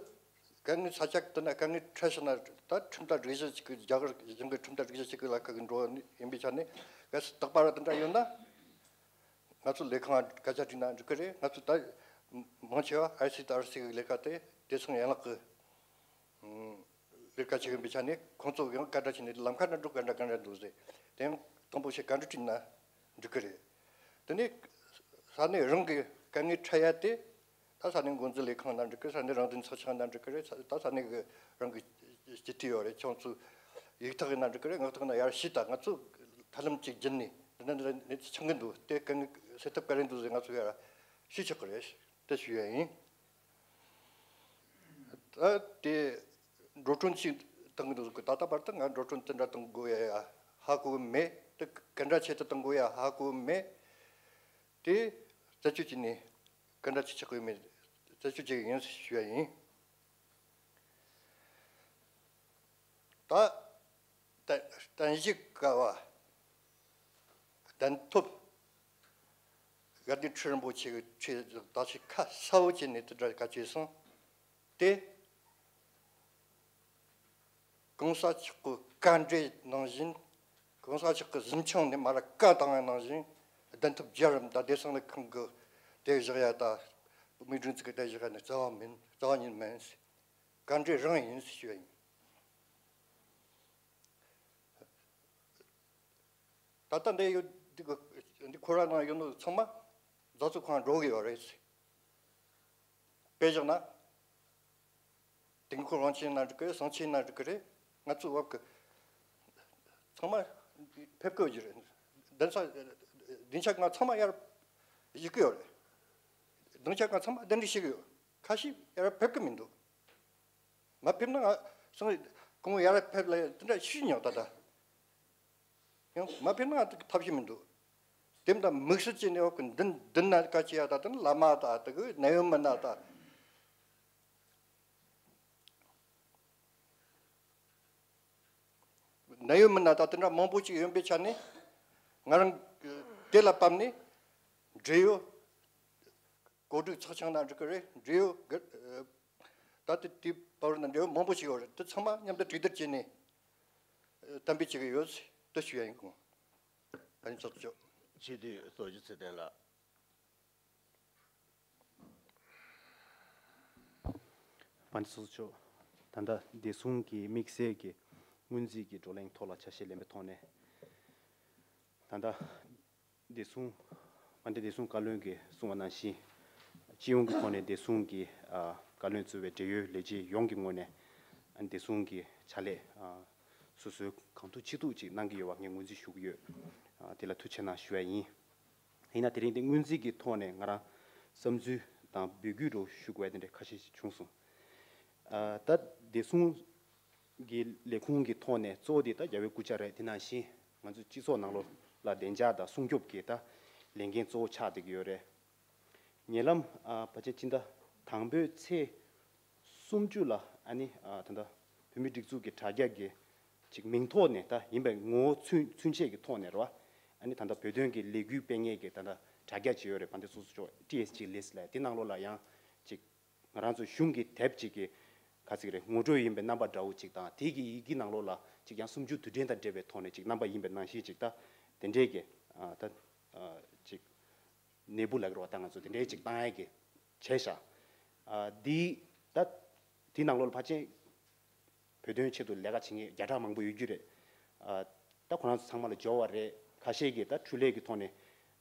དཀའ་ངལ་ས་ཆ་དེ་ན་དཀའ་ངལ་འཕྲད་ཤག་ན་ད་ཁྲིམས་ལྟར་སྒྲིག་གཞི་ཅིག་གི་རྒྱ་གར་གཞུང་གི་ཁྲིམས་ལྟར་སྒྲིག་གཞི་ཅིག་གི་ལ་ཁག་གི་འགྲོ་ཡིན་པའི་ཆ་ནས་གལ་སྲིད་དག་པ་ར་དེ་འདྲ་ཡོད་ན། ང་ཚོ་ལས་ཁང་སྐད་ཆ་དྲིས་ན་འགྲིག་གི་རེད། ང་ཚོ་ད་མང་ཆེ་བ་ཨར་སི་དང་ཨར་སི་གི་ལས་ཀ་དེ་བདེ་སྲུང་ཡན་ལག་གི་ལས་ཀ་བྱེད་ཡིན་པའི་ཆ་ནས་ཁོང་ཚོ་ཡང་བཀའ་འདྲི་བྱས་ནས་ལམ་ཁ་འདྲ་འགྲོ་ག་འདྲ་ག་འདྲ་འདུག་ཟེར། དེ་ཡང་དང་པོ་ཞིག་བཀའ་འདྲི་དྲིས་ན་འགྲིག་གི་རེད། དེ་ནས་ས་གནས་རང་གི་དཀའ་ངལ་འཕྲད་ཡ་དེ། ད་ས་གནས་འགོ་འཛིན་ལས་ཁང་ན་འགྲིག་གི། ས་གནས་རང་བདེན་ཚོགས་ཆུང་ན་འགྲིག་གི་རེད། ད་ས་གནས་གི་རང་གི་སྤྱི་འཐུས་ཡོད་རེད། ཁྱོད་ཚོ་ཡིག་ཐོག་ཡིན་ན་འགྲིག་གི་རེད། ངག་ཐོག་ཡིན་ན་ཡར་ཞུས། ད་ང་ཚོ་ཐབས་ལམ་གཅིག་བརྒྱུད་ནས་འདི་འདྲ་འདི་འདྲ་གནས་ཚུལ་ཆགས་ཀྱི་འདུག། དེ་ག་ནས་སེལ་ཐབས་ག་རེ་འདུག་ཟེར་ང་ཚོ་ཡར་ཞུས་ཆོག་གི་རེད། དེ་ཞུ་ཡ་ཡིན། ད་དེ་འགྲོ་གྲོན་ཅིག་བཏང་གི་འདུག། ད་ལྟ་བར་དུ་ང་འགྲོ་གྲོན་དེ་འདྲ་གཏོང་དགོས་ཡ་ཧ་གོ་གི་མེད། དེ་ག་འདྲ་ཆེད་དུ་གཏོང་དགོས་ཡ་ཧ་གོ་གི་མེད། དེ་རྩད་གཅོད་བྱས་ནས་ག་འདྲ་ཅིག་ཆགས་ཀྱི་ཡོད་མེད་རྩད་གཅོད་བྱེད་ཀྱི་ཡིན་ཞུ་ཡ་ཡིན། ད་ད་བརྟན་བཞུགས་ཀ་བ་གདན་ཐོབ་དགའ་ལྡན་ཁྲི་རིན་པོ་ཆེ་གི་ཁྲི་ད་ཅིག་ཁ་གསལ་བོ་བྱས་ནས་དེ་འདྲ་བཀའ་ཆོས་སོང་། དེ་གོང་ས་མཆོག་གི་བཀའ་འབྲེལ་ནང་བཞིན། གོང་ས་མཆོག་གི་གཟིམ་ཆུང་ནས་མར་བཀའ་བཏང་བའི་ནང་བཞིན་གདན་ཐོབ་རྒྱལ་རབས་དང་བདེ་སྲུང་ལས་ཁང་གི་དེ་བཞག་ཡ་ད་མི་སྒྲོན་ཚིག་གི་དེ་བཞག་ཡ་ནི་རྩ་བ་མིན། རྩ་བ་ཉིད་མིན། བཀའ་འབྲེལ་རང་ཡིན་ཞུ་ཡ་ཡིན། ད་ལྟ་འདི་ཡོད། འདི་གི་འདི་ཁོ་ར་ནང་ཡོད་ནོ་ཚང་མ་རྫ་ཚོ་ཁང་འགྲོ་གི་ཡོད་རེད། དཔེ་བཞག་ན། དིང་ཁོ་རང་ཆེན་ན་འགྲིག་གི་རེད། སང་ཆེན་ན་འགྲིག་གི་རེད། ང་ཚོ་བབ་གི་ཚང་མ་ཕེབས་གི་ཡོད་རེད། གདན་ས་སྡིངས་ཆ་ང་ཚང་མ་ཡར་བཞུགས་གི་ཡོད་རེད། སྡིངས་ཆ་ང་ཚང་མ་གདན་འདྲེན་བྱེད་གི་ཡོད། ཁ་ཤས་ཡར་ཕེབས་གི་མི་འདུག། མ་ཕེབས་ན་ང་སང་གོང་ཡར་ཕེབས་ལ་དེ་འདྲ་ཞུས་མྱོང་ད་ལྟ། ཡང་མ་ཕེབས་ན་ང་ཐབས་ཤེས་མི་འདུག། དེ་འདྲ་དམིགས་བསལ་གྱི་གནས་བབ་ཀྱི་མདུན་མདུན་ན་བཀའ་སྐྱེལ་ཡ་ད་དེ་ནི་བླ་མ་ད་དེ་གི་གནད་ཡོད་མི་སྣ་ད། གནད་ཡོད་མི་སྣ་ད་དེ་འདྲ་མང་པོ་ཅིག་ཡོད་པའི་ཆ་ནས་ང་རང་དེ་ལ་བབས་ནས་འབྲེལ་ཡོད་གོ་སྒྲིག་ཚོགས་ཆུང་ན་འགྲིག་གི་རེད། འབྲེལ་ཡོད་གི་ད་ལྟ་དེའི་བར་ན་འབྲེལ་ཡོད་མང་པོ་ཞིག་ཡོད་རེད། དེ་ཚང་མ་མཉམ་དུ་གྲོས་བསྡུར་བྱས་ནས་གཏན་འབེབས་བྱེད་ཀྱི་ཡོད་དེ་ཞུ་ཡ་ཡིན། གོང་ཨ་ནི་ཚོགས་གཙོ། སྤྱི་འཐུས་རྡོ་རྗེ་ཚེ་བརྟན་ལགས། དཔལ་ལྡན་ཚོགས་གཙོ། ད་ལྟ་བདེ་སྲུང་གི་དམིགས་བསལ་གྱི་སྔོན་རྩིས་ཀྱི་བགྲོ་གླེང་ཐོག་ལ་ཆ་ཤས་ལེན་པའི་ཐོག་ནས། ད་ལྟ་བདེ་སྲུང་། དཔལ་ལྡན་བདེ་སྲུང་བཀའ་བློན་གྱིས་གསུངས་པ་ནང་བཞིན། སྤྱི་ཡོངས་ཀྱི་ཐོག་ནས་བདེ་སྲུང་གི་ཨ་བཀའ་བློན་གཙོས་པའི་འབྲེལ་ཡོད་ལས་བྱེད་ཡོངས་ཀྱི་ངོས་ནས་ཨ་བདེ་སྲུང་གི་བྱ་ལས་ཨ་སོ་སོའི་གང་ཐུབ་ཅི་ཐུབ་ཅིག་གནང་གི་ཡོད་པ་ངས་ངོས་འཛིན་ཞུ་གི་ཡོད། ཨ་དེ་ལ་ཐུགས་རྗེ་གནང་ཞུ་བ་ཡིན། ཡིན་ན་དེ་རིང་འདི་སྔོན་རྩིས་ཀྱི་ཐོག་ནས་ང་རང་བསམ་ཚུལ་ དང་འབོད་སྐུལ་འདྲ་ཞུ་དགོས་པ་དེ་འདྲ་ཁ་ཤས་ཤིག་བྱུང་སོང་། ཨ། ད་བདེ་སྲུང་གི་ལས་ཁུངས་ཀྱི་ཐོག་ནས་གཙོ་བོ་དེ་ད་རྒྱ་བོད་སྐུ་བཅར་རེད། དེ་ནང་བཞིན་ང་ཚོ་སྤྱི་ཚོགས་ནང་ལོགས་ལ་བདེ་འཇགས་དང་སྲུང་སྐྱོབ་ཀྱི་ད་ལས་འགན་གཙོ་བོ་ཆགས་བསྡད་ཀྱི་ཡོད་རེད། ཉེ་ལམ། ཨ། ཕལ་ཆེར་སྤྱི་ཟླ་དང་པོའི་ཚེས་སུམ་ཅུ་ལ། ཨ་ནི། ཨ། ད་ལྟ་བོད་མིའི་སྒྲིག་འཛུགས་ཀྱི་དྲ་རྒྱ་གི་ཅིག་མིང་ཐོག་ནས་ད་ཡིན་པའི་ངོ་བོ་ཚུན་ཚུན་ཆད་ཀྱི་ཐོག་ནས་རེད་བ། ཨ་ནི་ད་ལྟ་བོད་དོན་གྱི་ལས་འགུལ་སྤེལ་མཁན་གྱི་ད་ལྟ་དྲ་རྒྱ་ཅིག་ཡོད་རེད། དཔལ་ལྡན་སོ་སོ་ཅོག་ཊི་ཨེས་ཇི་ལིསི་ལབ། དེ་ནང་ལོགས་ལ་ཡང་ཅིག་ང་རང་ཚོ་གཞུང་གི་དེབ་ཅིག་གི་ག་ཟེར་གྱི་རེད། ངོ་སྤྲོད་ཡིན་པའི་རྣམ་པ་འདྲ་བོ་ཅིག་དང་། དེ་གི་ཡི་གེ་ནང་ལོགས་ལ་ཅིག་ཡང་སུམ་ཅུ་དུས་དྲན་དང་འབྲེལ་བའི་ཐོག་ནས་ཅིག་རྣམ་པ་ཡིན་པའི་ནང་བཞིན་ཅིག་ད་དེ་འདྲའི་གི། ཨ། ད། ཨ། ཅིག་ནད་འབུ་ལབ་ཀྱི་རེད་བ། ད་ང་ཚོ་དེ་འདྲའི་ཅིག་བཏང་ཡས་ཀྱི་བྱས་ཤག་ཨ། འདི་ད་དེ་ནང་ལོགས་ལ་ཕལ་ཆེར་བོད་དོན་ཆེད་དུ་ལས་ཀ་བྱེད་མཁན་བརྒྱ་ཕྲག་མང་པོ་ཡོད་རྒྱུ་རེད། ཨ། ད་ཁོ་རང་ཚོ་ཚང་མ་ལ་འབྱོར་བ་རེད། ཁ་ཤས་ཀྱིས་ད་འཕྲུལ་ལས་ཀྱི་ཐོག་ནས།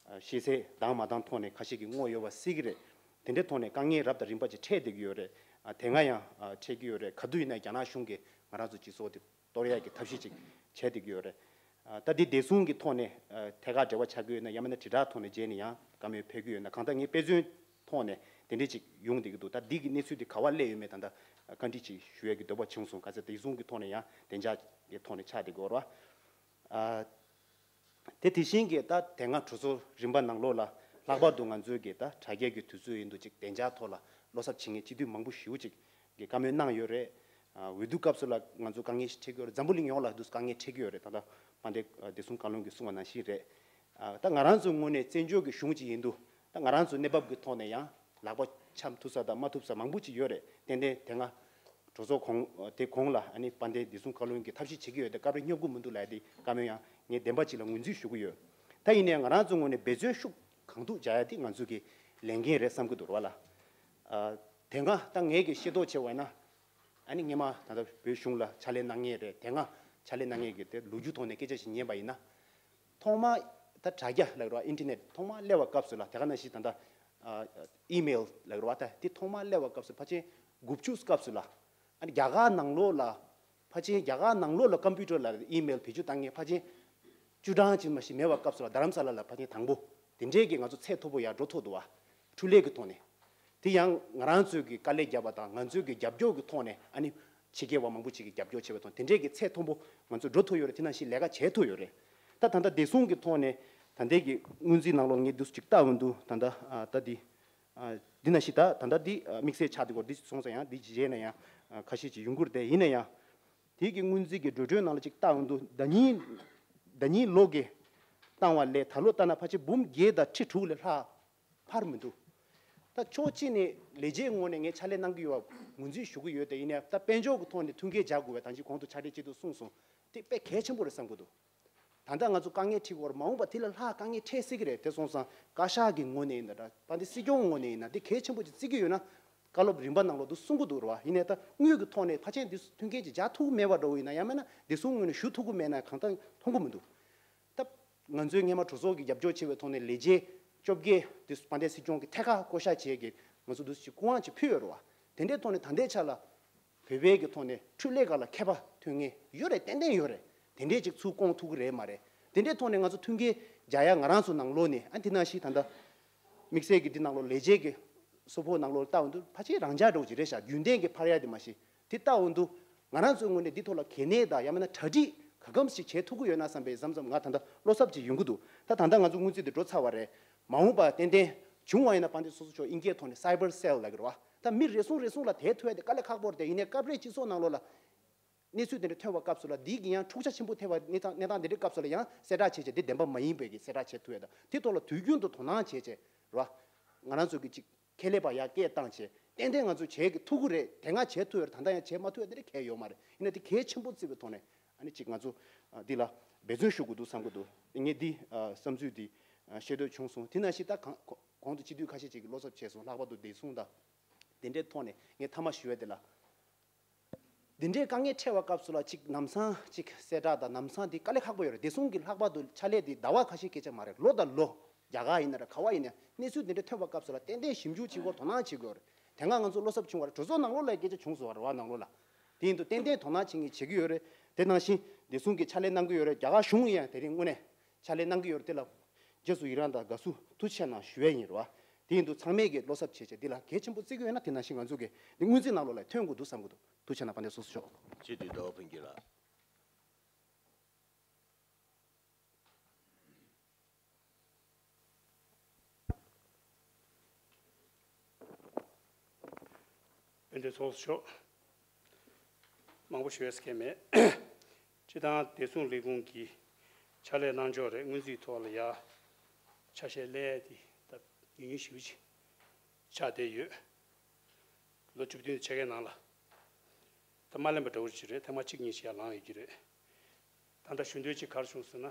ཨ། ཤེས་ཚད་འདང་མ་འདང་ཐོག་ནས་ཁ་ཤས་ཀྱིས་བསྔོགས་ཡོད་པ་སྲིད་ཀྱི་རེད། དེ་འདྲའི་ཐོག་ནས་དཀའ་ངལ་རབ་དང་རིམ་པ་ཅིག་འཕྲད་བསྡད་ཀྱི་ཡོད་རེད། ཨ། དེ་སྔ་ཡང་། ཨ། འཕྲད་ཀྱི་ཡོད་རེད། ག་དུས་ཡིན་ན་རྒྱ་ནག་གཞུང་གིས་ང་རང་ཚོ་སྤྱི་ཚོགས་དེ་གཏོར་ཡག་གི་ཐབས་ཤེས་ཅིག་བྱས་བསྡད་ཀྱི་ཡོད་རེད། ཨ། ད་འདི་བདེ་སྲུང་གི་ཐོག་ནས། ཨ། ཐད་ཀར་འབྲེལ་བ་ཆགས་ཀྱི་ཡོད་ན། ཡང་མིན་ན་དྲིལ་བསྒྲགས་ཐོག་ནས་བརྗེས་ནས་ཡང་བཀའ་མོལ་ཕེབས་ཀྱི་ཡོད་ན། གང་ལྟར་ངས་དཔེ་མཚོན་ཐོག་ནས་དེ་འདྲས་ཅིག་ཡོང་བསྡད་ཀྱི་འདུག་ད་འདི་གི་གནས་ཚུལ་འདི་ག་པར་སླེབས་ཡོད་མེད་ད་ལྟ་བཀའ་འདྲི་ཅིག་ཞུ་ཡག་གི་འདོད་པ་བྱུང་སོང་། ག་ཚོད་བདེ་སྲུང་གི་ཐོག་ནས་ཡང་བདེ་འཇགས་ཀྱི་ཐོག་ནས་ཆགས་བསྡད་ཀྱི་ཡོད་རེད་བ། ཨ། དེ་དེ་བཞིན་གྱི་ད་དེ་སྔ་གྲོས་ཚོགས་རིམ་པ་ནང་ལོགས་ལ་ལྷག་པར་དུ་ང་ཚོའི་གི་ད་དྲ་རྒྱའི་གི་དུས་ཚོད་ཡིན་དུས་ཅིག་བདེ་འཇགས་ཐོག་ལ་བློ་འཚབ་བྱེད་མཁན་སྤྱི་འཐུས་མང་པོ་ཞེ་པོ་ཅིག་གིས་བཀའ་མོལ་གནང་ཡོད་རེད། ཨ། འོས་བསྡུ་སྐབས་སུ་ལ་ང་ཚོ་དཀའ་ངལ་ཞིག་འཕྲད་ཀྱི་ཡོད་རེད། འཛམ་བུ་གླིང་ཡོངས་ལ་འདུག་དཀའ་ངལ་འཕྲད་ཀྱི་ཡོད་རེད། ད་ལྟ་དཔལ་ལྡན་བདེ་སྲུང་བཀའ་བློན་གྱིས་གསུངས་པ་ནང་བཞིན་རེད། ཨ། ད་ང་རང་ཚོའི་ངོས་ནས་བཙན་བྱོལ་གྱི་གཞུང་ཅིག་ཡིན་དུས། ད་ང་རང་ཚོའི་གནས་བབ་ཀྱི་ཐོག་ནས་ཡང་ལག་པ་འཆང་ཐུབ་ས་དང་མ་ཐུབ་ས་མང་པོ་ཅིག་ཡོད་རེད། ཏན་ཏན་དེ་སྔ་གྲོས་ཚོགས་གོང་། དེ་གོང་ལ་ཨ་ནི་དཔལ་ལྡན་བདེ་སྲུང་བཀའ་བློན་གྱིས་ཐབས་ཤེས་བྱེད་ཀྱི་ཡོད་དེ། སྐབས་རེ་སྙོབ་ཀྱི་མི་འདུག་ལབ་ཡ་དེ་བཀའ་མོལ་ཡང་ངས་བདེན་པ་ཅིག་ལ་ངོས་འཛིན་ཞུ་གི་ཡོད། ད་ཡིན་ནའི་ང་རང་ཚོའི་ངོས་ནས་འབད་བརྩོན་ཤུགས་གང་ཐུབ་རྒྱག་ཡ་དེ་ང་ཚོ་གི་ལས་འགན་རེད་བསམ་གྱི་འདུག་རེད་བ་ལ། ཨ། དེ་སྔ་ད་ངས་ཀྱི་ཤེས་རྟོགས་བྱས་པ་ཡིན་ན། ཨ་ནི་སྔོན་མ་ད་ལྟ་བོད་གཞུང་ལ་ཕྱག་ལས་གནང་མཁན་རེད། དེ་སྔ་ཕྱག་ལས་གནང་མཁན་གྱི་དེ་ལོ་རྒྱུས་ཐོག་ནས་སྐད་ཆ་ཞིག་ཉན་པ་ཡིན་ན། ཐོག་མ་ད་དྲ་རྒྱ་ལབ་རེད་བ། ཨིན་ཊར་ནེཊ་ཐོག་མ་སླེབས་པའི་སྐབས་སུ་ལ། དེ་ག་ནང་བཞིན་ད་ལྟ། ཨ། ཨི་མེལ་ལབ་རེད་བ། ད་དེ་ཐོག་མ་སླེབས་པའི་སྐབས་སུ་ཕལ་ཆེར་དགུ་བཅུ་སྐབས་སུ་ལ། ཨ་ནི་རྒྱ་གར་ནང་ལོགས་ལ། ཕལ་ཆེར་རྒྱ་གར་ནང་ལོགས་ལ་ཀམ་པུ་ཊར་ལ་ཨི་མེལ་བེད་སྤྱོད་བཏང་མཁན་ཕལ་ཆེར་བཅུ་གྲངས་ཅིག་མ་ཞིག་མེད་པའི་སྐབས་སུ་ལ། རྡ་རམ་ས་ལ་ལ་ཕལ་ཆེར་དང་པོ། དེ་འདྲའི་གི་ང་ཚོ་ཚད་མཐོ་པོ་ཡར་འགྲོ་ཐུབ་འདུག་བ། འཕྲུལ་ལས་ཀྱི་ཐོག་ནས། དེ་ཡང་ང་རང་ཚོས་ཀྱི་དཀའ་ལས་བརྒྱབ་པ་དང་། ང་ཚོའི་གི་རྒྱབ་སྐྱོར་གྱི་ཐོག་ནས། ཨ་ནི་ཕྱི་རྒྱལ་བ་མང་པོ་ཅིག་གིས་རྒྱབ་སྐྱོར་བྱས་པའི་ཐོག་ནས་དེ་འདྲའི་གི་ཚད་མཐོན་པོ་ང་ཚོ་འགྲོ་ཐུབ་ཡོད་རེད། དེ་ནང་བཞིན་ལས་ཀ་བྱེད་ཐུབ་ཡོད་རེད། ད་ད་ལྟ་བདེ་སྲུང་གི་ཐོག་ནས་ད་ལྟའི་གི་སྔོན་རྩིས་ནང་ལོགས་ངས་འདུག་ཅིག་ལྟ་འོང་དུས། ད་ལྟ། ཨ། ད་འདི། ཨ། འདི་ནང་བཞིན་ད་ད་ལྟ་འདི། ཨ། དམིགས་བསལ་ཆགས་འདུག་གོ། འདི་སོང་ཙང་ཡང་འདི་རྗེས་ནས་ཡང་། ཨ། ཁ་ཤས་ཅིག་ཡོང་གི་རེད་དེ། ཡིན་ན་ཡང་དེའི་གི་སྔོན་རྩིས་ཀྱི་འགྲོ་གྲོན་ནང་ལ་ཅིག་ལྟ་འོང་དུས། ཟླ་ཉིན། ཟླ་ཉིན་ལོ་གི་བཏང་བ་ལས་ད་ལོ་ལྟ་ན་ཕལ་ཆེར་འབུམ་བརྒྱད་དང་ཁྲི་དྲུག་ལས་ལྷག་འཕར་མི་འདུག་ད་ཕྱོགས་གཅིག་ནས་ལས་བྱེད་ངོས་ནས་ངས་ཕྱག་ལས་གནང་གི་ཡོད་པ་ངོས་འཛིན་ཞུ་གི་ཡོད་དེ། ཡིན་ནའི་ད་དཔལ་འབྱོར་གྱི་ཐོག་ནས་མཐུན་རྐྱེན་སྦྱར་དགོས་པ་ད་ཅི་གོང་དུ་ཕྱག་སྦྲེལ་སྤྱི་འཐུས་གསུངས་སོང་། དེ་དཔེ་གལ་ཆེན་པོ་རེད་བསམ་གྱི་འདུག་ད་ལྟ་ང་ཚོ་དཀའ་ངལ་འཕྲད་ཀྱི་ཡོད་རེད། མ་འོངས་པ་དེ་ལས་ལྷག་དཀའ་ངལ་འཕྲད་སྲིད་ཀྱི་རེད། དེ་སོང་ཙང་བཀའ་ཤག་གི་ངོས་ནས་ཡིན་ན་འདྲ། དཔལ་ལྡན་སྲིད་སྐྱོང་ངོས་ནས་ཡིན་ན། དེ་གལ་ཆེན་པོ་ཅིག་བརྩི་གི་ཡོད་ན། བཀའ་སློབ་རིམ་པ་ནང་ལོགས་འདུག་གསུང་གི་འདུག་རེད་བ། ཡིན་ནའི་ད་དངུལ་གྱི་ཐོག་ནས་ཕལ་ཆེར་འདི་མཐུན་རྐྱེན་ཅིག་སྦྱར་ཐུབ་ཀྱི་མེད་པ་འདྲ་བོ་ཡིན་ན། ཡང་མིན་ན་བདེ་སྲུང་ངོས་ནས་ཞུ་ཐུབ་ཀྱི་མེད་ན། གང་ལྟར་མཐོང་གི་མི་འདུག་ད་ང་ཚོའི་སྔོན་མ་གྲོས་ཚོགས་ཀྱི་རྒྱབ་སྐྱོར་བྱས་པའི་ཐོག་ནས་ལས་བྱེད་བཅོ་བརྒྱད་འདི་དཔལ་ལྡན་སྲིད་སྐྱོང་གིས་ཐད་ཀར་བསྐོ་བཞག་བྱས་ཀྱི་ང་ཚོ་འདུག་ཅིག་སྐུ་དབང་ཅིག་ཕུལ་ཡོད་རེད་བ། དེ་འདྲའི་ཐོག་ནས་ད་ལྟའི་ཆ་ལ་བོད་པའི་གི་ཐོག་ནས་འཕྲུལ་ལས་ཁག་ལ་མཁས་པ་ཐོན་མཁན་ཡོད་རེད། ཏན་ཏན་ཡོད་རེད། དེ་འདྲའི་ཅིག་ཚུར་བསྐོང་ཐུབ་ཀྱི་རེད་མ་རེད། དེ་འདྲའི་ཐོག་ནས་ང་ཚོ་མཐུན་རྐྱེན་སྦྱར་ཡ་ང་རང་ཚོ་ནང་ལོགས་ནས། ཨ། དེ་ནང་བཞིན་ད་ལྟ་དམིགས་བསལ་གྱི་འདི་ནང་ལོགས་ལས་བྱེད་ཀྱི་གསོལ་ཕོགས་ནང་ལོགས་ལྟ་འོང་དུས་ཕལ་ཆེར་རང་འཇགས་འདྲ་བོ་ཅིག་རེད་ཤག་རྒྱུན་ལྡན་གྱི་འཕར་ཡ་དེ་མ་གཞི། དེ་ལྟ་འོང་དུས་ང་རང་ཚོའི་ངོས་ནས་འདི་ཐོག་ལ་གལ་གནད་དང་ཡང་མིན་ན་གྲ་སྒྲིག་ག་གམ་ཞིག་བྱེད་ཐུབ་ཀྱི་ཡོད་ན་བསམ་པའི་མཚམས་མཚམས་ང་ད་ལྟ་བློ་འཚབ་ཅིག་ཡོང་གི་འདུག་ད་ད་ལྟ་ང་ཚོ་སྔོན་རྩིས་དེ་འགྲོ་ཚར་བ་རེད། མ་འོངས་པ་ཏན་ཏན་བྱུང་བ་ཡིན་ན། དཔལ་ལྡན་སོ་སོ་ཕྱོགས་དབྱིན་སྐད་ཐོག་ནས་cyber cell་ལབ་ཀྱི་རེད་བ། ད་མི་རེ་ཟུང་རེ་ཟུང་ལ་དེ་ཐུག་ཡ་དེ་དཀའ་ལས་ཁག་པོ་རེད་དེ། ཡིན་ནའི་སྐབས་རེ་སྤྱི་ཚོགས་ནང་ལོགས་ལ་གནས་ཚུལ་དེ་འདྲ་ཐོན་པའི་སྐབས་སུ་ལ། འདི་གི་ཡང་འཁྲུག་ཆ་ཆེན་པོ་ཐེབས་པ་གནས་སྟངས་གནས་སྟངས་དེ་འདྲའི་སྐབས་སུ་ལ་ཡང་གསལ་བསྒྲགས་བྱས་བྱས། འདི་བདེན་པ་མ་ཡིན་པའི་གི་གསལ་བསྒྲགས་བྱེད་ཐུབ་ཡ་དང་། དེ་ཐོག་ལ་དུས་རྒྱུན་དུ་དོ་སྣང་བྱས་བྱས་རེད་བ། ང་རང་ཚོ་གི་ཅིག་ཁྱད་ལས་པ་ཡར་སྐད་བཏང་བྱས། ཏན་ཏན་ང་ཚོས་བྱེད་ཀྱི་ཐུབ་ཀྱི་རེད། དེ་སྔ་བྱེད་ཐུབ་ཡོད་རེད། ད་ལྟ་ཡང་བྱེད་མ་ཐུབ་ཡ་དེ་འདྲ་གང་ཡང་ཡོད་མ་རེད། ཡིན་ན་དེ་གལ་ཆེན་པོ་བརྩི་བའི་ཐོག་ནས། ཨ་ནི་ཅིག་ང་ཚོ། ཨ། འདི་ལ་འབད་བརྩོན་ཞུ་དགོས་འདུག་བསམ་གྱི་འདུག་ངས་འདི། ཨ། བསམ་ཚུལ་འདི། ཨ། བཤད་འདོད་བྱུང་སོང་། དེ་ནང་བཞིན་ད་གང་གོང་དུ་སྤྱི་འཐུས་ཁ་ཤས་ཅིག་གིས་བློ་འཚབ་བྱས་སོང་། ལྷག་པར་དུ་བདེ་སྲུང་དང་དེ་འདྲའི་ཐོག་ནས། ངས་མཐའ་མ་ཞུ་ཡ་དེ་ལ། འདི་འདྲའི་དཀའ་ངལ་འཕྲད་པའི་སྐབས་སུ་ལ་ཅིག་ལམ་སང་ཅིག་གསལ་བསྒྲགས་དང་། ལམ་སང་འདི་དཀའ་ལས་ཁག་པོ་ཡོད་རེད། བདེ་སྲུང་གི་ལྷག་པར་དུ་ཕྱག་ལས་འདི་ཟླ་བ་ཁ་ཤས་སྐད་ཆ་མ་རེད། ལོ་དང་ལོ། རྒྱ་གར་ཡིན་ན་རེད། ག་བ་ཡིན་ན། གནས་ཚུལ་འདི་འདྲ་ཐོན་པའི་སྐབས་སུ་ལ་ཏན་ཏན་ཞིབ་འཇུག་བྱེད་དགོས། དོ་སྣང་བྱེད་དགོས་རེད། དེ་སྔ་ང་ཚོ་བློ་འཚབ་བྱུང་བ་རེད། གྲོས་ཚོགས་ནང་ལོགས་ལ་སྐད་ཆ་བྱུང་སོང་བ་རེད་བ། ནང་ལོགས་ལ། དེ་ཡིན་དུས་ཏན་ཏན་དོ་སྣང་བྱེད་མཁན་བྱེད་ཀྱི་ཡོད་རེད། དེ་ནང་བཞིན་བདེ་སྲུང་གི་ཕྱག་ལས་གནང་གི་ཡོད་རེད། རྒྱ་གར་གཞུང་ཡང་དེ་རིང་དངོས་གནས་ཕྱག་ལས་གནང་གི་ཡོད་རེད། དེ་ལ་རྗེས་སུ་ཡི་རང་དང་དགའ་བསུ་ཐུགས་རྗེ་ཆེ་གནང་ཞུ་ཡས་ཡིན་རེད་བ། དེ་ཡིན་དུས་ཚང་མས་ཀྱི་བློ་གཟབ་བྱས་བྱས་འདི་ལ་གལ་ཆེན་པོ་བརྩི་གི་ཡོད་ན། དེ་ནང་བཞིན་ང་ཚོ་གི་འདི་སྔོན་རྩིས་ནང་ལོགས་ལ་ཐོན་དགོས་འདུག་བསམ་གི་འདུག་ཐུགས་རྗེ་གནང་། དཔལ་ལྡན་ཚོགས་གཙོ་མཆོག་ཆེད་དུ་ཟླ་བ་ཕུན་སྐྱིད་ལགས། དཔལ་ལྡན་ཚོགས་གཙོ་མཆོག་མང་པོ་ཞུ་ཡས་ཀྱི་མེད། སྤྱིར་བཏང་བདེ་སྲུང་ལས་ཁུངས་ཀྱི་ཕྱག་ལས་གནང་ཕྱོགས་རེད། སྔོན་རྩིས་ཐོག་ལ་ཡ་ཆ་ཤས་ལེན་ཡས་དེ་ད་ཉུང་ཉུང་ཞེ་པོ་ཅིག་ཆགས་བསྡད་ཡོད། ལོ་བཅུ་བདུན་ཕྱེད་ཀའི་ནང་ལ་ད་མ་ལེན་པ་འདྲ་བོ་ཅིག་རེད། ཐེངས་མ་གཅིག་གཉིས་ཤིག་ཡར་ལངས་ཡོད་ཀྱི་རེད། ད་ལྟ་ཞུ་འདོད་ཅིག་ག་རེ་བྱུང་ཟེར་ན།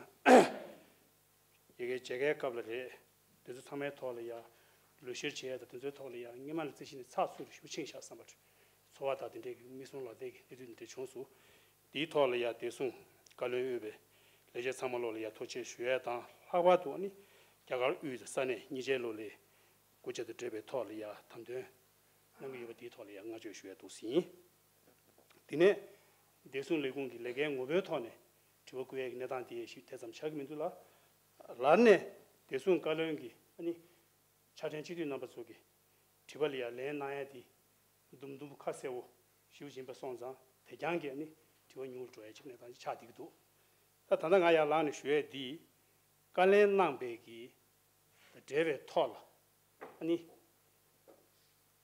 ཡ་གི་མཇལ་ཁའི་སྐབས་ལ་རེད། དེ་ཚོ་ཚང་མའི་ཐོག་ལ་ཡ་ལུས་བཤེར་བྱེད་ཡ་དང་དེ་ཚོའི་ཐོག་ལ་ཡ་སྔོན་མ་ལ་རྩིས་གཞི་ནས་ཚགས་ཚུད་རེ་ཞུ་ཕྱིན་བཞག་བསམ་པ་རེད། འཚོ་བ་དང་དེ་འདྲའི་གི་མིག་ཟུང་ལ་བལྟས་ཀྱི་གནས་ཚུལ་འདི་འདྲ་བྱུང་སོང་། དེའི་ཐོག་ལ་ཡ་བདེ་སྲུང་བཀའ་བློན་དབུས་པའི་ལས་བྱེད་ཚང་མ་ལོག་ལ་ཡ་ཐུགས་རྗེ་ཆེ་ཞུ་ཡ་དང་། ལྷག་པར་དུ་ཨ་ནི་རྒྱ་གར་དབུས་དང་ས་གནས་གཉིས་ཆའི་ལོག་ལ་སྐུ་ཕྱྭ་དང་འབྲེལ་བའི་ཐོག་ལ་ཡ་དམ་དོན་གནང་གི་ཡོད་པ་དེའི་ཐོག་ལ་ཡ་བསྔགས་བརྗོད་ཞུ་ཡ་འདུག་ཟིན། དེ་ནས་བདེ་སྲུང་ལས་ཁུངས་ཀྱི་ལས་ཀའི་ངོ་བོའི་ཐོག་ནས་དྲི་བ་བཀོད་ཡས་ཀྱི་གནས་སྟངས་དེ་ཞིག་དེ་ཙམ་ཆགས་ཀྱི་མི་འདུག་ལ། ལར་ནས་བདེ་སྲུང་བཀའ་བློན་གྱིས་ཨ་ནི་ཕྱག་ཕྲན་སྤྱི་འཐུས་རྣམ་པ་ཚོ་གི་དྲི་བ་ལ་ཡ་ལན་གནང་ཡ་དེ་དུམ་དུམ་ཁ་གསལ་བོ་ཞེ་པོ་ཅིག་ཡིན་པ་སོང་ཙང་། དེ་རྐྱང་གིས་ཨ་ནི་དྲི་བ་ཉུང་རུ་འགྲོ་ཡ་ཅིག་གནས་སྟངས་ཅིག་ཆགས་བསྡད་ཀྱི་འདུག་ད་ད་ལྟ་ང་ཡར་ལངས་ནས་ཞུ་ཡས་འདི་བཀའ་ལན་གནང་པའི་གི་དང་འབྲེལ་བའི་ཐོག་ལ་ཨ་ནི་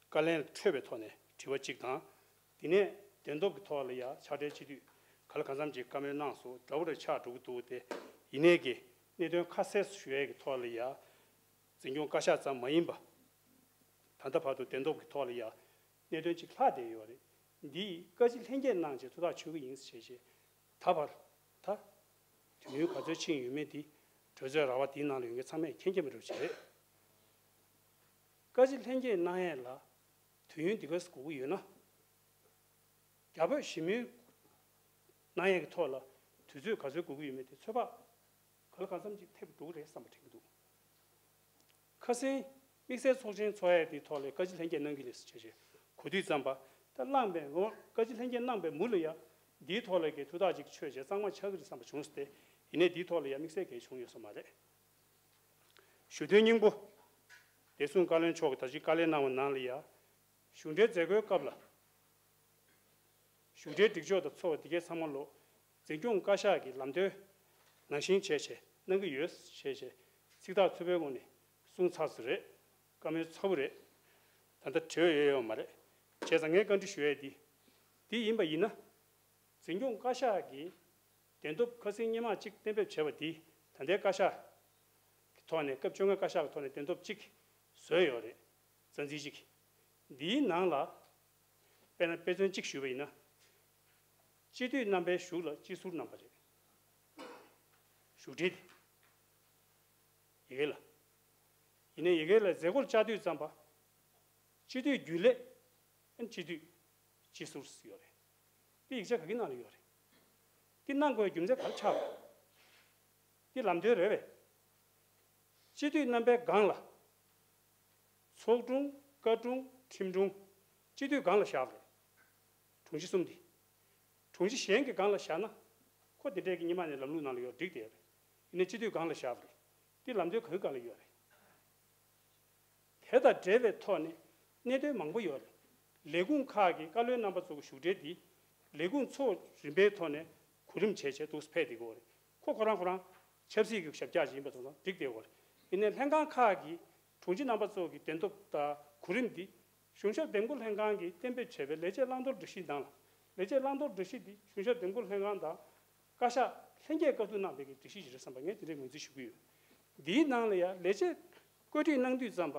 བཀའ་ལན་ལ་འཕྲོད་པའི་ཐོག་ནས་དྲི་བ་གཅིག་དང་། དེ་ནས་བདེན་སྟོབས་ཀྱི་ཐོག་ལ་ཡ་ཕྱག་སྦྲེལ་སྤྱི་འཐུས་ག་ལ་གང་འཚམ་ཅིག་བཀའ་མོལ་གནང་སོང་། འདྲ་བོ་རེ་ཆགས་འགྲོ་གི་འདུག་སྟེ། ཡིན་ནའི་གི་གནད་དོན་ཁ་གསལ་ཞུ་ཡས་ཀྱི་ཐོག་ལ་ཡ་འཛིན་སྐྱོང་བཀའ་ཤག་ཙམ་མ་ཡིན་པ། ད་ལྟ་བར་དུ་བདེན་སྟོབས་ཀྱི་ཐོག་ལ་ཡ་གནད་དོན་གཅིག་ལྷག་བསྡད་ཡོད་རེད། འདི་བཀའ་སྤྱི་ལྷན་རྒྱས་གནང་བྱས་ཐུགས་ཐག་ཆོད་ཀྱི་ཡིན་ཟེར་བྱས་བྱས། ད་བར་ད་དུས་ཡུན་ག་ཚོད་ཕྱིན་ཡོད་མེད་འདི་གྲོས་ཚོགས་ར་བ་འདིའི་ནང་ལ་ཡོད་མཁན་ཚང་མས་མཁྱེན་མཁྱེན་པ་འདྲ་བོ་ཅིག་རེད། བཀའ་སྤྱི་ལྷན་རྒྱས་གནང་ཡས་ལ་དུས་ཡུན་འདི་ག་ཙམ་འགོར་གྱི་ཡོད་ན། རྒྱ་བོད་ཞི་མོལ་གནང་ཡས་ཀྱི་ཐོག་ལ་དུས་ཚོད་ག་ཚོད་འགོར་གྱི་ཡོད་མེད་དེ་ཚོད་དཔག་ག་ལ་གང་འཚམ་ཅིག་ཐེབས་འགྲོ་གི་རེད་བསམ་པ་དྲན་གྱི་འདུག་ཁ་སང་དམིགས་བསལ་ཚོགས་ཆེན་ཚོགས་ཡས་དེའི་ཐོག་ལ་བཀའ་སྤྱི་ལྷན་རྒྱས་གནང་གི་རེད་ཟེར་བྱས་བྱས་གོ་དུས་ཙམ་པ། ད་བླངས་པའི་འོ་བཀའ་སྤྱི་ལྷན་རྒྱས་གནང་པའི་མུ་ལ་ཡ་འདིའི་ཐོག་ལ་གི་ཐུགས་ཐག་ཅིག་ཆོད་བྱས་གཙང་མ་ཆགས་ཀྱི་རེད་བསམ་པ་བྱུང་སྟེ། ཡིན་ནའི་འདིའི་ཐོག་ལ་ཡ་དམིགས་བསལ་གལ་བྱུང་ཡོད་ས་མ་རེད། ཞུ་དོན་སྙིང་པོ། བདེ་སྲུང་བཀའ་བློན་མཆོག་གིས་ད་ཅི་བཀའ་ལན་གནང་བ་ནང་ལ་ཡ། བཞུགས་གྲལ་མཛད་སྒོའི་སྐབས་ལ། བཞུགས་གྲལ་སྒྲིག་ཕྱོགས་དང་ཚོགས་པ་འདི་གའི་ཚང་མ་ལོ། འཛིན་སྐྱོང་བཀའ་ཤག་གི་ལམ་སྟོན་ནང་བཞིན་བྱས་བྱས་གནང་གི་ཡོད་ཞེས་བྱས་ཚིག་ཐག་ཚོད་པའི་ངང་ནས་གསུངས་ཚར་ས་རེད། བཀའ་མོལ་ཚ་པོ་རེད། ད་ལྟ་དྲི་བ་ཡོད་ཡོད་མ་རེད། བྱས་ཙང་ངས་བཀའ་འདྲི་ཞུ་ཡས་འདི། འདི་ཡིན་པ་ཡིན་ན། འཛིན་སྐྱོང་བཀའ་ཤག་གིས་བདེན་སྟོབས་ཁ་སང་སྔོན་མ་གཅིག་གཏན་འབེབས་བྱས་པ་འདི་ད་ལྟའི་བཀའ་ཤག་གི་ཐོག་ནས་སྐབས་བཅོ་ལྔའི་བཀའ་ཤག་གི་ཐོག་ནས་བདེན་སྟོབས་གཅིག་བཟོས་ཡོད་རེད། རྩ་འཛིན་གཅིག་འདིའི་ནང་ལ། དཔེར་ན་དཔེ་མཚོན་གཅིག་ཞུས་པ་ཡིན་ན། སྤྱི་འཐུས་རྣམ་པའི་གཞུག་ལ་སྤྱི་ཟུར་རྣམ་པ་རེད། བཞུགས་ཁྲི་དེ། ཡ་གི་ལ། ཡིན་ནའི་ཡ་གི་ལ་མཛད་སྒོར་བཅར་དུས་ཙམ་པ། སྤྱི་འཐུས་རྒྱུན་ལས། ཨན་སྤྱི་འཐུས། སྤྱི་ཟུར་ཟེར་ཡོད་རེད། འདི་ཡིག་ཆ་ག་གི་ནང་ལ་ཡོད་རེད། འདི་གནང་དགོས་རྒྱུ་མཚན་ག་རེ་ཆགས་པ། འདི་ལམ་སྟོན་རེད་པས། སྤྱི་འཐུས་རྣམ་པའི་སྒང་ལ། ཚོགས་དྲུང་། བཀའ་དྲུང་། ཁྲིམས་དྲུང་། སྤྱི་འཐུས་སྒང་ལ་བཞག་པ་རེད། དྲུང་ཆེ་གསུམ་འདི། དྲུང་ཆེ་གཞན་གྱི་སྒང་ལ་བཞག་ན། ཁོ་འདི་འདྲས་ཀྱི་སྔོན་མ་ནས་ལམ་ལུགས་ནང་ལ་ཡོད་འགྲིག་བསྡད་ཡོད་རེད། ཡིན་ནའི་སྤྱི་འཐུས་སྒང་ལ་བཞག་པ་རེད། འདི་ལམ་སྟོན་ག་གི་སྒང་ལ་ཡོད་རེད། དེ་དང་འབྲེལ་བའི་ཐོག་ནས་གནད་དོན་མང་པོ་ཡོད་རེད། ལས་ཁུངས་ཁག་གི་བཀའ་བློན་རྣམ་པ་ཚོ་གི་བཞུགས་གྲལ་འདི་ལས་ཁུངས་ཚོ་རིམ་པའི་ཐོག་ནས་གོ་རིམ་བྱས་བྱས་འདུག་སེ་ཕེབས་བསྡད་ཀྱི་ཡོད་རེད། ཁོ་ཁོ་རང་ཁོ་རང་ཆབ་སྲིད་ཀྱི་ཞབས་བཀྱག་ཅིག་ཡིན་པ་སོང་ཙང་འགྲིག་བསྡད་ཡོད་རེད། ཡིན་ནའི་ལྷན་ཁང་ཁག་གི་དྲུང་ཆེ་རྣམ་པ་ཚོ་གི་བདེན་སྟོབས་དང་གོ་རིམ་འདི་གཞུང་ཞབས་འདེམས་བསྐོ་ལྷན་ཁང་གིས་གཏན་འབེབས་བྱས་པའི་ལས་བྱེད་བླང་དོར་སྒྲིག་གཞི་ནང་ལ། ལས་བྱེད་བླང་དོར་སྒྲིག་གཞི་འདི་གཞུང་ཞབས་འདེམས་བསྐོ་ལྷན་ཁང་དང་། བཀའ་ཤག་ལྷན་རྒྱས་བཀའ་བསྡུར་གནང་པའི་གི་སྒྲིག་གཞི་ཞིག་རེད་བསམ་པ་ངས་དེ་འདྲའི་ངོས་འཛིན་ཞུ་གི་ཡོད། འདིའི་ནང་ལ་ཡང་ལས་བྱེད་བཀོད་སྒྲིག་གནང་དུས་ཙམ་པ།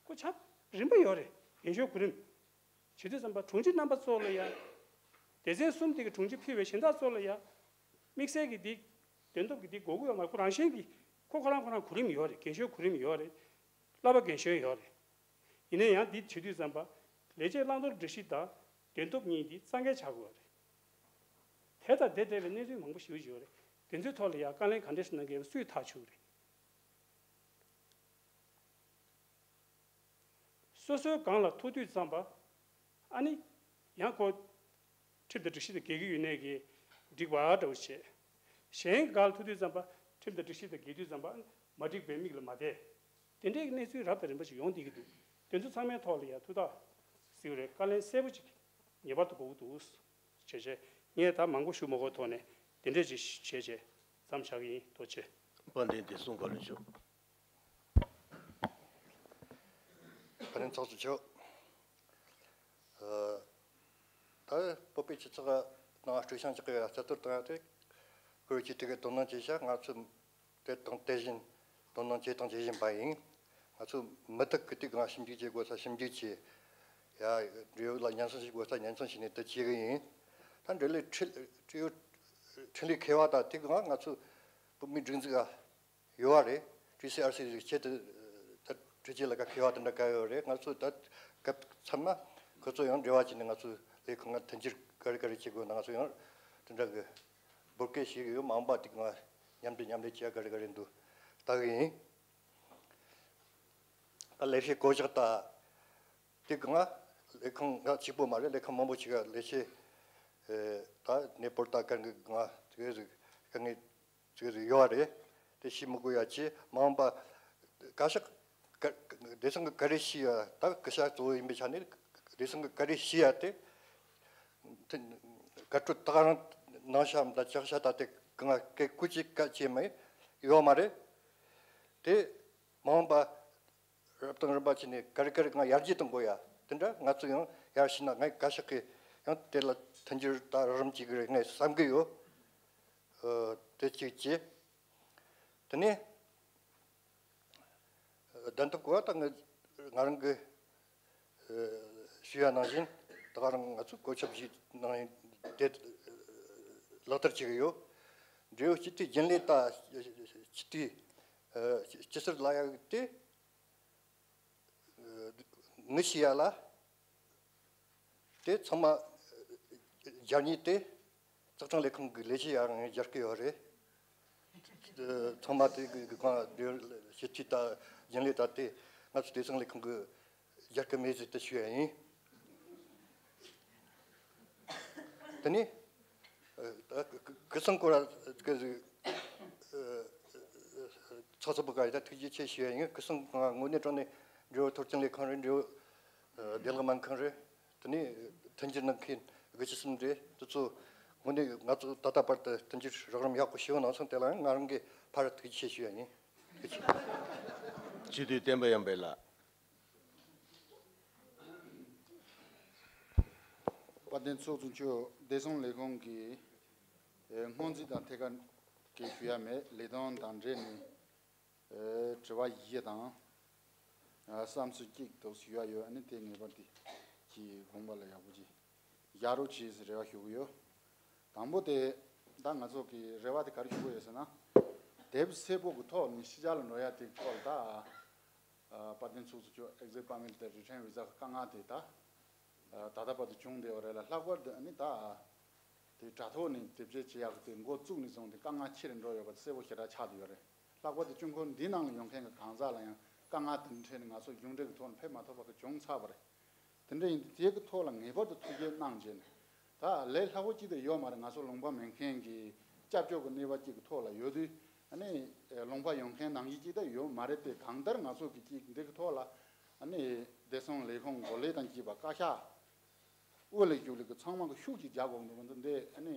ཁོ་ཆ་རིམ་པ་ཡོད་རེད། རྒན་ཤོས་གོ་རིམ། བྱེད་དུས་ཙམ་པ་དྲུང་ཆེ་རྣམ་པ་ཚོ་ལ་ཡང་། སྡེ་ཚན་གསུམ་དེ་གི་དྲུང་ཆེ་ཕུད་པའི་གཞན་དག་ཚོ་ལ་ཡང་། དམིགས་བསལ་གྱི་འདི། བདེན་སྟོབས་ཀྱི་འདི་དགོས་ཀྱི་ཡོད་མ་རེད། ཁོ་རང་བཞིན་གྱི་ཁོ་ཁོ་རང་ཁོ་རང་གོ་རིམ་ཡོད་རེད། རྒན་ཤོས་གོ་རིམ་ཡོད་རེད། བསླབ་པ་རྒན་གཞོན་ཡོད་རེད། ཡིན་ན་ཡང་འདི་བྱེད་དུས་ཙམ་པ། ལས་བྱེད་བླང་དོར་སྒྲིག་གཞི་དང་བདེན་སྟོབས་གཉིས་འདི་རྩ་འགལ་ཆགས་ཀྱི་ཡོད་རེད། དེ་དང་དེ་འབྲེལ་བའི་གནས་ཚུལ་མང་པོ་ཞིག་ཡོད་རེད། དེ་ཚོའི་ཐོག་ལ་ཡང་བཀའ་ལན་ག་འདྲས་གནང་གི་ཡོད་པ་སུས་ཐག་ཆོད་ཀྱི་རེད། སོ་སོའི་སྒང་ལ་ཐུག་དུས་ཙམ་པ། ཨ་ནི། ཡང་ཁོ། ཁྲིམས་དང་སྒྲིག་གཞི་དང་འགལ་གྱི་ཡོད་ནའི་གི། འགྲིག་པ་འདྲ་བོ་བྱས། གཞན་གྱི་སྒང་ལ་ཐུག་དུས་ཙམ་པ། ཁྲིམས་དང་སྒྲིག་གཞི་དང་འགལ་དུས་ཙམ་པ། མ་འགྲིག་པའི་མིག་ལ་མ་བལྟས། དེ་འདྲའི་གནས་ཚུལ་རབ་དང་རིམ་པ་ཞིག་ཡོང་བསྡད་ཀྱི་འདུག་དེ་ཚོ་ཚང་མའི་ཐོག་ལ་ཡང་ཐུགས་ཐག་གཟིགས་རེད། བཀའ་ལན་གསལ་པོ་ཅིག་ངེས་པར་དུ་དགོས་ཀྱི་འདུག་བྱས་བྱས་ངས་ད་མང་པོ་ཞུ་མ་དགོས་ཐོག་ནས་དེ་འདྲས་ཅིག་བྱས་བྱས་མཚམས་བཞག་གི་ཡིན། ཐུགས་རྗེ་ཆེ། དཔལ་ལྡན་བདེ་སྲུང་བཀའ་བློན་མཆོག་དཔལ་ལྡན་ཚོགས་གཙོ་མཆོག་ཨ། ད་བོད་པའི་སྤྱི་ཚོགས་ནང་སྤྲོ་འཆམ་གྱི་རྩ་གཏོར་བཏང་ཡ་དེ་བཀུར་སྟི་དེ་གའི་དོ་སྣང་བྱེད་ཤག་ང་ཚོ་དེ་དང་དེ་བཞིན་དོ་སྣང་བྱེད་དང་བྱེད་བཞིན་པ་ཡིན། ང་ཚོ་མུ་མཐུད་ཀྱི་དེ་གང་ཞིབ་འཇུག་བྱེད་དགོས་ས་ཞིབ་འཇུག་བྱེད། ཡ། འབྲེལ་ཡོད་ལ་སྙན་སེང་ཞུ་དགོས་ས་སྙན་སེང་ཞུས་ནས་དེ་བྱེད་གི་ཡིན། ད་འབྲེལ་ཡོད་འཕྲིན་འབྲེལ་ཡོད་འཕྲིན་ལས་མཁས་པ་དང་དེ་གང་ང་ཚོ་བོད་མིའི་སྒྲིག་འཛུགས་ཡོད་པ་རེད། ཊི་སི་ཨར་སི་ཟེར་ཆེད་དུ་ད་འཕྲུལ་ཆས་ལ་ཁ་མཁས་པ་དེ་འདྲ་ག་ཡོད་རེད། ང་ཚོ་ད་སྐབས་མཚམས་མ་ཁོ་ཚོ་ཡང་འབྲེལ་བ་བྱས་ནས་ང་ཚོ་ལས་ཁུངས་ང་མཐུན་འགྱུར་ག་རེ་ག་རེ་བྱེད་དགོས་ན་ང་ཚོ་ཡང་དེ་འདྲ་གི་འབོད་སྐུལ་བྱེད་གི་ཡོད། མ་འོངས་པ་དེ་ང་མཉམ་འབྲེལ་མཉམ་ལས་བྱེད་ཡ་ག་རེ་ག་རེ་འདུག་ལྟ་གི་ཡིན། ད་ལས་བྱེད་བསྐོ་གཞག་ད་དེ་གང་ལས་ཁུངས་ང་གཅིག་པོ་མ་རེད། ལས་ཁུངས་མང་པོ་ཞིག་ག་ལས་བྱེད་ད་གནས་སྤོར་ད་གང་གི་ང་དེ་ག་ཟིག་དཀའ་ངལ་ཅིག་ཡོད་རེད། དེ་ཤེས་མི་དགོས་ཡ་ཅི་མ་འོངས་པ་བཀའ་ཤག་ག་བདེ་སྲུང་གི་བཀའ་རེ་ཞུ་ཡ་ད་སྐུ་ཞབས་གཙོ་བོ་ཡིན་པའི་ཆ་ནས་བདེ་སྲུང་གི་བཀའ་རེ་ཞུ་ཡ་དེ་དེ་བཀའ་འཁྲོལ་ད་ག་རང་གནང་ཤག་ད་ཅག་ཤག་ད་དེ་གང་སྐད་སྐུ་ཅིག་བཀའ་ཅི་མ་ཡོད་མ་རེད། དེ་མ་འོངས་པ་རབ་དང་རིམ་པ་བྱས་ནས་ག་རེ་ག་རེ་ང་ཡར་རྒྱས་གཏོང་དགོས་ཡ་དེ་འདྲ་ང་ཚོ་ཡང་ཡར་ཕྱིན་ན་ངས་བཀའ་ཤག་གི་ཡང་དེ་ལ་མཐུན་འགྱུར་ད་རགས་རིམ་བྱེད་གི་རེད་ངས་བསམ་གི་ཡོད། ཨ། དེ་གཅིག་བྱས། དེ་ནས་གདན་ཐོབ་གོ་བ་དང་ང་རང་གི་ཞུ་ཡ་ནང་བཞིན་ད་ག་རང་ང་ཚོ་བཀོད་ཁྱབ་ཞིག་ནང་དེ་ལག་བསྟར་བྱེད་ཀྱི་ཡོད། འབྲེལ་ཡོད་སྤྱི་འཐུས་རྒྱུན་ལས་དང་སྤྱི་འཐུས་སྤྱི་ཟུར་ལ་ཡག་དེ་ངི་ཤི་ཡ་ལ་དེ་ཚང་མ་སྦྱར་ཉེས་དེ་གཙག་དྲང་ལས་ཁུངས་ཀྱི་ལས་བྱེད་ཡང་སྦྱར་གི་ཡོད་རེད། ཚང་མ་དེ་གི་གང་སྤྱི་འཐུས་དང་རྒྱུན་ལས་དང་དེ་ང་ཚོ་བདེ་སྲུང་ལས་ཁུངས་ཀྱི་རྒྱལ་ཁབ་མེད་ཟེར་དུ་ཞུ་ཡ་ཡིན། དེ་ནས་ཀི་སང་སྐོར་ཚོགས་གཙོ་བུ་ག་ཡི་ད་ཐུགས་རྗེ་ཆེ་ཞུ་ཡ་ཡིན། ཀི་སང་དངོས་གནས་དྲང་གནས་འབྲེལ་ཡོད་ཐོར་ཅན་ལས་ཁང་རེད། འབྲེལ་ཡོད་བདེ་བླག་སྨན་ཁང་རེད། དེ་ནས་མཐུན་འགྱུར་གནང་མཁན་དགུ་བཅུ་གསུམ་རེད། དེ་ཚོ་དངོས་གནས་ང་ཚོ་ད་ལྟ་བར་དུ་མཐུན་འགྱུར་རོགས་རམ་ཡག་པོ་ཞུ་གནང་སོང་། དེ་ལ་ཡང་ང་རང་གིས་ཕར་ཐུགས་རྗེ་ཆེ་ཞུ་ཡ་ཡིན། ཐུགས་རྗེ་ཆེ། སྤྱི་འཐུས་བསྟན་པ་ཡར་འཕེལ་ལགས། དཔལ་ལྡན་ཚོགས་གཙོ་མཆོག་བདེ་སྲུང་ལས་ཁུངས་ཀྱི་སྔོན་རྩིས་དང་ཐད་ཀར་གྱི་ཞུ་ཡ་མེད། ལས་དོན་དང་འབྲེལ་ནས་དྲི་བ་བཞི་དང་བསམ་ཚུལ་གཅིག་ཏུ་ཞུ་ཡ་ཡོད། ཨ་ནི་དེ་ངེས་པར་དུ་ཀྱི་དགོངས་པ་ལ་ཡག་པོ་ཅིག་བཞག་རོགས་གྱིས་ཟེར་རེ་བ་ཞུ་གི་ཡོད། དང་པོ་དེ་ད་ང་ཚོ་གི་རེ་བ་དེ་ག་རེ་ཞུ་གི་ཡོད་ཟེར་ན། དེབ་སེར་པོ་གི་ཐོག་ནས་ཕྱི་རྒྱལ་ལ་འགྲོ་ཡ་དེ་ཐོག་ལ་ད་དཔལ་ལྡན་ཚོགས་གཙོ་མཆོག་ཨེག་ཟིཊ་པར་མིཊ་དང་རི་ཊརན་བི་ཟ་གི་དཀའ་ངལ་དེ་ད་ད་ལྟ་བར་དུ་བྱུང་བསྡད་ཡོད་རེད་ལ། ལྷག་པར་དུ་ཨ་ནི་ད་དེ་དྲ་ཐོག་ནས་དེབ་སྐྱེལ་བྱེད་ཡག་གི་དེ་འགོ་བཙུགས་ནས་བཟུང་སྟེ་དཀའ་ངལ་ཆེ་རུ་འགྲོ་ཡོད་པ་དེ་གསལ་པོ་ཞེ་དྲག་ཆགས་བསྡད་ཡོད་རེད། ལྷག་པར་དུ་ཀྲུང་གོ་འདིའི་ནང་ལ་ཡོང་མཁན་གྱི་གང་ཟག་ལ་ཡང་དཀའ་ངལ་དེ་འཕྲད་ནས་ང་ཚོ་གཞུང་འབྲེལ་གྱི་ཐོག་ནས་ཕེབས་མ་ཐུབ་པ་གི་བྱུང་ཚར་བ་རེད། དེ་འདྲ་ཡིན་དུས་དེ་གི་ཐོག་ལ་ངེས་པར་དུ་ཐུགས་རྗེ་གནང་བྱས་ནས། ད་ལས་སླ་པོ་གཅིག་དེ་ཡོད་མ་རེད། ང་ཚོ་ལུང་པ་མེད་མཁན་གྱི་སྐྱབས་བཅོལ་གྱི་གནས་བབ་གཅིག་གི་ཐོག་ལ་ཡོད་དུས་ཨ་ནི་ལུང་པ་ཡོང་མཁན་ནང་བཞིན་གཅིག་ད་ཡོད་མ་རེད་དེ། གང་ལྟར་ང་ཚོ་གི་གཅིག་འདི་གི་ཐོག་ལ་ཨ་ནི་བདེ་སྲུང་ལས་ཁུངས་འགོ་ལས་དང་བཅས་པ་བཀའ་ཤག་དབུ་ལ་བཞུགས་ལས་ཀྱི་ཚང་མ་གི་ཤུགས་ཀྱིས་རྒྱག་དགོས་འདུག་འདི་ཨ་ནི་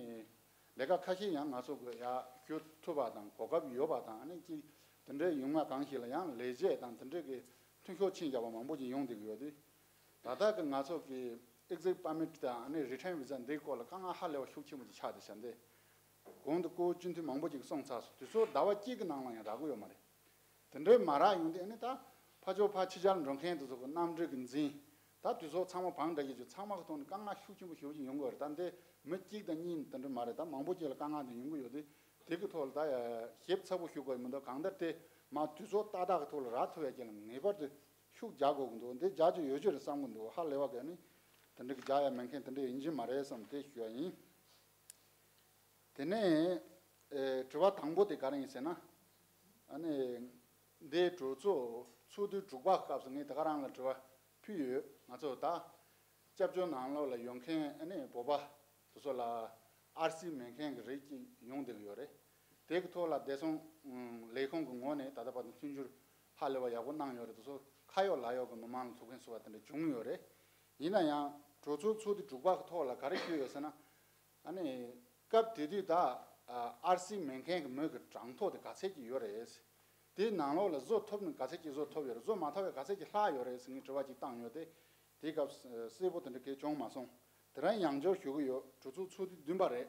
ལས་ཀ་ཁ་ཤས་ཡང་ང་ཚོ་གི་ཡ་ཞུ་ཐུབ་པ་དང་གོ་སྐབས་ཡོད་པ་དང་། ཨ་ནི་གཅིག་དེ་འདྲའི་ཡོང་བ་གང་ཞིག་ལ་ཡང་ལས་བྱེད་དང་དེ་འདྲའི་གི་མཐུན་ཤོག་ཆིངས་བཞག་པ་མང་པོ་ཅིག་ཡོང་བསྡད་ཀྱི་ཡོད་དུས། ད་ལྟ་གི་ང་ཚོ་གི་ཨེག་ཟིཊ་པར་མིཊ་དང་ཨ་ནི་རི་ཊརན་བི་ཟ་འདིའི་སྐོར་ལ་དཀའ་ངལ་ཧ་ལས་པ་ཤུགས་ཆེན་པོ་ཅིག་ཆགས་བསྡད་ཤག་འདི་གོང་དུ་སྐུ་སྤྱི་འཐུས་མང་པོ་ཅིག་གསུངས་ཚར་སོང་། དུས་ཚོད་ཟླ་བ་གཅིག་གི་ནང་ལ་ཡང་རག་གི་ཡོད་མ་རེད། དེ་འདྲའི་མ་རག་ཡོང་དུས་ཨ་ནི་ད་ཕར་ཕྱོགས་ཕར་ཕྱི་རྒྱལ་འགྲོ་མཁན་དེ་ཚོ་གི་གནམ་གྲུ་གི་འཛིན་ད་དུས་ཚོད་ཚང་མ་བང་བསྒྲིགས་བྱས་ཚང་མ་གི་ཐོག་ནས་དཀའ་ངལ་ཤུགས་ཆེན་པོ་ཞེ་པོ་ཅིག་ཡོང་གི་ཡོད་རེད། ད་འདི་མི་གཅིག་དང་གཉིས་དེ་འདྲ་མ་རེད། ད་མང་པོ་ཅིག་ལ་དཀའ་ངལ་དེ་ཡོང་གི་ཡོད་དུས། དེ་གི་ཐོག་ལ་ད་ཡ་ཞིབ་ཚགས་པོ་ཞུ་དགོས་མི་འདུག་གང་ལྟར་དེ་མ་དུས་ཚོད་ཏག་ཏག་གི་ཐོག་ལ་རག་ཐུབ་ཡ་ཅིག་ལ་ངེས་པར་དུ་ཤུགས་རྒྱག་དགོས་ཀྱི་འདུག་འདི་རྒྱག་རྒྱུ་ཡོད་རྒྱུ་རེད་བསམ་གྱི་འདུག་ཧ་ལས་པ་ག་ནི་དེ་འདྲ་གི་རྒྱག་ཡ་མེད་མཁན་དེ་འདྲ་ཡིན་གྱི་མ་རེད་བསམ་དེ་ཞུ་ཡ་ཡིན། དེ་ནས་ཨེ་དྲི་བ་དང་པོ་དེ་ག་རེ་ཡིན་ཟེར་ན། ཨ་ནི་འདིའི་གྲོས་ཚོགས་ཚོགས་དུས་དྲུག་པ་སྐབས་སུ་ངས་ད་ག་རང་ལ་དྲི་བ་ཕུལ་ཡོད། ང་ཚོ་ད་སྐྱབས་བཅོལ་ནང་ལོགས་ལ་ཡོང་མཁན་ཨ་ནི་བོད་པ་དེ་ཚོ་ལ་ཨར་སི་མེད་མཁན་གྱི་རིགས་ཅིག་ཡོང་བསྡད་ཀྱི་ཡོད་རེད། དེ་གི་ཐོག་ལ་བདེ་སྲུང་ལས་ཁུངས་ཀྱི་ངོས་ནས་ད་ལྟ་བར་དུ་མཐུན་འགྱུར་ ཧ་ལས་པ་ཡག་པོ་གནང་ཡོད་རེད། དེ་ཚོ་ཁ་ཡོད་ལག་ཡོད་ཀྱི་མི་མང་ལ་ཐུགས་ཕན་གསོས་པ་དེ་འདྲ་བྱུང་ཡོད་རེད། ཡིན་ན་ཡང་གྲོས་ཚོགས་ཚོགས་དུས་དྲུག་པ་གི་ཐོག་ལ་ག་རེ་ཞུས་ཡོད་ཟེར་ན། ཨ་ནི་སྐབས་དེ་དུས་ད་ཨར་སི་མེད་མཁན་གྱི་མི་གི་གྲངས་ཐོ་དེ་ག་ཚད་ཅིག་ཡོད་རེད། དེའི་ནང་ལོགས་ལ་བཟོ་ཐུབ་ནི་ག་ཚད་ཅིག་བཟོ་ཐུབ་ཡོད་རེད། བཟོ་མ་ཐུབ་པའི་ག་ཚད་ཅིག་ལྷག་ཡོད་རེད་ཟེར་ངས་དྲི་བ་ཅིག་བཏང་ཡོད་དེ། དེའི་སྐབས་གསལ་པོ་དེ་འདྲ་གས་བྱུང་མ་སོང་། དེ་རིང་ཡང་བསྐྱར་ཞུ་གི་ཡོད། གྲོས་ཚོགས་ཚོགས་དུས་བདུན་པ་རེད།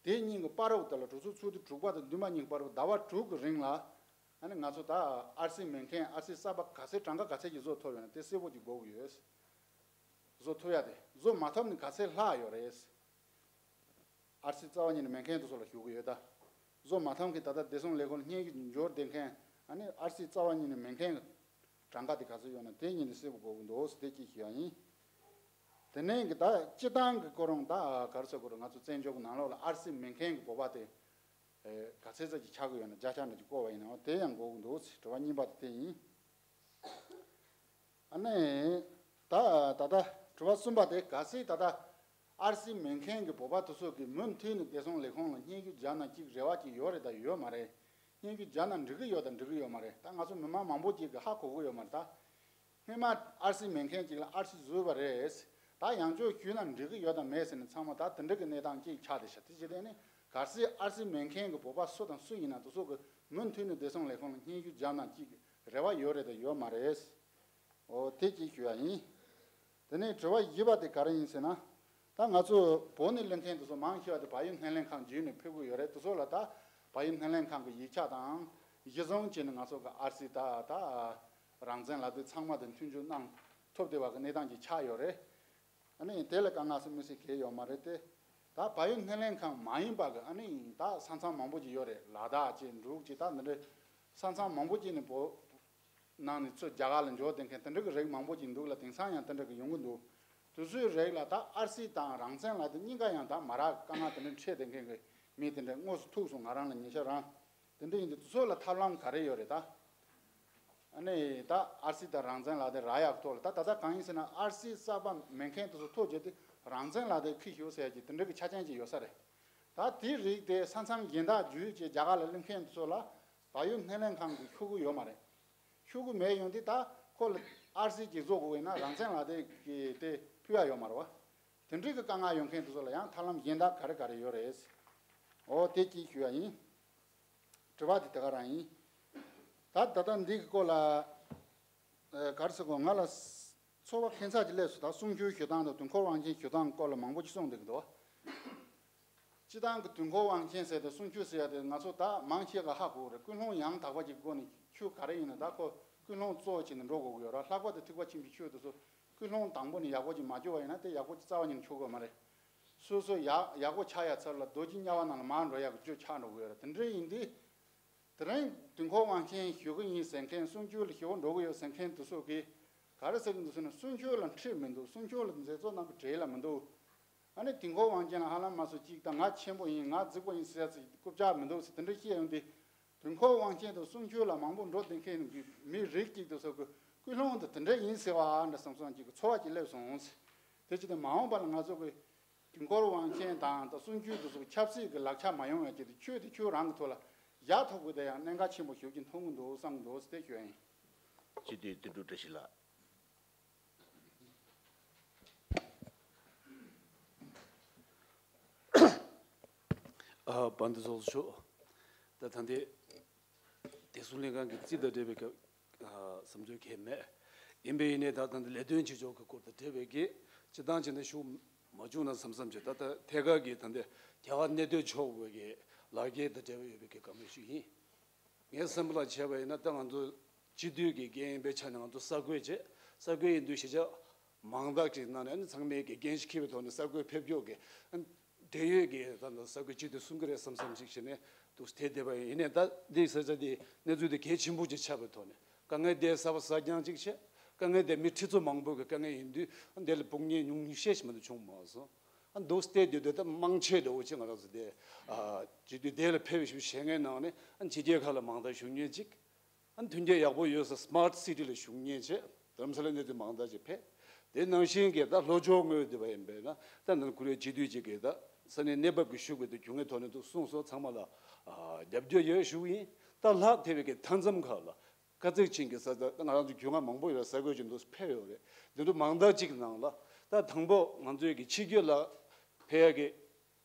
དེ་གཉིས་ཀྱི་བར་དུ་དེ་ལ་གྲོས་ཚོགས་ཚོགས་དུས་དྲུག་པ་དང་བདུན་པ་གཉིས་ཀྱི་བར་དུ་ཟླ་བ་དྲུག་གི་རིང་ལ། ཨ་ནི་ང་ཚོ་ད་ཨར་སི་མེད་མཁན་ཨར་སི་གསར་པ་ག་ཚད་གྲངས་ཀ་ག་ཚད་ཀྱི་བཟོ་ཐུབ་ཡོད་ན་དེ་གསལ་པོ་ཅིག་དགོས་ཀྱི་ཡོད། བཟོ་ཐུབ་ཡ་དེ་བཟོ་མ་ཐུབ་ནི་ག་ཚད་ལྷག་ཡོད་རེད། ཨར་སི་རྩ་བ་ཉིད་ནས་མེད་མཁན་དེ་ཚོ་ལ་ཞུ་གི་ཡོད་ད། བཟོ་མ་ཐུབ་མཁན་ད་ལྟ་བདེ་སྲུང་ལས་ཁུངས་ལ་སྙན་ཞུ་འབྱོར་བསྡད་མཁན། ཨ་ནི་ཨར་སི་རྩ་བ་ཉིད་ནས་མེད་མཁན་གྱི་གྲངས་ཀ་དེ་ག་ཚོད་ཡོད་ན་དེ་ཉིད་དུ་གསལ་པོ་དགོས་ཀྱི་འདུག་ཟེར་དེ་གཅིག་ཞུ་ཡ་ཡིན། དེ་ནས་གི་ད་སྤྱི་བཏང་གི་སྐོར་རུང་ད་ག་རེ་ཟེར་དགོས་རེད། ང་ཚོ་བཙན་བྱོལ་གྱི་ནང་ལོགས་ལ་ཨར་སི་མེད་མཁན་གྱི་བོད་པ་དེ་ག་ཚད་ཙམ་ཅིག་ཆགས་ཀྱི་ཡོད་ན་བརྒྱ་ཆ་འདྲ་ཅིག་བཀོད་པ་ཡིན་ན་དེ་ཡང་དགོས་ཀྱི་འདུག་ཟེར་དྲི་བ་གཉིས་པ་དེ་དེ་ཡིན། ཨ་ནི། ད་ད་ལྟ་དྲི་བ་གསུམ་པ་དེ་གལ་སྲིད་ད་ལྟ་ཨར་སི་མེད་མཁན་གྱི་བོད་པ་དེ་ཚོ་གིས་མུ་མཐུད་ནས་བདེ་སྲུང་ལས་ཁུངས་ལ་སྙན་ཞུ་བརྒྱབ་ན་ཅིག་རེ་བ་ཅིག་ཡོད་རེད་ད་ཡོད་མ་རེད། སྙན་ཞུ་བརྒྱབ་ན་འགྲིག་གི་ཡོད་ད་འགྲིག་གི་ཡོད་མ་རེད། ད་ང་ཚོ་མི་མང་མང་པོ་ཅིག་གིས་ཧ་གོ་གི་ཡོད་མ་རེད་ད། སྔོན་མ་ཨར་སི་མེད་མཁན་ཅིག་ལ་ཨར་སི་བཟོས་པ་རེད། ད་ཡང་བསྐྱར་ཞུས་ན་འགྲིག་གི་ཡོད་དམ་མེད་ཟེར་ནས་ཚང་མ་ད་དེ་འདྲ་གི་གནས་སྟངས་ཅིག་ཆགས་བསྡད་ཤག་དེ་བྱས་ཏེ་ནི་གལ་སྲིད་ཨར་སི་མེད་མཁན་གྱི་བོད་པ་སུ་དང་སུ་ཡིན་ན་དེ་ཚོ་གིས་མུ་མཐུད་ནས་བདེ་སྲུང་ལས་ཁུངས་ལ་སྙན་ཞུ་བརྒྱབ་ན་ཅིག་རེ་བ་ཡོད་རེད་དང་ཡོད་མ་རེད། འོ་དེ་གཅིག་ཞུ་ཡ་ཡིན། དེ་ནས་དྲི་བ་བཞི་པ་དེ་ག་རེ་ཡིན་ཟེར་ན། ད་ང་ཚོ་བོད་ནས་སླེབས་མཁན་དེ་ཚོ་མང་ཆེ་བ་དེ་བལ་ཡུལ་སྣེ་ལེན་ཁང་བརྒྱུད་ནས་ཕེབས་ཀྱི་ཡོད་རེད། དེ་ཚོ་ལ་ད་བལ་ཡུལ་སྣེ་ལེན་ཁང་གི་ཡིག་ཆ་དང་གཞི་བཟུང་བྱས་ནས་ང་ཚོ་གི་ཨར་སི་ད་ད་རང་བཙན་ལག་དེབ་ཚང་མ་དེ་མཐུན་འགྱུར་གནང་ཐུབ་བསྡད་པ་གི་གནས་སྟངས་ཅིག་ཆགས་ཡོད་རེད། ཨ་ནི་དེ་ལ་དཀའ་ངལ་སེ་མི་སེ་གལ་ཡོད་མ་རེད་དེ། ད་བལ་ཡུལ་སྣེ་ལེན་ཁང་མ་ཡིན་པ་གི་ཨ་ནི་ད་ས་མཚམས་མང་པོ་ཅིག་ཡོད་རེད། ལ་དྭགས་ཅིག་འབྲུག་ཅིག་ད་འདི་འདྲའི་ས་མཚམས་མང་པོ་ཅིག་ནས་བོད་ནང་ནས་ཚུར་རྒྱ་གར་ལ་འབྱོར་བསྡད་མཁན་དེ་འདྲ་གི་རིགས་མང་པོ་ཅིག་འདུག་ལ། དེང་སང་ཡང་དེ་འདྲ་གི་ཡོང་གི་འདུག་དེ་ཚོའི་རིགས་ལ་ད་ཨར་སི་དང་རང་བཙན་ལག་དེབ་གཉིས་ཀ་ཡང་ད་མ་རག་དཀའ་ངལ་དེ་འདྲ་འཕྲད་བསྡད་མཁན་གི་མི་དེ་འདྲ་དངོས་སུ་ཐུག་སོང་། ང་རང་ལ་ཉེ་ཆར་རང་། དེ་འདྲ་ཡིན་དུས་དེ་ཚོ་ལ་ཐབས་ལམ་ག་རེ་ཡོད་རེད་ད། ཨ་ནི་ད་ཨར་སི་དང་རང་བཙན་ལག་དེབ་རག་ཡག་ཐོག་ལ་ད་ད་ལྟ་གང་ཡིན་ཟེར་ན་ཨར་སི་གསར་པ་མེད་མཁན་དེ་ཚོ་ཐོ་བརྒྱབ་དུས་རང་བཙན་ལག་དེབ་ཁྱེར་ཤོག་ཟེར་ཡག་གི་དེ་འདྲ་གི་ཆ་རྐྱེན་ཅིག་ཡོད་ས་རེད། ད་དེའི་རིགས་དེ་ས་མཚམས་གཞན་དག་བརྒྱུད་བྱས་རྒྱ་གར་ལ་སླེབས་མཁན་དེ་ཚོ་ལ་བལ་ཡུལ་སྣེ་ལེན་ཁང་གིས་ཤོག་གི་ཡོད་མ་རེད། ཤོག་གི་མེད་ཡོང་དུས་ད་ཁོ་ལ་ཨར་སི་ཅིག་བཟོ་དགོས་ཡིན་ན་རང་བཙན་ལག་དེབ་ཀྱི་དེ་ཕུལ་ཡག་ཡོད་མ་རེད་བ། དེ་འདྲའི་གི་དཀའ་ངལ་ཡོད་མཁན་དེ་ཚོ་ལ་ཡང་ཐབས་ལམ་གཞན་དག་ག་རེ་ག་རེ་ཡོད་རེད། འོ་དེ་གཅིག་ཞུ་ཡག་ཡིན། དྲི་བ་དེ་དེ་ག་རང་ཡིན། ད་ད་ལྟ་འདི་གི་སྐོར་ལ་ཨ་ག་རེ་ཟེར་དགོས། ང་ལ་ཚོར་བ་ཁྱད་མཚར་ཅིག་སླེབས་སོང་། ད་གསུང་ཆོས་ཞུ་སྟངས་དང་དུས་འཁོར་དབང་ཆེན་ཞུ་སྟངས་སྐོར་ལ་མང་པོ་ཅིག་གསུངས་བསྡད་ཀྱི་འདུག་སྤྱི་བཏང་གི་དུས་འཁོར་དབང་ཆེན་ཟེར་དེ་གསུང་ཆོས་ཟེར་ཡག་དེ་ང་ཚོ་ད་མང་ཆེ་ག་ཧ་གོ་གི་རེད། ཀུན་སློང་ཡང་དག་པ་ཅིག་སྒོ་ནས་ཆོས་ག་རེ་ཡིན་ན་ད་ཁོ་ཀུན་སློང་གཙོ་བོ་བྱས་ནས་འགྲོ་དགོས་ཀྱི་ཡོད་རེད། ལྷག་པར་དུ་ཐེག་པ་ཆེན་པོའི་ཆོས་དེ་ཚོ་ཀུན་སློང་དང་པོ་ནས་ཡག་པོ་ཅིག་མ་བཅོས་པ་ཡིན་ན་དེ་ཡག་པོ་ཅིག་རྩ་བ་ཉིད་ནས་ཆོག་གི་ཡོད་མ་རེད། སོ་སོ་ཡག་ཡག་པོ་ཆགས་ཡག་ཚུར་ལ་རྡོ་རྗེ་དམྱལ་བ་ནང་ལ་མར་འགྲོ་ཡག་གི་རྒྱུ་ཆགས་འགྲོ་གི་ཡོད་རེད། དེ་འདྲ་ཡིན་དུས། དེ་རིང་དུས་འཁོར་དབང་ཆེན་ཞུ་གི་ཡིན་ཟེར་མཁན། གསུང་ཆོས་ལ་ཞུ་གི་འགྲོ་གི་ཡོད་ཟེར་མཁན་དེ་ཚོ་གིས་ག་རེ་ཟེར་གི་འདུག་ཟེར་ན། གསུང་ཆོས་ལ་འཁྲིད་མི་འདུག་གསུང་ཆོས་ལ་མཛད་གཙོ་རྣམ་པ་གྲལ་ལ་མི་འདུག་ཨ་ནི་དུས་འཁོར་དབང་ཆེན་ལ་ཧ་ལམ་མ་སོ་གཅིག་དང་ང་ཆེན་པོ་ཡིན། ང་རྫིག་པོ་ཡིན་ཟེར་ཡག་ཅིག་རྐུབ་བཀྱག་མི་འདུག་ཟེར་དེ་འདྲ་བཤད་ཡོང་དུས། དུས་འཁོར་དབང་ཆེན་དང་གསུང་ཆོས་ལ་མང་པོ་འགྲོ་བསྡད་མཁན་གྱི་མི་རིགས་གཅིག་དེ་ཚོ་གི་ཀུན་སློང་དེ་དེ་འདྲ་ཡིན་ཟེར་བ་འདྲ་བསམ་བསམ་གཅིག་གི་ཚོར་བ་ཅིག་སླེབས་སོང་ཟེར། དེ་ཅི་སྟེ་མ་འོངས་པ་ལ་ང་ཚོ་གི་དུས་འཁོར་དབང་ཆེན་དང་ད་གསུང་ཆོས་དེ་ཚོ་ཆབ་སྲིད་ཀྱི་ལག་ཆ་མ་ཡོང་བའི་ཆེད་དུ་ཆོས་དེ་ཆོས་རང་གི་ཐོག་ལ་བཞག་ཐུབ་དགོས་དེ་ཡང་གནད་འགག་ཆེན་པོ་ཞེ་པོ་ཅིག་མཐོང་གི་འདུག་བསམ་གི་འདུག་ཟེར་དེ་ཞུ་ཡ་ཡིན། སྤྱི་འཐུས་དོན་གྲུབ་བཀྲ་ཤིས་ལགས། ཨ་བན་དེ་ཚོགས་ཆོག་ད་ད་འདི་བདེ་སྲུང་ལྷན་ཁང་གི་རྩིས་དང་འབྲེལ་བའི་གི་ཨ་བསམ་ཚུལ་གང་ཡང་མེད། ཡིན་པས་ཡིན་ནའི་ད་ད་འདི་ལས་དོན་བྱེད་ཕྱོགས་ཀྱི་སྐོར་དང་འབྲེལ་བའི་གི་སྤྱི་བཏང་བྱས་ན་ཞུ་མ་བྱུང་ན་བསམ་བསམ་བྱས། ད་ད་ཐད་ཀར་གྱི་ད་འདི་རྒྱ་གར་གནད་དོན་ཕྱོགས་བའི་གི་ལག་འཁྱེར་དང་འབྲེལ་བ་ཡོད་པའི་གི་བཀའ་མོལ་ཞུ་ཡིན། ངའི་བསམ་པ་ལ་བྱས་པ་ཡིན་ན་ད་ང་ཚོ་སྤྱི་འཐུས་ཀྱི་འགན་ཡིན་པའི་ཆ་ནས་ང་ཚོ་གསར་འགོད་བྱས། གསར་འགོད་ཡིན་དུས་གཞིས་ཆགས་མང་དག་ཅིག་ནང་ནས་ཨ་ནི་ཚང་མས་ཀྱི་འགན་ཞིག་འཁྱེར་བའི་ཐོག་ནས་གསར་འགོད་ཕེབས་ཕྱོགས་ཀྱི་ཨ་ནི་འབྲེལ་ཡོད་ཀྱི་ད་ལྟ་གསར་འགོད་སྤྱི་འཐུས་གསུང་གི་རེད་བསམ་བསམ་ཞིག་བྱས་ནས་འདུག་དེ་བསྡད་པ་ཡིན། ཡིན་ནའི་ད་འདི་ས་ཆ་འདི་གནས་ཚུལ་འདི་གལ་ཆེན་པོ་ཅིག་ཆགས་པའི་ཐོག་ནས་དཀའ་ངལ་དེ་གསར་པ་གསར་རྐྱང་ཅིག་བྱས། དཀའ་ངལ་དེ་མི་ཁྲི་ཚོ་མང་པོ་གི་དཀའ་ངལ་ཡིན་དུས་ཨ་འདི་ལ་སྤུ་ངན་ཉུང་ཤས་ཤིག་མ་གཏོགས་བྱུང་མ་སོང་། ཨ་འདུག་སྟེ་དེ་དུས་ད་མང་ཆེ་འདྲ་བོ་ཅིག་ང་རང་ཚོ་དེ་ཨ་སྤྱི་འཐུས་དེ་ལ་ཕེབས་ཞུ་བྱེད་མཁན་ནང་ནས་ཨ་ཕྱི་རྒྱལ་ཁག་ལ་མང་དག་བཞུགས་མཁན་ཅིག་ཨ་མཐུན་རྐྱེན་ཡག་པོ་ཡོད་ས་སི་མཱར་ཊི་སི་ཊི་ལ་བཞུགས་མཁན་བྱས། རྡ་རམ་ས་ལ་གནས་སྡོད་མང་དག་ཅིག་ཕེབས། དེ་ནང་བཞིན་གྱི་ད་ལྷོ་ཕྱོགས་ངོས་སྡོད་པ་ཡིན་པས་ན་ད་ནང་ཁུལ་ལ་སྤྱི་འཐུས་ཅིག་གིས་ད་ས་གནས་གནས་བབ་ཀྱི་ཞུ་དགོས་དུས་རྒྱུ་དངོས་ཐོག་ནས་འདུག་གསུངས་སོང་། ཚང་མ་ལ་ཨ་རྒྱབ་སྐྱོར་ཡོད་ཞུ་གི་ཡིན། ད་ལྷག་ཐེ་བའི་གི་མཐའ་མཚམས་ཁག་ལ། དཀའ་ཚེགས་ཅན་གྱི་ས་ཆ། ང་རང་ཚོ་རྒྱུས་མངའ་མང་པོ་ཡོད་ས་ཁུལ་ཅིག་འདུག་ཕེབས་ཡོད་རེད། འདི་འདྲ་མང་དག་ཅིག་ནང་ལ་ད་དང་པོ་ང་ཚོའི་གི་ཕྱི་རྒྱལ་ལ་ཕེབས་ཡ་གི་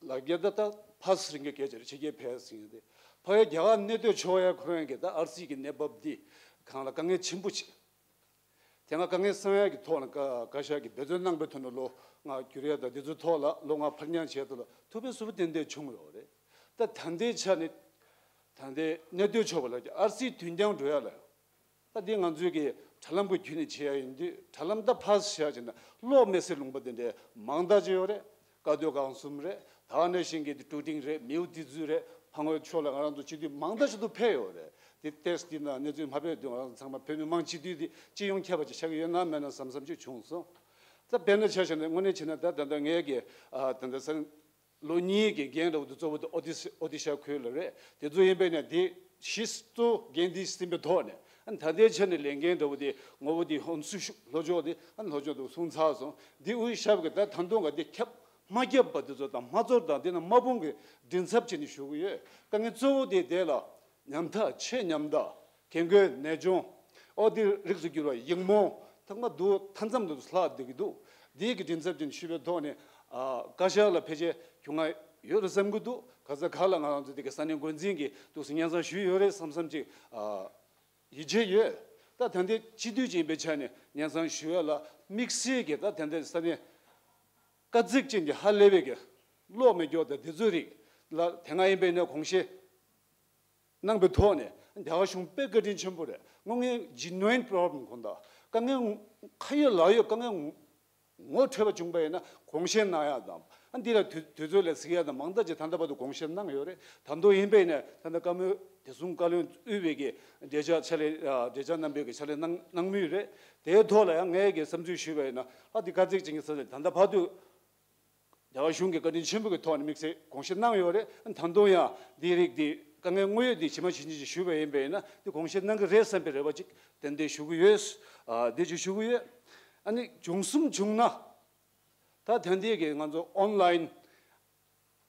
ལག་འཁྱེར་ད་ད་ཕ་སི་རིང་གི་སྐད་ཆ་རེད། ཕྱི་རྒྱལ་ཕེབས་ཟིན་ཡོད་དེ། ཕ་ཡ་རྒྱ་གར་གནས་སྡོད་ཆོག་ཡ་ཁོ་རང་གི་ད་ཨར་སི་གི་གནས་བབ་འདི་གང་ལ་དཀའ་ངལ་ཆེན་པོ་ཆེ། དེ་སྔ་དཀའ་ངལ་སེལ་ཡ་གི་ཐོག་ལ་བཀའ་བཀའ་ཤག་གིས་འབད་བརྩོན་གནང་པའི་ཐོག་ནས་ལོ་ལྔ་བསྒྱུར་ཡ་དང་དེ་ཚོའི་ཐོག་ལ་ལོ་ལྔ་ཕར་འགྱངས་བྱས་ཐོག་ལ་ཐུབ་པའི་ཚུལ་ཏན་ཏན་བྱུང་ཡོད་རེད། ད་ད་ལྟའི་ཆ་ནས་ད་ལྟའི་གནས་སྡོད་ཆོག་པ་ལ་ཨར་སི་དུས་འགྱངས་འགྲོ་ཡ་ལ་ཡང་། ད་འདི་ང་ཚོའི་གི་དྲ་ལམ་གྱི་བརྒྱུད་ནས་བྱེད་ཡ་ཡིན་དུས། དྲ་ལམ་ད་ཕར་བཞག་བྱས་ན་གློག་མེ་སེར་ལུང་པ་དེ་འདྲའི་མང་དག་ཅིག་ཡོད་རེད། བཀའ་སྡོད་ཁང་གསུམ་རེད། ད་ག་ནང་བཞིན་གྱི་ཀྲུའུ་ཀྲིང་རེད། མིའུ་ཏི་ཙུའུ་རེད། ཕ་ངོས་ཕྱོགས་ལ་ང་རང་ཚོ་སྤྱི་འཐུས་མང་དག་ཞིག་ཏུ་ཕེབས་ཡོད་རེད། དེ་ཏེས་དེ་ན་གནས་ཚུལ་མ་ཕེབས་དུས་ང་རང་ཚོ་ཚང་མ་བོད་མི་མང་སྤྱི་འཐུས་དེ་སྤྱི་ཡོངས་ཁྱབ་པ་ཅིག་ཆགས་ཀྱི་ཡོད་ན་མེད་ན་བསམ་བསམ་ཅིག་བྱུང་སོང་། ད་དཔེར་ན་ཆ་བཞག་ན་དངོས་གནས་བྱས་ན་ད་ད་ལྟ་ངས་ཀྱི་ཨ་ད་ལྟ་ས་ལོ་གཉིས་ཀྱི་འགན་འདྲ་བོ་དེ་གཙོ་བོ་དེ་ཨོ་ཏི་ཨོ་ཏི་ཤ་ཁུལ་ལ་རེད། དེ་ཚོ་ཡིན་པས་ན་དེ་གཞི་གཙོ་འགན་འདི་ཟིན་པའི་ཐོག་ནས། ཨ་ད་ལྟའི་ཆ་ནས་ལས་འགན་འདྲ་བོ་དེ་ངོ་བོ་དེ་ཧོན་སུ་ཤུ་ལྷོ་ཕྱོགས་དེ་ཨ་ལྷོ་ཕྱོགས་དུ་སོང་ཚར་སོང་། འདི་དབུས་ཞབས་ཀྱི་ད་ད་དུང་ག་དེ་ཁྱབ་མ་ཁྱབ་པ་དེ་ཚོ་དང་མ་ཚོར་དང་དེ་ན་མ་སྤུངས་ཀྱི་མགྲིན་ཚབ་བྱས་ནས་ཞུ་གི་ཡོད། དཀའ་ངལ་གཙོ་བོ་དེ་དེ་ལ། ཉམ་ཐག་ཆེས་ཉམ་ཐག་ཁེ་མགོའི་ནད་གཅོང་། ཨོ་དེ་རིགས་སུ་གྱུར་བ་ཡིག་རྨོངས་ཐག་མ་འདུག་མཐའ་མཚམས་དུ་ལྷག་བསྡད་ཀྱི་འདུག་འདིའི་གི་མགྲིན་ཚབ་ཅན་ཞུས་པའི་ཐོག་ནས་ཨ་བཀའ་ཤག་ལ་ཕལ་ཆེར་རྒྱུས་མངའ་ཡོད་རེད་བསམ་གྱི་འདུག་ག་ས་ག་ལ་ང་རང་ཚོ་དེ་གི་ས་གནས་འགོ་འཛིན་གྱི་འདུག་སེ་སྙན་སེང་ཞུས་ཡོད་རེད་བསམ་བསམ་ཅིག་ཨ་ཡིད་ཆེས་ཡོད། ད་ད་ལྟའི་སྤྱི་འཐུས་ཅིག་ཡིན་པའི་ཆ་ནས་སྙན་སེང་ཞུ་ཡ་ལ་དམིགས་བསལ་གྱི་ད་ད་ལྟའི་ས་གནས་དཀའ་ཚེགས་ཅན་གྱི་ཧ་ལས་པའི་གི་གློག་མེ་སྒྱོགས་དང་དེ་ཚོའི་རིགས་ལ་དེ་སྔ་ཡིན་པའི་ནས་དགོངས་བཞེས་གནང་པའི་ཐོག་ནས་རྒྱ་གར་གཞུང་དཔེ་བཀའ་དྲིན་ཆེན་པོ་རེད། དངོས་གནས་genuine problem ཁོང་དང་དཀའ་ངལ་ཁ་ཡོད་ལག་ཡོད་དཀའ་ངལ་ངོ་འཕྲོད་པ་བྱུང་པ་ཡིན་ན་དགོངས་བཞེས་གནང་ཡག་དང་། ཨ་འདི་ལ་དུས་དུས་ཚོད་ལ་གཟིགས་ཡག་དང་མང་དག་ཅིག་ད་ལྟ་བར་དུ་དགོངས་བཞེས་གནང་ཡོད་རེད། ད་དུང་ཡིན་པས་ནས་ད་ལྟ་བཀའ་མོལ་བདེ་སྲུང་བཀའ་བློན་དབུས་པའི་གི་འབྲེལ་ཆགས་ཕྱག་ལས་འབྲེལ་ཆགས་རྣམ་པའི་གི་ཕྱག་ལས་གནང་གནང་མུས་རེད། དེའི་ཐོག་ལ་ཡང་ངས་གི་བསམ་ཚུལ་ཞུས་པ་ཡིན་ན་ཨ་འདི་དཀའ་ཚེགས་ཅན་གྱི་ས་ཆ་ད་ལྟ་བར་དུ། རྒྱ་གར་གཞུང་གིས་བཀའ་དྲིན་ཆེན་པོ་གི་ཐོག་ནས་དམིགས་བསལ་དགོངས་བཞེས་གནང་ཡོད་རེད། ད་དུང་ཡང་འདིའི་རིགས་འདི་དཀའ་ངལ་དངོས་ཡོད་འདི་ཇི་མ་ཇི་བཞིན་ཅིག་ཞུས་པ་ཡིན་པས་ན་འདི་དགོངས་བཞེས་གནང་གི་རེད་བསམ་པའི་རེ་བ་ཅིག་ཏན་ཏན་ཞུ་གི་ཡོད། ཨ་འདི་ཅིག་ཞུ་གི་ཡོད། ཨ་ནི་བྱུང་གསུམ་བྱུང་ན་ད་ད་ལྟའི་གི་ང་ཚོ་ཨོན་ལའིན་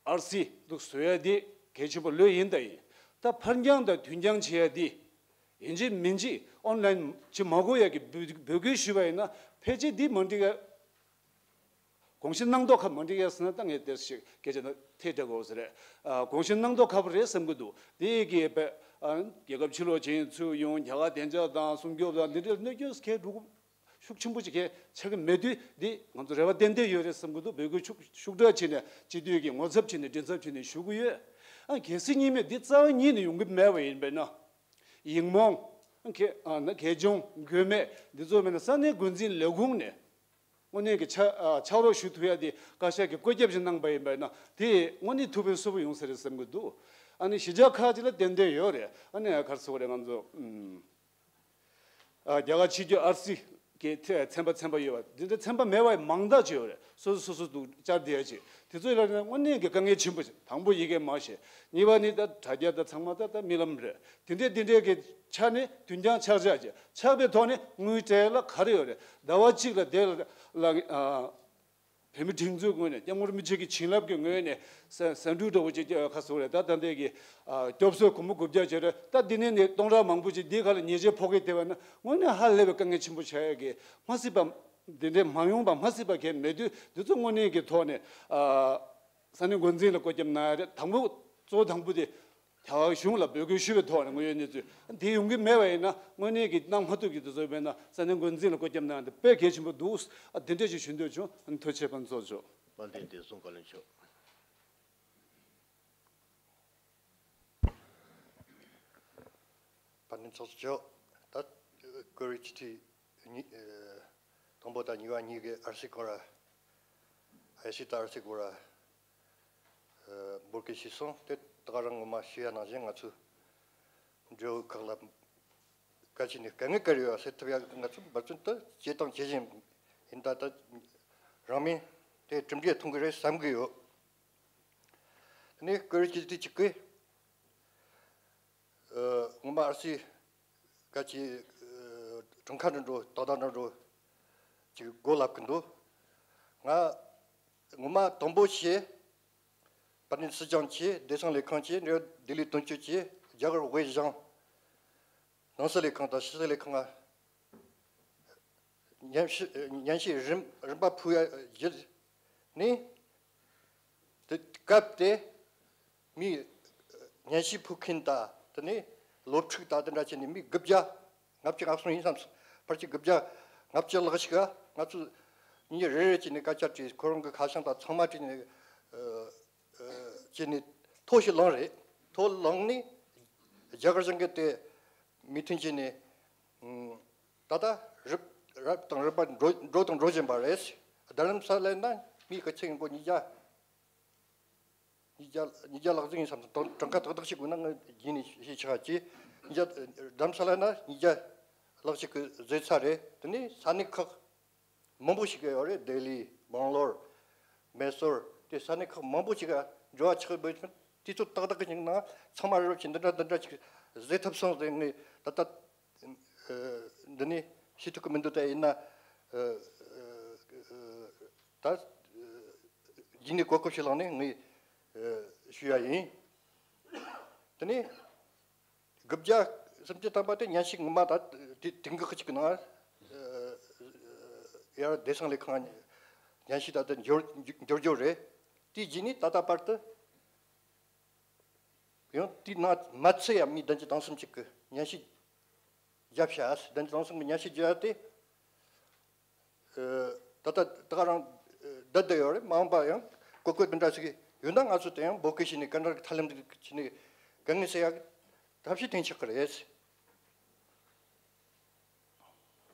ཨར་སི་འདུག་བཟོ་ཡ་འདི་གལ་ཆེན་པོ་ལོས་ཡིན་ད་ཡིན། ད་ཕར་འགྱངས་དང་དུས་འགྱངས་བྱེད་ཡ་འདི་ཡིན་གཅིག་མིན་གཅིག་ཨོན་ལའིན་བྱེད་མ་དགོས་ཡ་གི་འབོད་འབོད་སྐུལ་ཞུས་པ་ཡིན་ན་ཕལ་ཆེར་འདི་མ་འགྲིག་ཡ། དགོངས་བཞེས་གནང་མདོག་ཁ་མ་འགྲིག་ཡ་ཟེར་ན་ད་ངས་དེར་ཞིག་སྐད་ཆ་ན་ཐད་དྲག་གོ་ཟེར་རེད། ཨ་དགོངས་བཞེས་གནང་མདོག་ཁ་པོ་རེད་བསམ་གི་འདུག་དེ་ཡི་གི་པ་ཨ་རྒྱལ་ཁབ་ཕྱི་ལོགས་ཕྱིན་ཚུར་ཡོང་རྒྱ་གར་བདེ་འཇགས་དང་སྲུང་སྐྱོབ་དང་འདི་འདྲའི་གནོད་སྐྱོན་གལ་འགྲོ་ཤུགས་ཆེན་པོ་ཅིག་གལ་ཆགས་ཀྱི་མེད་དུས་འདི་ང་ཚོ་རེ་བ་ཏན་ཏན་ཡོད་རེད་བསམ་གི་འདུག་འབོད་སྐུལ་ཤུགས་ཤུགས་དྲག་བྱས་ནས་སྤྱི་འཐུས་ཀྱི་ངོ་ཚབ་བྱས་ནས་མགྲིན་ཚབ་བྱས་ནས་ཞུ་གི་ཡོད། ཨ་གལ་སྲིད་གཉིས་མེད་འདི་རྩ་བ་ཉིད་ནས་ཡོང་གི་མེད་པ་ཡིན་པས་ན་ཡིག་རྨོངས་ཨ་གལ་ཨ་ན་གལ་འགྱངས་དགོས་མེད་འདི་ཚོ་མེད་ན་ས་གནས་འགོ་འཛིན་ལས་ཁུངས་ནས། དངོས་གནས་ཀྱི་ཕྱག་ཨ་ཕྱག་རོགས་ཞུ་ཐུབ་ཡ་དེ་བཀའ་ཤག་གིས་བཀོད་ཁྱབ་ཅིག་གནང་པ་ཡིན་པ་ན་དེ་དངོས་གནས་ཐུགས་ཕན་གསོས་པོ་ཡོང་ས་རེད་བསམ་གྱི་འདུག་ཨ་ནི་གཞིས་ཆགས་ཁག་ཅིག་ལ་ཏན་ཏན་ཡོད་རེད། ཨ་ནི་ག་རེ་ཟེར་དགོས་རེད། ང་ཚོ་ཨ་རྒྱ་གར་ཕྱི་རྒྱལ་ཨར་སི་གི་ཚན་པ་ཚན་པ་ཡོད་པ་འདི་འདྲ་ཚན་པ་མེད་པ་མང་དག་ཅིག་ཡོད་རེད། སོ་སོ་སོ་སོ་འདུག་བཅར་བསྡད་ཡ་ཅིག་དེ་ཚོ་ལ་དངོས་གནས་ཀྱི་དཀའ་ངལ་ཆེན་པོ་ཞིག་དང་པོ་ཡི་གེ་མ་ཤེས། གཉིས་པ་ནི་ད་དྲ་རྒྱ་ད་ཚང་མ་ད་ད་རྨི་ལམ་རེད། དེ་འདྲས་དེ་འདྲས་ཀྱི་ཆ་ནས་དུས་འགྱངས་ཆགས་ཆགས་ཀྱི་ཆགས་པའི་ཐོག་ནས་དངུལ་སྤྲད་ལ་ག་རེ་ཡོད་རེད། ཟླ་བ་གཅིག་ལ་དེ་ལ་ལ་ཨ་བོད་མི་སྒྲིག་འཛུགས་ངོས་ནས་སྐྱབས་མགོན་རིན་པོ་ཆེ་གི་བྱིན་རླབས་ཀྱི་ངོས་ནས་ཟ་ཟ་འབྲུ་འདྲ་བོ་ཅིག་ཁ་གསོ་རེད། ད་ད་ལྟའི་གི་ཨ་སྐྱོབ་གསོའི་སྒོར་མོ་དགུ་བརྒྱ་བྱས་རེད། ད་འདི་ནས་ནས་སྟོང་ཕྲག་མང་པོ་ཅིག་འདི་ག་ལ་ཉེས་ཆད་ཕོག་གི་བསྡད་པ་ན་དངོས་གནས་ཧ་ལས་པའི་དཀའ་ངལ་ཆེན་པོ་ཆགས་ཡ་གི་མ་སྲིད་པ་འདི་འདྲའི་མ་ཡོང་པ་མ་སྲིད་པ་གལ་མེད་དུས་འདི་ཚོ་དངོས་གནས་ཀྱི་ཐོག་ནས་ཨ་ས་གནས་འགོ་འཛིན་ལ་བཀོད་ཁྱབ་གནང་ཡ་རེད། དང་པོ་གཙོ་བོ་དང་པོ་དེ། རྒྱ་གར་གཞུང་ལ་འབོད་སྐུལ་ཞུས་པའི་ཐོག་ནས་དངོས་ཡོད་གནས་ཚུལ་དེ་ཡོང་གི་མེད་པ་ཡིན་ན་དངོས་གནས་ཀྱི་གནང་མ་ཐུབ་ཀྱི་དུས་ཚོད་མེད་ན་ས་གནས་འགོ་འཛིན་ལ་བཀོད་ཁྱབ་གནང་ཡ་དེ་དཔེ་གལ་ཆེན་པོ་འདུག་ཨ་དེ་འདྲ་ཞིག་ཞུ་འདོད་བྱུང་། ཐུགས་རྗེ་ཆེ་ཕུན་ཚོགས་མཆོག་དཔལ་ལྡན་བདེ་སྲུང་བཀའ་བློན་མཆོག་དཔལ་ལྡན་ཚོགས་གཙོ་མཆོག་ད་བཀུར་འོས་སྤྱི་འཐུས་གཉིས་ཨ་དང་པོ་དང་གཉིས་པ་གཉིས་ཀྱི་ཨར་སི་སྐོར་ར་ཨར་སི་དང་ཨར་སི་སྐོར་ར་འབོད་སྐུལ་ཞུས་སོང་། དེ་ད་ག་རང་ངོ་མ་ཞུ་ཡ་ནང་བཞིན་ང་ཚོས་འབྲེལ་ཡོད་ཁག་ལ་གལ་ཆེ་ནས་དཀའ་ངལ་ག་རེ་ཡོད་སེལ་ཐུབ་ཡ་ང་ཚོ་འབད་བརྩོན་དུ་བྱས་དང་བྱེད་བཞིན་ཡིན། ད་ལྟ་རང་མོས་དེ་གྲུབ་འབྲས་ཐོན་གི་རེད་བསམ་གི་ཡོད། དེ་ནས་བཀུར་འོས་སྤྱི་འཐུས་གཅིག་གིས་ངོ་མ་ཨར་སི་ག་ཅི་དྲུང་ཁག་འགྲོ་འགྲོ་ཏག་ཏག་འགྲོ་འགྲོ་ཅིག་གོ་ལབ་གི་འདུག་ང་ངོ་མ་དང་པོ་བྱས་དཔལ་ལྡན་སྲིད་སྐྱོང་བྱས་བདེ་སྲུང་ལས་ཁུངས་བྱས་འབྲེལ་ཡོད་ལྡི་ལི་དོན་གཅོད་བྱས་རྒྱ་གར་དབུས་གཞུང་ ནང་སྲིད་ལས་ཁང་དང་ཕྱི་སྲིད་ལས་ཁང་ལ་སྙན་ཞུ་སྙན་ཞུ་རིམ་རིམ་པ་ཕུལ་ཡ་བརྒྱུད་ནས། དེ་སྐབས་དེ་མི་སྙན་ཞུ་ཕུལ་མཁན་དང་དེ་ནས་སློབ་ཕྲུག་དང་དེ་འདྲ་བྱས་ནས་མི་དགུ་བརྒྱ་ལྔ་བཅུ་ང་གསུམ་ཡིན་བསམ་སོང་། ཕལ་ཆེར་དགུ་བརྒྱ་ལྔ་བཅུ་ལྷག་ཞིག་ག་ང་ཚོ་མི་རེ་རེ་བྱས་ནས་སྐད་ཆ་དྲིས། ཁོ་རང་གི་ཁ་བྱང་དང་ཚང་མ་བྲིས་ནས་ཨ་ཨ་བྱས་ནས་ཐོ་ཞིག་བླངས་རེད། ཐོ་བླངས་ནས་རྒྱ་གར་གཞུང་གིས་དེ་མོས་མཐུན་བྱས་ནས་ཨ་ད་ལྟ་རིམ་རིམ་དང་རིམ་པ་འགྲོ་འགྲོ་དང་འགྲོ་བཞིན་པ་རེད། རྡ་རམ་ས་ལ་ན་མི་སྐད་ཆ་ཡིན་གོ་ཉིས་བརྒྱ། ཉིས་བརྒྱ་ཉིས་བརྒྱ་ལྷག་ཙམ་ཡིན་བསམ་སོང་། གྲངས་ཀ་ཏག་ཏག་ཞིག་དགོས་ན་ངས་རྗེས་ནས་ཞུས་ཆོག་གི། ཉིས་བརྒྱ། རྡ་རམ་ས་ལ་ན་ཉིས་བརྒྱ་ལྷག་ཅིག་གིས་བཟོས་ཚར་རེད། དེ་ནས་ས་གནས་ཁག་མང་པོ་ཞིག་གི་ཡོད་རེད། ལྡི་ལི། སྦང་ལོར། མེ་སོར། དེ་ས་གནས་ཁག་མང་པོ་ཞིག་ག་འབྱོར་བ་ཆགས་པའི་དུས་ཚོད་ཏག་ཏག་གི་ནང་ཚང་མ་རོབ་ཅིག་འདི་འདྲ་འདི་འདྲ་ཅིག་བཟོས་ཐུབ་སོང་ཟེར། ངས་ད་ལྟ་འདི་ནས་ཤེས་ཐུབ་ཀྱི་མི་འདུག་ད་ཡིན་ན་ད་རྗེས་ནས་གོ་སྐབས་ཤིག་བླངས་ནས་ངས་ཞུ་ཡ་ཡིན། དེ་ནས་དགུ་བརྒྱ་སུམ་ཅུ་ཐམ་པ་དེ་སྙན་ཞུ་ངོ་མ་ད་དེ་དེང་གི་གཅིག་གི་ནང་ཡར་བདེ་སྲུང་ལས་ཁང་སྙན་ཞུ་ད་ལྟ་འབྱོར་འབྱོར་འབྱོར་རེད། དེའི་རྗེས་ནས་ད་ལྟ་བར་དུ། ཡང་དེའི་ནང་མ་ཚད་ཡང་མི་བདུན་ཅུ་དོན་གསུམ་ཅིག་གིས་སྙན་ཞུ་བརྒྱབ་ཤག་བདུན་ཅུ་དོན་གསུམ་གྱིས་སྙན་ཞུ་བརྒྱབ་སྟེ། ད་ལྟ་ད་ག་རང་བསྡད་བསྡད་ཡོད་རེད། མ་འོངས་པ་ཡང་གོ་སྐབས་འདི་འདྲ་ཞིག་ཡོད་ན་ང་ཚོ་དེ་ཡང་འབོད་སྐུལ་བྱས་ནས་ག་འདྲ་གི་ཐབས་ལམ་འདི་བྱས་ནས་དཀའ་ངལ་སེལ་ཡག་ཐབས་ཤེས་བཏོན་ཆོག་གི་རེད།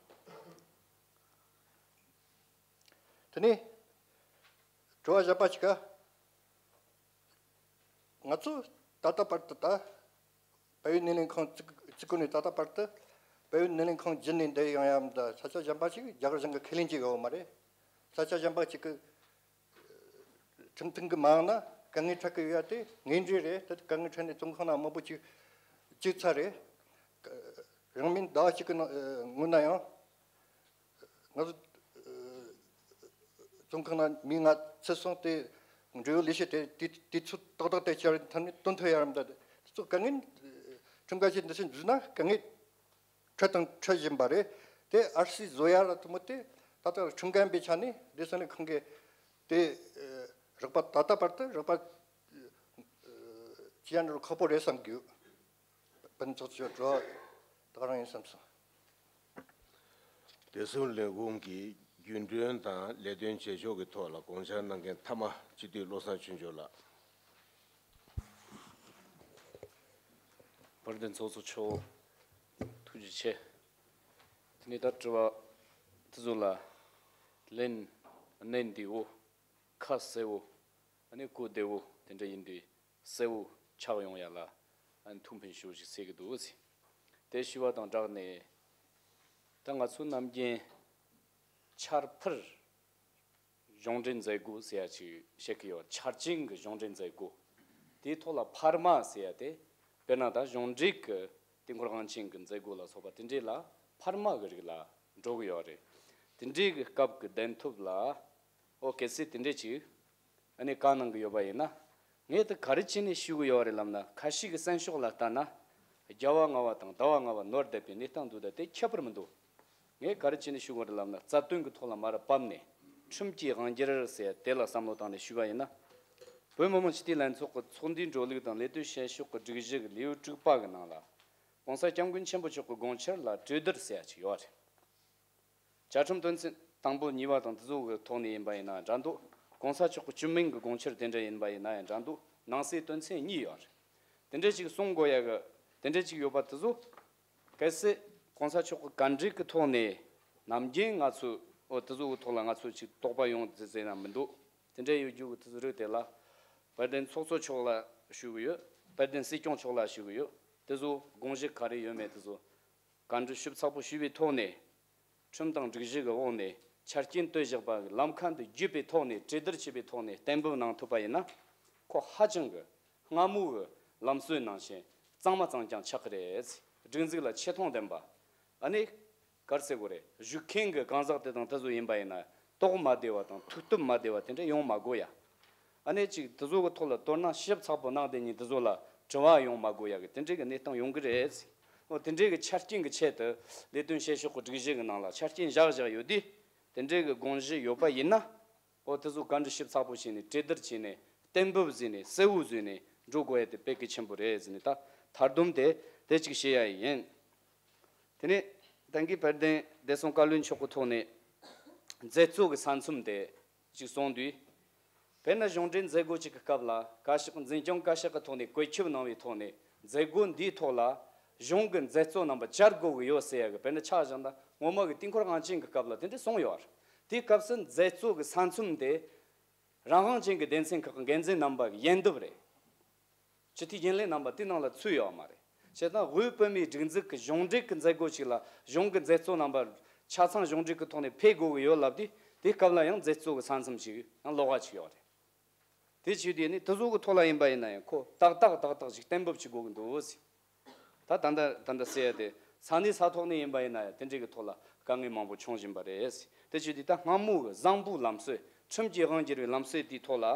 དེ་ནས་དྲི་བ་གཞན་པ་ཞིག་ག་ང་ཚོ་ད་ལྟ་བར་དུ་ད་བལ་ཡུལ་སྣེ་ལེན་ཁང་བཙུགས་བཙུགས་ནས་ད་ལྟ་བར་དུ་བལ་ཡུལ་སྣེ་ལེན་ཁང་བརྒྱུད་ནས་འདིར་ཡོང་ཡ་ད་ས་ཆ་གཞན་པ་ཞིག་རྒྱ་གར་གཞུང་གི་ཁས་ལེན་བྱེད་ཡོད་མ་རེད། ས་ཆ་གཞན་པ་ཞིག་གི་ཁྲིམས་མཐུན་གྱི་མ་འོངས་ན་དཀའ་ངལ་འཕྲད་ཀྱི་ཡོད་ཡ་དེ་ངེས་འབྲེལ་རེད། དེ་དཀའ་ངལ་འཕྲད་ནས་བཙོན་ཁང་ནང་མང་པོ་ཅིག་བཅུག་ཚར་རེད། རིང་མིན་ཟླ་བ་གཅིག་གི་ནང་སྔོན་ན་ཡང་། ང་ཚོ་བཙོན་ཁང་ནང་མི་ལྔ་ཚུད་སོང་སྟེ། འབྲེལ་ཡོད་ལས་བྱེད་དེ་དུས་དུས་ཚོད་ཏག་ཏག་དེ་བཅར་ཐབས་ནས་བཏོན་ཐུབ་ཡ་རམ་ད་དེ་ཚོ་དཀའ་ངལ། ཁྲིམས་འགལ་བྱས་འདི་ཚོ་འཛུལ་ན་དཀའ་ངལ་འཕྲད་དང་འཕྲད་བཞིན་པ་རེད། དེ་ཨར་སི་བཟོ་ཡ་ལ་དུ་མོ་དེ་ད་ལྟ་ཁྲིམས་འགལ་པའི་ཆ་ནས་བདེ་སྲུང་ལས་ཁང་གིས་དེ་རོགས་པ་ད་ལྟ་བར་དུ་རོགས་པ་བྱེད་ཡ་འདྲ་ཁག་པོ་རེད་བསམ་གྱི་ཡོད། བོད་ཚོགས་ཆུང་གྲོགས་ད་ག་རང་ཡིན་བསམ་སོང་། བདེ་སྲུང་ལས་ཁུངས་ཀྱི་རྒྱུན་གྲོན་དང་ལས་དོན་བྱེད་ཕྱོགས་ཀྱི་ཐོག་ལ་དགོངས་འཆར་གནང་མཁན་མཐའ་མ་སྤྱི་འཐུས་བློ་བཟང་ཆོས་འབྱོར་ལགས། དཔལ་ལྡན་ཚོགས་གཙོ་མཆོག་ཐུགས་རྗེ་ཆེ། དེ་ནས་ད་དྲི་བ་དེ་ཚོ་ལ་ལན་གནད་འདི་བོ་ཁ་གསལ་བོ་ཨ་ནི་གོ་བདེ་བོ་དེ་འདྲ་ཡིན་དུས། གསལ་བོ་ཆགས་ཡོང་ཡ་ལ་ཨ་ནི་ཐུགས་ཕན་ཞུ་ཞིག་ཟེར་གི་འདུག་ཟེར། དེ་ཞུ་བ་དང་སྦྲགས་ནས་ད་ང་ཚོ་ནམ་རྒྱུན་འཆར་འཕུར་གཞུང་འབྲེལ་མཛད་སྒོ་ཟེར་ཡ་ཅིག་བཤད་གི་ཡོད། འཆར་ཅན་གྱི་གཞུང་འབྲེལ་མཛད་སྒོ་དེའི་ཐོག་ལ་འཕར་མ་ཟེར་ཡ་དེ་དཔེར་ན་ད་གཞུང་འབྲེལ་གྱི་དུས་འཁོར་དབང་ཆེན་གྱི་མཛད་སྒོ་ལ་སོགས་པ་དེ་འདྲས་ལ་འཕར་མ་གི་རིགས་ལ་འགྲོ་གི་ཡོད་རེད། དེ་འདྲས་གི་སྐབས་ཀྱི་གདན་ཐོབ་ལ། ཨོ་གལ་སྲིད་དེ་འདྲས་ཅིག་ཨ་ནི་བཀའ་གནང་གི་ཡོད་པ་ཡིན་ན། ངས་དེ་ག་རེ་བྱས་ནས་ཞུ་གི་ཡོད་རེད་ལབ་ན། ཁ་ཤས་ཀྱི་སེམས་ཤུགས་ལ་ལྟ་ན། རྒྱལ་བ་ལྔ་པ་དང་ཟླ་བ་ལྔ་པ་ནོར་བསྡད་པའི་གནས་སྟངས་འདུག་ད་དེ་ཁྱད་པར་མི་འདུག་ངས་ག་རེ་བྱས་ནས་ཞུ་གི་ཡོད་རེད་ལབ་ན། རྩ་དོན་གྱི་ཐོག་ལ་མར་བབས་ནས་ཁྲིམས་ཀྱི་དབང་སྒྱུར་ཟེར་དེ་ལ་བསམ་བློ་བཏང་ནས་ཞུས་པ་ཡིན་ན། བོད་མི་མང་སྤྱི་འཐུས་ལྷན་ཚོགས་ཀྱི་ཚོགས་འདུའི་འགྲོ་ལུགས་དང་ལས་དོན་བྱེད་ཕྱོགས་ཀྱི་སྒྲིག་གཞི་གི་ལེའུ་དྲུག་པ་གི་ནང་ལ། ༸གོང་ས་༸སྐྱབས་མགོན་ཆེན་པོ་མཆོག་གི་དགོངས་འཆར་ལ་གྲོས་བསྡུར་ཟེར་ཡ་ཅིག་ཡོད་རེད། བཅའ་ཁྲིམས་དོན་ཚན་དང་པོ་གཉིས་པ་དང་དེ་ཚོ་གི་ཐོག་ནས་ཡིན་པ་ཡིན་ན་འདྲ་འདུག ༸གོང་ས་མཆོག་གི་སྤྱི་མིང་གི་དགོངས་འཆར་དེ་འདྲ་ཡིན་པ་ཡིན་ན་ཡང་འདྲ་འདུག་ནང་གསེས་དོན་ཚན་གཉིས་ཡོད་རེད། དེ་འདྲ་ཅིག་གསུང་དགོས་ཡ་གི་དེ་འདྲ་ཅིག་ཡོད་པ་དེ་ཚོ། གལ་སྲིད་༸གོང་ས་མཆོག་གི་བཀའ་འདྲི་གི་ཐོག་ནས་ནམ་རྒྱུན་ང་ཚོས་ཨོ་དེ་ཚོ་གི་ཐོག་ལ་ང་ཚོས་ཅིག་དོགས་པ་ཡོང་ཟེར་ཟེར་ན་མི་འདུག་དེ་འདྲ་ཡོད་རྒྱུ་གི་དེ་ཚོ་རིགས་དེ་ལ་དཔལ་ལྡན་ཚོགས་གཙོ་མཆོག་ལ་ཞུ་གི་ཡོད། དཔལ་ལྡན་སྲིད་སྐྱོང་མཆོག་ལ་ཞུ་གི་ཡོད། དེ་ཚོ་དགོངས་གཞི་ག་རེ་ཡོད་མེད་དེ་ཚོ་བཀའ་འདྲི་ཞིབ་ཚགས་པོ་ཞུས་པའི་ཐོག་ནས། ཁྲིམས་དང་སྒྲིག་གཞི་གི་འོག་ནས་ཆ་རྐྱེན་བཏོད་བཞག་པ་གི་ལམ་ཁ་འདི་བརྒྱུད་པའི་ཐོག་ནས་གྲོས་བསྡུར་བྱས་པའི་ཐོག་ནས་གཏན་འབེབས་གནང་ཐུབ་པ་ཡིན་ན། ཁོ་ཧ་ཅང་གི་སྔ་མོ་གི་ལམ་སྲོལ་ནང་བཞིན་གཙང་མ་གཙང་རྐྱང་ཆགས་ཀྱི་རེད། སྒྲིག་འཛུགས་ལ་ཆེ་མཐོང་ལྡན་པ། ཨ་ནི། ག་རེ་ཟེར་དགོས་རེད། བཞུགས་མཁན་གྱི་གང་ཟག་དེ་དང་དེ་ཚོ་ཡིན་པ་ཡིན་ན་དོགས་མ་བདེ་བ་དང་ཐུགས་སྟོབས་མ་བདེ་བ་དེ་འདྲ་ཡོང་མ་དགོས་ཡ། ཨ་ནི་ཅིག་དེ་ཚོ་གི་ཐོག་ལ་དོ་སྣང་ཞིབ་ཚགས་པོ་གནང་བསྡད་མཁན་དེ་ཚོ་ལ་དྲི་བ་ཡོང་མ་དགོས་ཡ་གི་དེ་འདྲའི་གི་གནས་སྟངས་ཡོང་གི་རེད། ཨོ་དེ་འདྲའི་གི་ཆ་རྐྱེན་གྱི་ཆེད་དུ་ལས་དོན་བྱེད་ཕྱོགས་ཀྱི་སྒྲིག་གཞི་གི་ནང་ལ་ཆ་རྐྱེན་བཞག་བཞག་ཡོད་དུས། དེ་འདྲའི་གི་དགོངས་གཞི་ཡོད་པ་ཡིན་ན། ཨོ་དེ་ཚོ་བཀའ་འདྲི་ཞིབ་ཚགས་པོ་བྱས་ནས་གྲོས་བསྡུར་བྱས་ནས་གཏན་འབེབས་བཟོས་ནས་གསལ་བོ་བཟོས་ནས་འགྲོ་དགོས་ཡ་དེ་དཔེ་གལ་ཆེན་པོ་རེད་ཟེར་ནས། ད་མཐར་སྡོམ་དེ་དེ་གཅིག་བཤད་ཡ་ཡིན། དེ་ནས་ད་གིན་དཔལ་ལྡན་བདེ་སྲུང་བཀའ་བློན་མཆོག་གི་ཐོག་ནས་མཛད་གཙོ་གི་ས་མཚམས་དེ་གཅིག་གསུངས་དུས། དཔེར་ན་གཞུང་འབྲེལ་མཛད་སྒོ་གཅིག་གི་སྐབས་ལ་བཀའ་ཤག་འཛིན་སྐྱོང་བཀའ་ཤག་གི་ཐོག་ནས་བཀོད་ཁྱབ་གནང་བའི་ཐོག་ནས་མཛད་སྒོ་འདིའི་ཐོག་ལ་གཞུང་གི་མཛད་གཙོ་རྣམ་པ་བཅར་དགོས་ཀྱི་ཡོད་ཟེར་ཡ་གི། དཔེར་ན་ཆ་བཞག་ན་སྔོན་མ་གི་དུས་འཁོར་དབང་ཆེན་གྱི་སྐབས་ལ་དེ་འདྲ་གསུངས་ཡོད་རེད། དེའི་སྐབས་སུ་མཛད་གཙོ་གི་ས་མཚམས་དེ་རང་དབང་ཅན་གྱི་སྡེ་ཚན་ཁག་གི་འགན་འཛིན་རྣམ་པ་གི་ཡན་འདུབ་རེད། སྤྱི་འཐུས་རྒྱུན་ལས་རྣམ་པ་དེའི་ནང་ལ་ཚུད་ཡོད་མ་རེད། བྱས་ཙང་དབུས་བོད་མིའི་སྒྲིག་འཛུགས་ཀྱི་གཞུང་འབྲེལ་གྱི་མཛད་སྒོ་ཞིག་ལ་གཞུང་གི་མཛད་གཙོ་རྣམ་པ་ཆ་ཚང་གཞུང་འབྲེལ་གྱི་ཐོག་ནས་ཕེབས་དགོས་ཀྱི་ཡོད་ལབ་དུས། དེའི་སྐབས་ལ་ཡང་མཛད་གཙོ་གི་ས་མཚམས་ཤིག་ཡང་ལོགས་ཀ་ཅིག་ཡོད་རེད། དེ་བྱས་དུས་ནི་དེ་ཚོ་གི་ཐོག་ལ་ཡིན་པ་ཡིན་ན་ཡང་ཁོ་ཏག་ཏག་ཏག་ཏག་ཅིག་གཏན་འབེབས་བྱེད་དགོས་ཀྱི་འདུག་ཟེར། ད་ད་ལྟ་ད་ལྟ་ཟེར་ཡ་དེ་ས་གནས་ས་ཐོག་ནས་ཡིན་པ་ཡིན་ན་ཡང་དེ་འདྲའི་གི་ཐོག་ལ་དཀའ་ངལ་མང་པོ་བྱུང་བཞིན་པ་རེད། དེ་བྱས་དུས་ད་སྔ་མོ་གི་བཟང་པོའི་ལམ་སྲོལ། ཁྲིམས་ཀྱིས་དབང་བསྒྱུར་བའི་ལམ་སྲོལ་དེའི་ཐོག་ལ་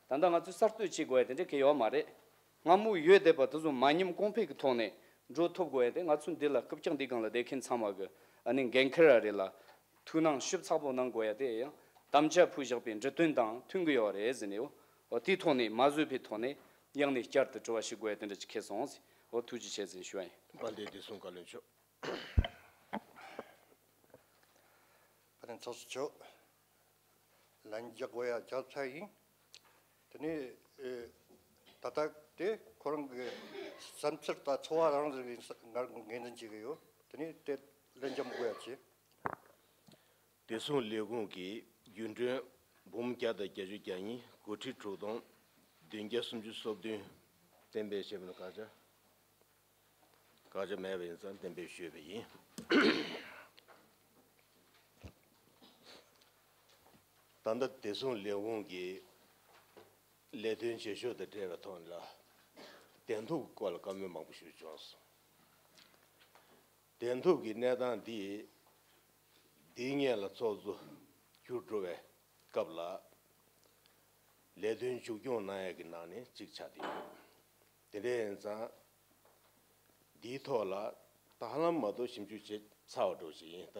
ད་ལྟ་ང་ཚོས་གསར་གཏོད་བྱེད་དགོས་ཡ་དེ་འདྲ་གི་ཡོད་མ་རེད། སྔ་མོ་ཡོད་བསྡད་པ་དེ་ཚོ་མ་ཉམས་གོང་འཕེལ་གྱི་ཐོག་ནས་འགྲོ་ཐུབ་དགོས་ཡ་དེ། ང་ཚོ་འདི་ལ་རྐུབ་བཀྱག་འདི་སྒང་ལ་བསྡད་མཁན་ཚང་མ་གི་ཨ་ནི་འགན་འཁུར་བ་རེད་ལ། ཐུགས་སྣང་ཞིབ་ཚགས་པོ་གནང་དགོས་ཡ་དེ་ཡང་དམ་བཅའ་ཕུལ་བཞག་པའི་འབྲུ་དོན་དང་མཐུན་གྱི་ཡོད་རེད་ཟེར་ནས། འོ་འོ་དེའི་ཐོག་ནས་མ་བཟོད་པའི་ཐོག་ནས་ཡང་ནས་བསྐྱར་དུ་དྲི་བ་ཞུ་དགོས་ཡ་དེ་འདྲ་ཅིག་ཁེལ་སོང་ཟེར། འོ་ཐུགས་རྗེ་ཆེ་ཟེར་ཞུ་བ་ཡིན། དཔལ་ལྡན་བདེ་སྲུང་བཀའ་བློན་མཆོག་དཔལ་ལྡན་ཚོགས་གཙོ་མཆོག་ལན་རྒྱག་དགོས་ཡ་རྒྱག་ཚར་ཡིན། དེ་ནས་ཨེ་ད་ལྟ་དེ་ཁོ་རང་གི་བསམ་ཚུལ་དང་ཚོར་བ་རང་རེ་ངར་ངོས་འཛིན་བྱེད་ཀྱི་ཡོད། དེ་ནས་དེ་ལན་རྒྱག་མི་དགོས་ཡ་བྱེད། བདེ་སྲུང་ལས་ཁུངས་ཀྱི་རྒྱུན་གྲོན་འབུམ་བརྒྱ་དང་བརྒྱད་ཅུ་གྱ་གཉིས། སྒོར་ཁྲི་དྲུག་སྟོང་བདུན་བརྒྱ་སུམ་ཅུ་སོ་བདུན་གཏན་འབེབས་བྱས་པ་ནི་བཀག་ཆ། བཀག་ཆ་མེད་པ་ཡིན་ཙང་གཏན་འབེབས་ཞུས་པ་ཡིན། ད་ལྟ་བདེ་སྲུང་ལས་ཁུངས་ཀྱི་ལས་དོན་བྱེད་ཕྱོགས་དང་འབྲེལ་བའི་ཐོག་ལ་བདེན་ཐོབ་ཀྱི་སྐོར་ལ་བཀའ་མོལ་མང་པོ་ཞུས་བྱུང་སོང་། བདེན་ཐོབ་ཀྱི་གནས་སྟངས་འདི་འདིའི་སྔོན་ལ་ཚོགས་གཙོ་བཅུ་དྲུག་པའི་སྐབས་ལ་ལས་དོན་མཇུག་སྐྱོང་གནང་ཡས་ཀྱི་ནང་ནས་གཅིག་ཆགས་བསྡད་ཡོད། དེ་འདྲ་ཡིན་ཙང་འདིའི་ཐོག་ལ་ད་ཧ་ལམ་མ་གཏོགས་ཞིབ་འཇུག་བྱས་ཚར་བ་འདྲ་ཞིག་ཡིན། ད་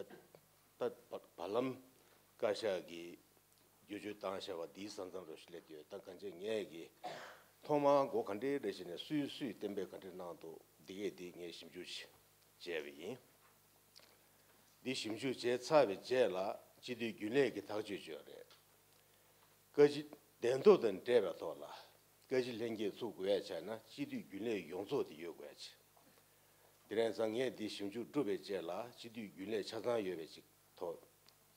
ད་བར་ལམ་བཀའ་ཤག་གིས་བསྒྱུར་བཅོས་བཏང་བཞག་པ་འདིའི་ས་མཚམས་རུ་ཞིག་སླེབས་ཡོད། ད་གང་ཅི་ངས་ཀྱི་ཐོག་མར་འགོ་ག་འདྲའི་རེ་བྱས་ནས་སུས་སུས་གཏན་འབེབས་ག་འདྲ་གནང་འདུག་འདི་གས་འདི་ངས་ཞིབ་འཇུག་བྱས་པ་ཡིན། འདི་ཞིབ་འཇུག་བྱས་ཚར་བའི་རྗེས་ལ་སྤྱི་འཐུས་རྒྱུན་ལས་ཀྱི་ཐག་གཅོད་བྱས་ཡོད་རེད། བཀའ་སྤྱི་བདེན་ཐོབ་དང་འབྲེལ་བའི་ཐོག་ལ་བཀའ་སྤྱི་ལྷན་རྒྱས་ཚུགས་དགོས་ཡ་ཆགས་ན་སྤྱི་འཐུས་རྒྱུན་ལས་ཡོངས་རྫོགས་དེ་ཡོད་དགོས་ཡ་ཆགས། དེ་རིང་སང་ངས་འདི་ཞིབ་འཇུག་གྲུབ་པའི་རྗེས་ལ་སྤྱི་འཐུས་རྒྱུན་ལས་ཆ་ཚང་ཡོད་པའི་ཅིག་ཐོག་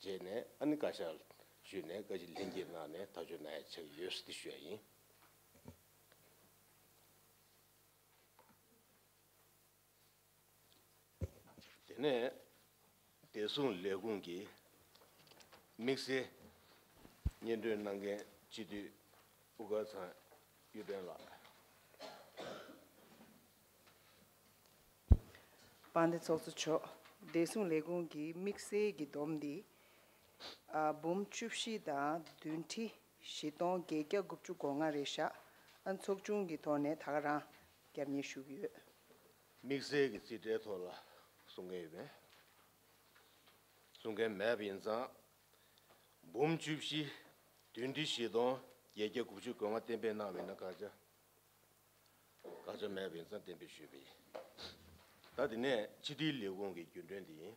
བྱས་ནས་ཨ་ནི་བཀའ་ཤག་ཞུས་ནས་བཀའ་སྤྱི་ལྷན་རྒྱས་གནང་ནས་ཐག་གཅོད་གནང་ཡ་ཆགས་ཡོད་ཟེར་ཞུ་ཡ་ཡིན། དེ་ནས་བདེ་སྲུང་ལས་ཁུངས་ཀྱི་དམིགས་བསལ་སྙན་སྒྲོན་གནང་མཁན་སྤྱི་འཐུས་དབུ་དཀར་ཚང་གཡུ་སྒྲོན་ལགས། དཔལ་ལྡན་ཚོགས་གཙོ་མཆོག་བདེ་སྲུང་ལས་ཁུངས་ཀྱི་དམིགས་བསལ་གྱི་བསྡོམས་འདི་ཨ་འབུམ་བཅུ་བཞི་དང་བདུན་ཁྲི་བཞི་སྟོང་བརྒྱད་བརྒྱ་དགུ་བཅུ་གོ་ལྔ་རེད་ཤག་ཨ་ཚོགས་ཆུང་གི་ཐོག་ནས་ད་ག་རང་རྒྱབ་གཉེར་ཞུ་གི་ཡོད། དམིགས་བསལ་གྱི་རྩིས་ཁྲའི་ཐོག་ལ་གསུང་མཁན་ཡོད་པས། གསུང་མཁན་མེད་པ་ཡིན་ཙང་། འབུམ་བཅུ་བཞི་བདུན་ཁྲི་བཞི་སྟོང་བརྒྱད་བརྒྱ་དགུ་བཅུ་གོ་ལྔ་གཏན་འབེབས་གནང་བ་ཡིན་ན་བཀག་ཆ། བཀག་ཆ་མེད་པ་ཡིན་ཙང་གཏན་འབེབས་ཞུས་པ་ཡིན། ད་དེ་ནས་ཕྱི་དྲིལ་ལས་ཁུངས་ཀྱི་རྒྱུན་གྲོན་དེ་ཡིན།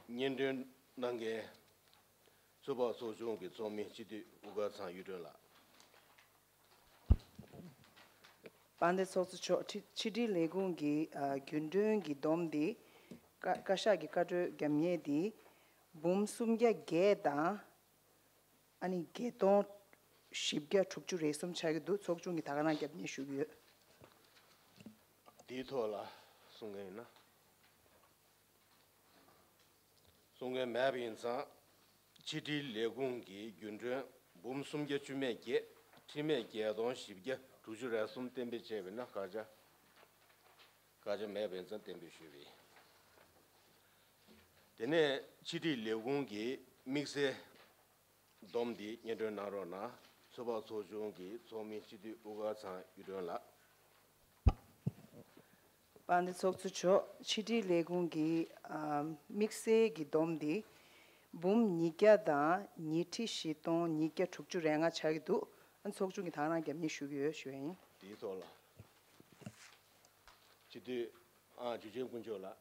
སྙན་སྒྲོན་གནང་མཁན་ཚོད་དཔག་ཚོགས་ཆུང་གི་ཚོགས་མི་སྤྱི་འཐུས་དབུ་དཀར་ཚང་གཡུ་སྒྲོན་ལགས། དཔལ་ལྡན་ཚོགས་གཙོ་མཆོག་ཕྱི་ཕྱི་དྲིལ་ལས་ཁུངས་ཀྱི་ཨ་རྒྱུན་གྲོན་གྱི་བསྡོམས་འདི་བཀའ་བཀའ་ཤག་གི་བཀའ་འཁྲོལ་རྒྱབ་མཁན་འདི་འབུམ་སུམ་བརྒྱ་བརྒྱད་དང་ཨ་ནི་བརྒྱད་སྟོང་བཞི་བརྒྱ་དྲུག་ཅུ་རེ་གསུམ་ཆགས་ཀྱི་འདུག་ཚོགས་ཆུང་གིས་ད་ག་རང་རྒྱབ་གཉེར་ཞུ་གི་ཡོད། འདིའི་ཐོག་ལ་གསུང་མཁན་ཡིན་ན། གསུང་མཁན་མེད་པ་ཡིན་ཙང་། ཕྱི་དྲིལ་ལས་ཁུངས་ཀྱི་རྒྱུན་གྲོན་འབུམ་སུམ་བརྒྱ་བཅུ་མེད་བརྒྱད། ཁྲི་མེད་བརྒྱད་སྟོང་བཞི་བརྒྱ་དྲུག་ཅུ་རེ་གསུམ་གཏན་འབེབས་བྱས་པ་ཡིན་ན་བཀག་ཆ། བཀག་ཆ་མེད་པ་ཡིན་ཙང་གཏན་འབེབས་ཞུས་པ་ཡིན། དེ་ནས་ཕྱི་དྲིལ་ལས་ཁུངས་ཀྱི་དམིགས་བསལ་བསྡོམས་འདི་སྙན་སྒྲོན་གནང་རོགས་གནང་། ཚོད་དཔག་ཚོགས་ཆུང་གི་ཚོགས་མི་སྤྱི་འཐུས་དབུ་དཀར་ཚང་གཡུ་སྒྲོན་ལགས། དཔལ་ལྡན་ཚོགས་གཙོ་མཆོག་ཕྱི་དྲིལ་ལས་ཁུངས་ཀྱི་ཨ་དམིགས་བསལ་གྱི་བསྡོམས་འདི་འབུམ་ཉིས་བརྒྱ་དང་ཉི་ཁྲི་བཞི་སྟོང་ཉིས་བརྒྱ་དྲུག་ཅུ་རེ་ལྔ་ཆགས་ཀྱི་འདུག་ཨ་ཚོགས་ཆུང་གིས་དང་བླངས་རྒྱབ་གཉེར་ཞུ་གི་ཡོད་ཞུ་ཡ་ཡིན། དེའི་ཐོག་ལ་སྤྱི་འཐུས་ཨ་འཇུ་ཆེན་དཀོན་མཆོག་ལགས།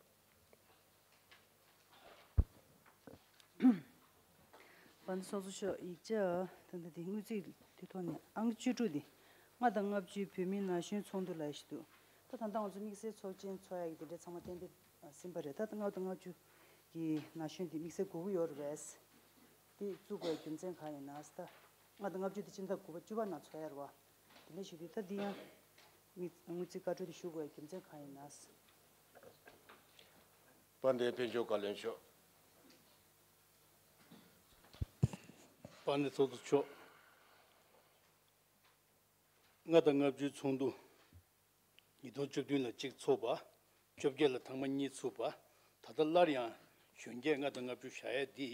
དཔལ་ལྡན་ཚོགས་གཙོ་མཆོག་ཡིག་ཆ་ད་ལྟ་དེ་དངུལ་རྩིས་དུས་ཐོག་ནས་ཨང་བཅུ་དྲུག་དེ་ལྔ་དང་ལྔ་བཅུའི་བོད་མིའི་ན་གཞོན་ཚོགས་འདུ་ལ་ཞིག་འདུག་ད་ད་ལྟ་ང་ཚོ་དམིགས་བསལ་ཚོགས་ཆེན་ཚོགས་ཡག་གི་དེ་འདྲའི་ཚང་མ་གཏན་འབེབས་ཟིན་པ་རེད། ད་ལྟ་ལྔ་དང་ལྔ་བཅུ་གི་ན་གཞོན་དེ་དམིགས་བསལ་དགོས་ཀྱི་ཡོད་རེད་པས། དེ་བཙུགས་པའི་རྒྱུ་མཚན་གང་ཡིན་ན། ད་ལྔ་དང་ལྔ་བཅུ་དེ་སྤྱི་ཟླ་དགུ་པ་བཅུ་པ་ནང་ཚོགས་ཡ་རེད་པ། དེ་འདྲ་ཞིག་དུས་ད་འདི་ཡང་དམིགས་དངུལ་རྩིས་བཀའ་འཁྲོལ་དེ་ཞུ་དགོས་པའི་རྒྱུ་མཚན་གང་ཡིན་ན། དཔལ་ལྡན་དཔལ་འབྱོར་བཀའ་བློན་མཆོག་དཔལ་ལྡན་ཚོགས་གཙོ་མཆོག་ལྔ་དང་ལྔ་བཅུའི་ཚོགས་འདུ་ཉིས་སྟོང་བཅུ་བདུན་ལ་གཅིག་ཚོགས་པ། བཅོ་བརྒྱད་ལ་ཐེངས་མ་གཉིས་ཚུགས་པ། ད་ལྟ་སླར་ཡང་གཞོན་སྐྱེས་ལྔ་དང་ལྔ་བཅུ་བཞག་ཡས་འདི་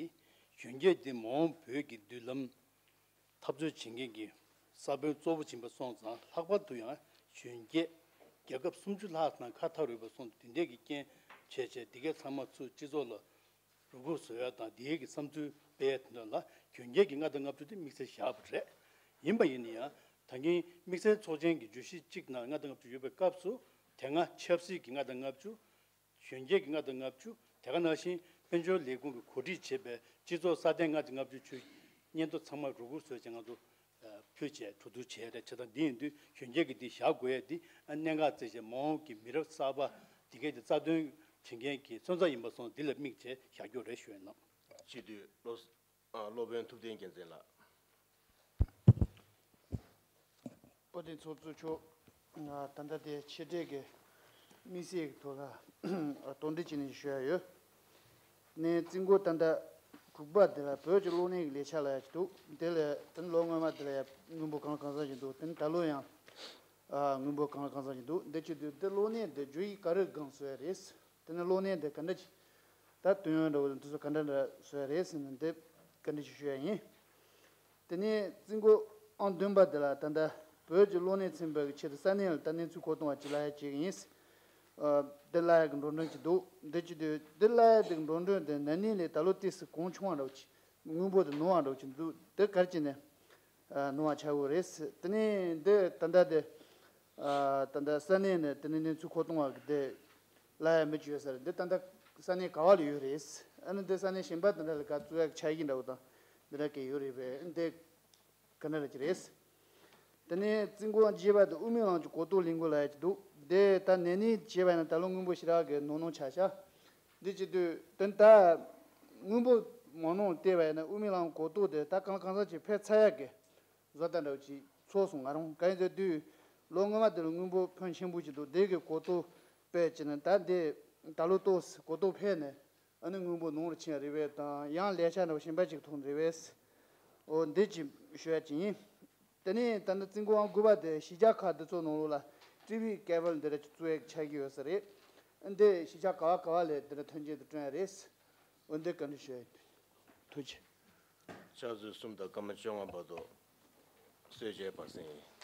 གཞོན་སྐྱེས་འདི་མ་འོངས་བོད་ཀྱི་མདུན་ལམ་འཐབ་རྩོད་བྱེད་མཁན་གྱི་ས་བོན་གཙོ་བོ་ཡིན་པ་སོང་ཙང་ལྷག་པར་དུ་ཡང་གཞོན་སྐྱེས་རྒྱལ་ཁབ་སུམ་ཅུ་ལྷག་དང་ཁ་ཐག་རིང་བ་སོང་དེ་འདྲས་ཀྱི་རྐྱེན་བྱས་བྱས་འདི་གའི་ཚང་མ་ཚུར་སྤྱི་ཚོགས་ལ་རུ་ཁུག་བཟོ་ཡ་དང་དེའི་གི་བསམ་ཚུལ་སྤེལ་ཡ་དེ་འདྲ་ལ་གཞོན་སྐྱེས་ཀྱི་ལྔ་དང་ལྔ་བཅུ་དེ་དམིགས་བསལ་བཞག་པ་རེད། ཡིན་པ་ཡིན་ན་ཡང་ད་གིན་དམིགས་བསལ་ཚོགས་ཆེན་གྱི་བརྗོད་གཞི་གཅིག་ནང་ལྔ་དང་ལྔ་བཅུ་ཡོད་པའི་སྐབས་སུ་དེ་སྔ་ཆབ་སྲིད་ཀྱི་ལྔ་དང་ལྔ་བཅུ། གཞོན་སྐྱེས་ཀྱི་ལྔ་དང་ལྔ་བཅུ། དེ་ག་ནང་བཞིན་དཔལ་འབྱོར་ལས་ཁུངས་ཀྱིས་གོ་སྒྲིག་བྱས་པའི་སྤྱི་ཚོགས་སྲ་བརྟན་ལྔ་དང་ལྔ་བཅུ་ཆུ་སྙན་ཐོ་ཚང་མ་རུ་ཁུག་བཟོས་བྱས་ང་ཚོ་ཕུལ་བྱས་གྲོས་བསྡུར་བྱས་རེད། བྱས་ཙང་འདི་ཡིན་དུས་གཞོན་སྐྱེས་ཀྱི་འདི་བཞག་དགོས་ཡས་འདི་གནད་འགག་བརྩིས་བྱས་མ་འོངས་ཀྱི་མི་རབས་གསར་པ་འདི་གས་ཀྱི་རྩ་དོན་བྱེད་མཁན་གྱི་སོན་རྩ་ཡིན་པ་སོང་འདི་ལ་དམིགས་བྱས་བཞག་རྒྱུ་རེད་ཞུ་ཡིན་ནམ། སྤྱི་འཐུས་བློ་ཨ་སློབ་དཔོན་ཐུབ་བསྟན་རྒྱལ་མཚན་ལགས། དཔལ་ལྡན་ཚོགས་གཙོ་མཆོག་ད་ལྟ་དེ་ཆེ་གྲས་ཀྱི་དམིགས་བསལ་གྱི་ཐོག་ལ་དོགས་འདྲི་བྱས་ནས་ཞུ་ཡ་ཡོད། ནས་རྩིས་འགོ་ད་ལྟ་དྲུག་པ་དེ་ལ་བོད་ཀྱི་གློག་ནད་ཀྱི་ལས་འཆར་ལ་ཡ་གཅིག་འདུག་དེ་ལ་དེ་ནི་ལོ་སྔོན་མ་དེ་ལ་ཡ་དངུལ་འབོར་གང་ལ་གང་འཚམ་ཞིག་འདུག་དེ་ནི་ད་ལོ་ཡང་ཨ་དངུལ་འབོར་གང་ལ་གང་འཚམ་ཞིག་འདུག་འདི་བྱེད་དུས་འདི་གློག་ནད་འདི་བརྗོད་ཡིག་ག་རེ་སྒང་བཟོ་ཡ་རེད། དེ་ནི་གློག་ནད་འདི་ག་འདྲ་ཅིག་ད་དོན་ཡོད་འདྲ་བོ་དང་དེ་ཚོ་ག་འདྲ་འདྲ་བཟོ་ཡ་རེད་ཟེར་ནས་འདི་ག་འདྲ་ཞིག་ཞུ་ཡ་ཡིན། དེ་ནས་རྩིས་འགོ་ཨང་བདུན་པ་དེ་ལ་ད་ལྟ་བོད་ཀྱི་གློག་ནད་ཚན་པ་གི་ཆེད་དུ་ས་གནས་ལ་ད་གནས་ཚུལ་མཁོ་གཏོང་བ་ཅིག་ལ་ཡ་བྱེད་ཀྱི་ཡིན། ཨ་འདི་ལ་ཡ་གི་འགྲོ་གྲོན་ཅིག་འདུག་འདི་ཅི་འདུག་འདི་ལ་ཡ་དེ་གི་འགྲོ་གྲོན་དེ་ན་ནིང་ལས་ད་ལོ་ཏོག་ཙམ་གོང་ཆུང་བ་འདྲ་བོ་ཅིག་དངུལ་འབོར་དེ་ཉུང་བ་འདྲ་བོ་ཅིག་འདུག་དེ་ག་རེ་བྱས་ནས་ཨ་ཉུང་བ་ཆགས་ཡོད་རེད། དེ་ནས་འདི་ད་ལྟ་དེ་ཨ་ད་ལྟ་ས་གནས་ནས་དེ་ནས་གནས་ཚུལ་མཁོ་གཏོང་བ་གི་དེ་ལ་ཡ་མི་ཅིག་ཡོད་ས་རེད། འདི་ད་ལྟ་ས་གནས་ག་བ་ལ་ཡོད་རེད། ཨ་ནི་འདི་ས་གནས་གཞན་པ་དེ་འདྲ་ལ་ག་བཙུགས་ཡག་ཆ་ཡིག་འདྲ་བོ་དང་འདི་འདྲ་གི་ཡོད་རེད་པས། འདི་ག་འདྲ་ལ་ཅི་རེད། དེ་ནས་རྩིས་འགོ་བརྗེས་པ་དེ་དབུ་མའི་ལམ་གྱི་གོ་རྟོགས་ལས་འགུལ་ལ་ཡ་ཅིག་འདུག་དེ་ད་ན་ནིང་བྱས་པ་ཡིན་ན་ད་ལོ་དངུལ་འབོར་ཞེ་དྲག་གི་ཉུང་ཉུང་ཆགས་ཤག་འདི་བྱེད་དུས་དེ་ད་དངུལ་འབོར་མང་ཉུང་བལྟས་པ་ཡིན་ན་དབུ་མའི་ལམ་གོ་རྟོགས་དེ་ད་གང་ལ་གང་འཚམ་ཅིག་འཕེལ་ཚར་ཡག་གི་བཟོ་ལྟ་འདྲ་བོ་ཅིག་ཚོར་སོང་ང་རང་། གང་ཡིན་ཟེར་དུས་ལོ་སྔོན་མ་དེ་ལ་དངུལ་འབོར་ཕོན་ཆེན་པོ་ཅིག་འདུག་དེ་གི་གོ་རྟོགས་སྤེལ་བྱས་ནས་ད་འདི་ད་ལོ་ཏོག་ཙམ་གོ་རྟོགས་འཕེལ་ནས་ཨ་ནི་དངུལ་འབོར་ཉུང་རུ་ཕྱིན་རེད་པས་དང་ཡང་ལས་འཆར་འདྲ་བོ་གཞན་པ་ཅིག་ཐོན་རེད་པས། འོ་འདི་ཅིག་ཞུ་ཡ་ཅིག་ཡིན། དེ་ནས་ད་ནི་རྩིས་འགོ་ཨང་དགུ་པ་དེ་གཞིས་ཆགས་ཁག་འདི་ཚོ་ནང་ལོགས་ལ་ཊི་ཝི་ཀེ་བལ་འདི་འདྲ་ཅིག་བཙུགས་ཡག་ཆགས་ཀྱི་ཡོད་ས་རེད། འདི་གཞིས་ཆགས་ག་བ་ག་བ་ལ་འདི་འདྲ་མཐུན་རྐྱེན་དེ་བསྐྲུན་ཡ་རེད། འོ་འདི་བཀའ་འདྲི་ཞུ་ཡ་ཡིན། ཐུགས་རྗེ་ཆེ། ཕྱག་ཚོད་གསུམ་དང་སྐར་མ་བཅོ་ལྔ་བར་དུ་གསོལ་ཇའི་བར་གསེང་ཡིན།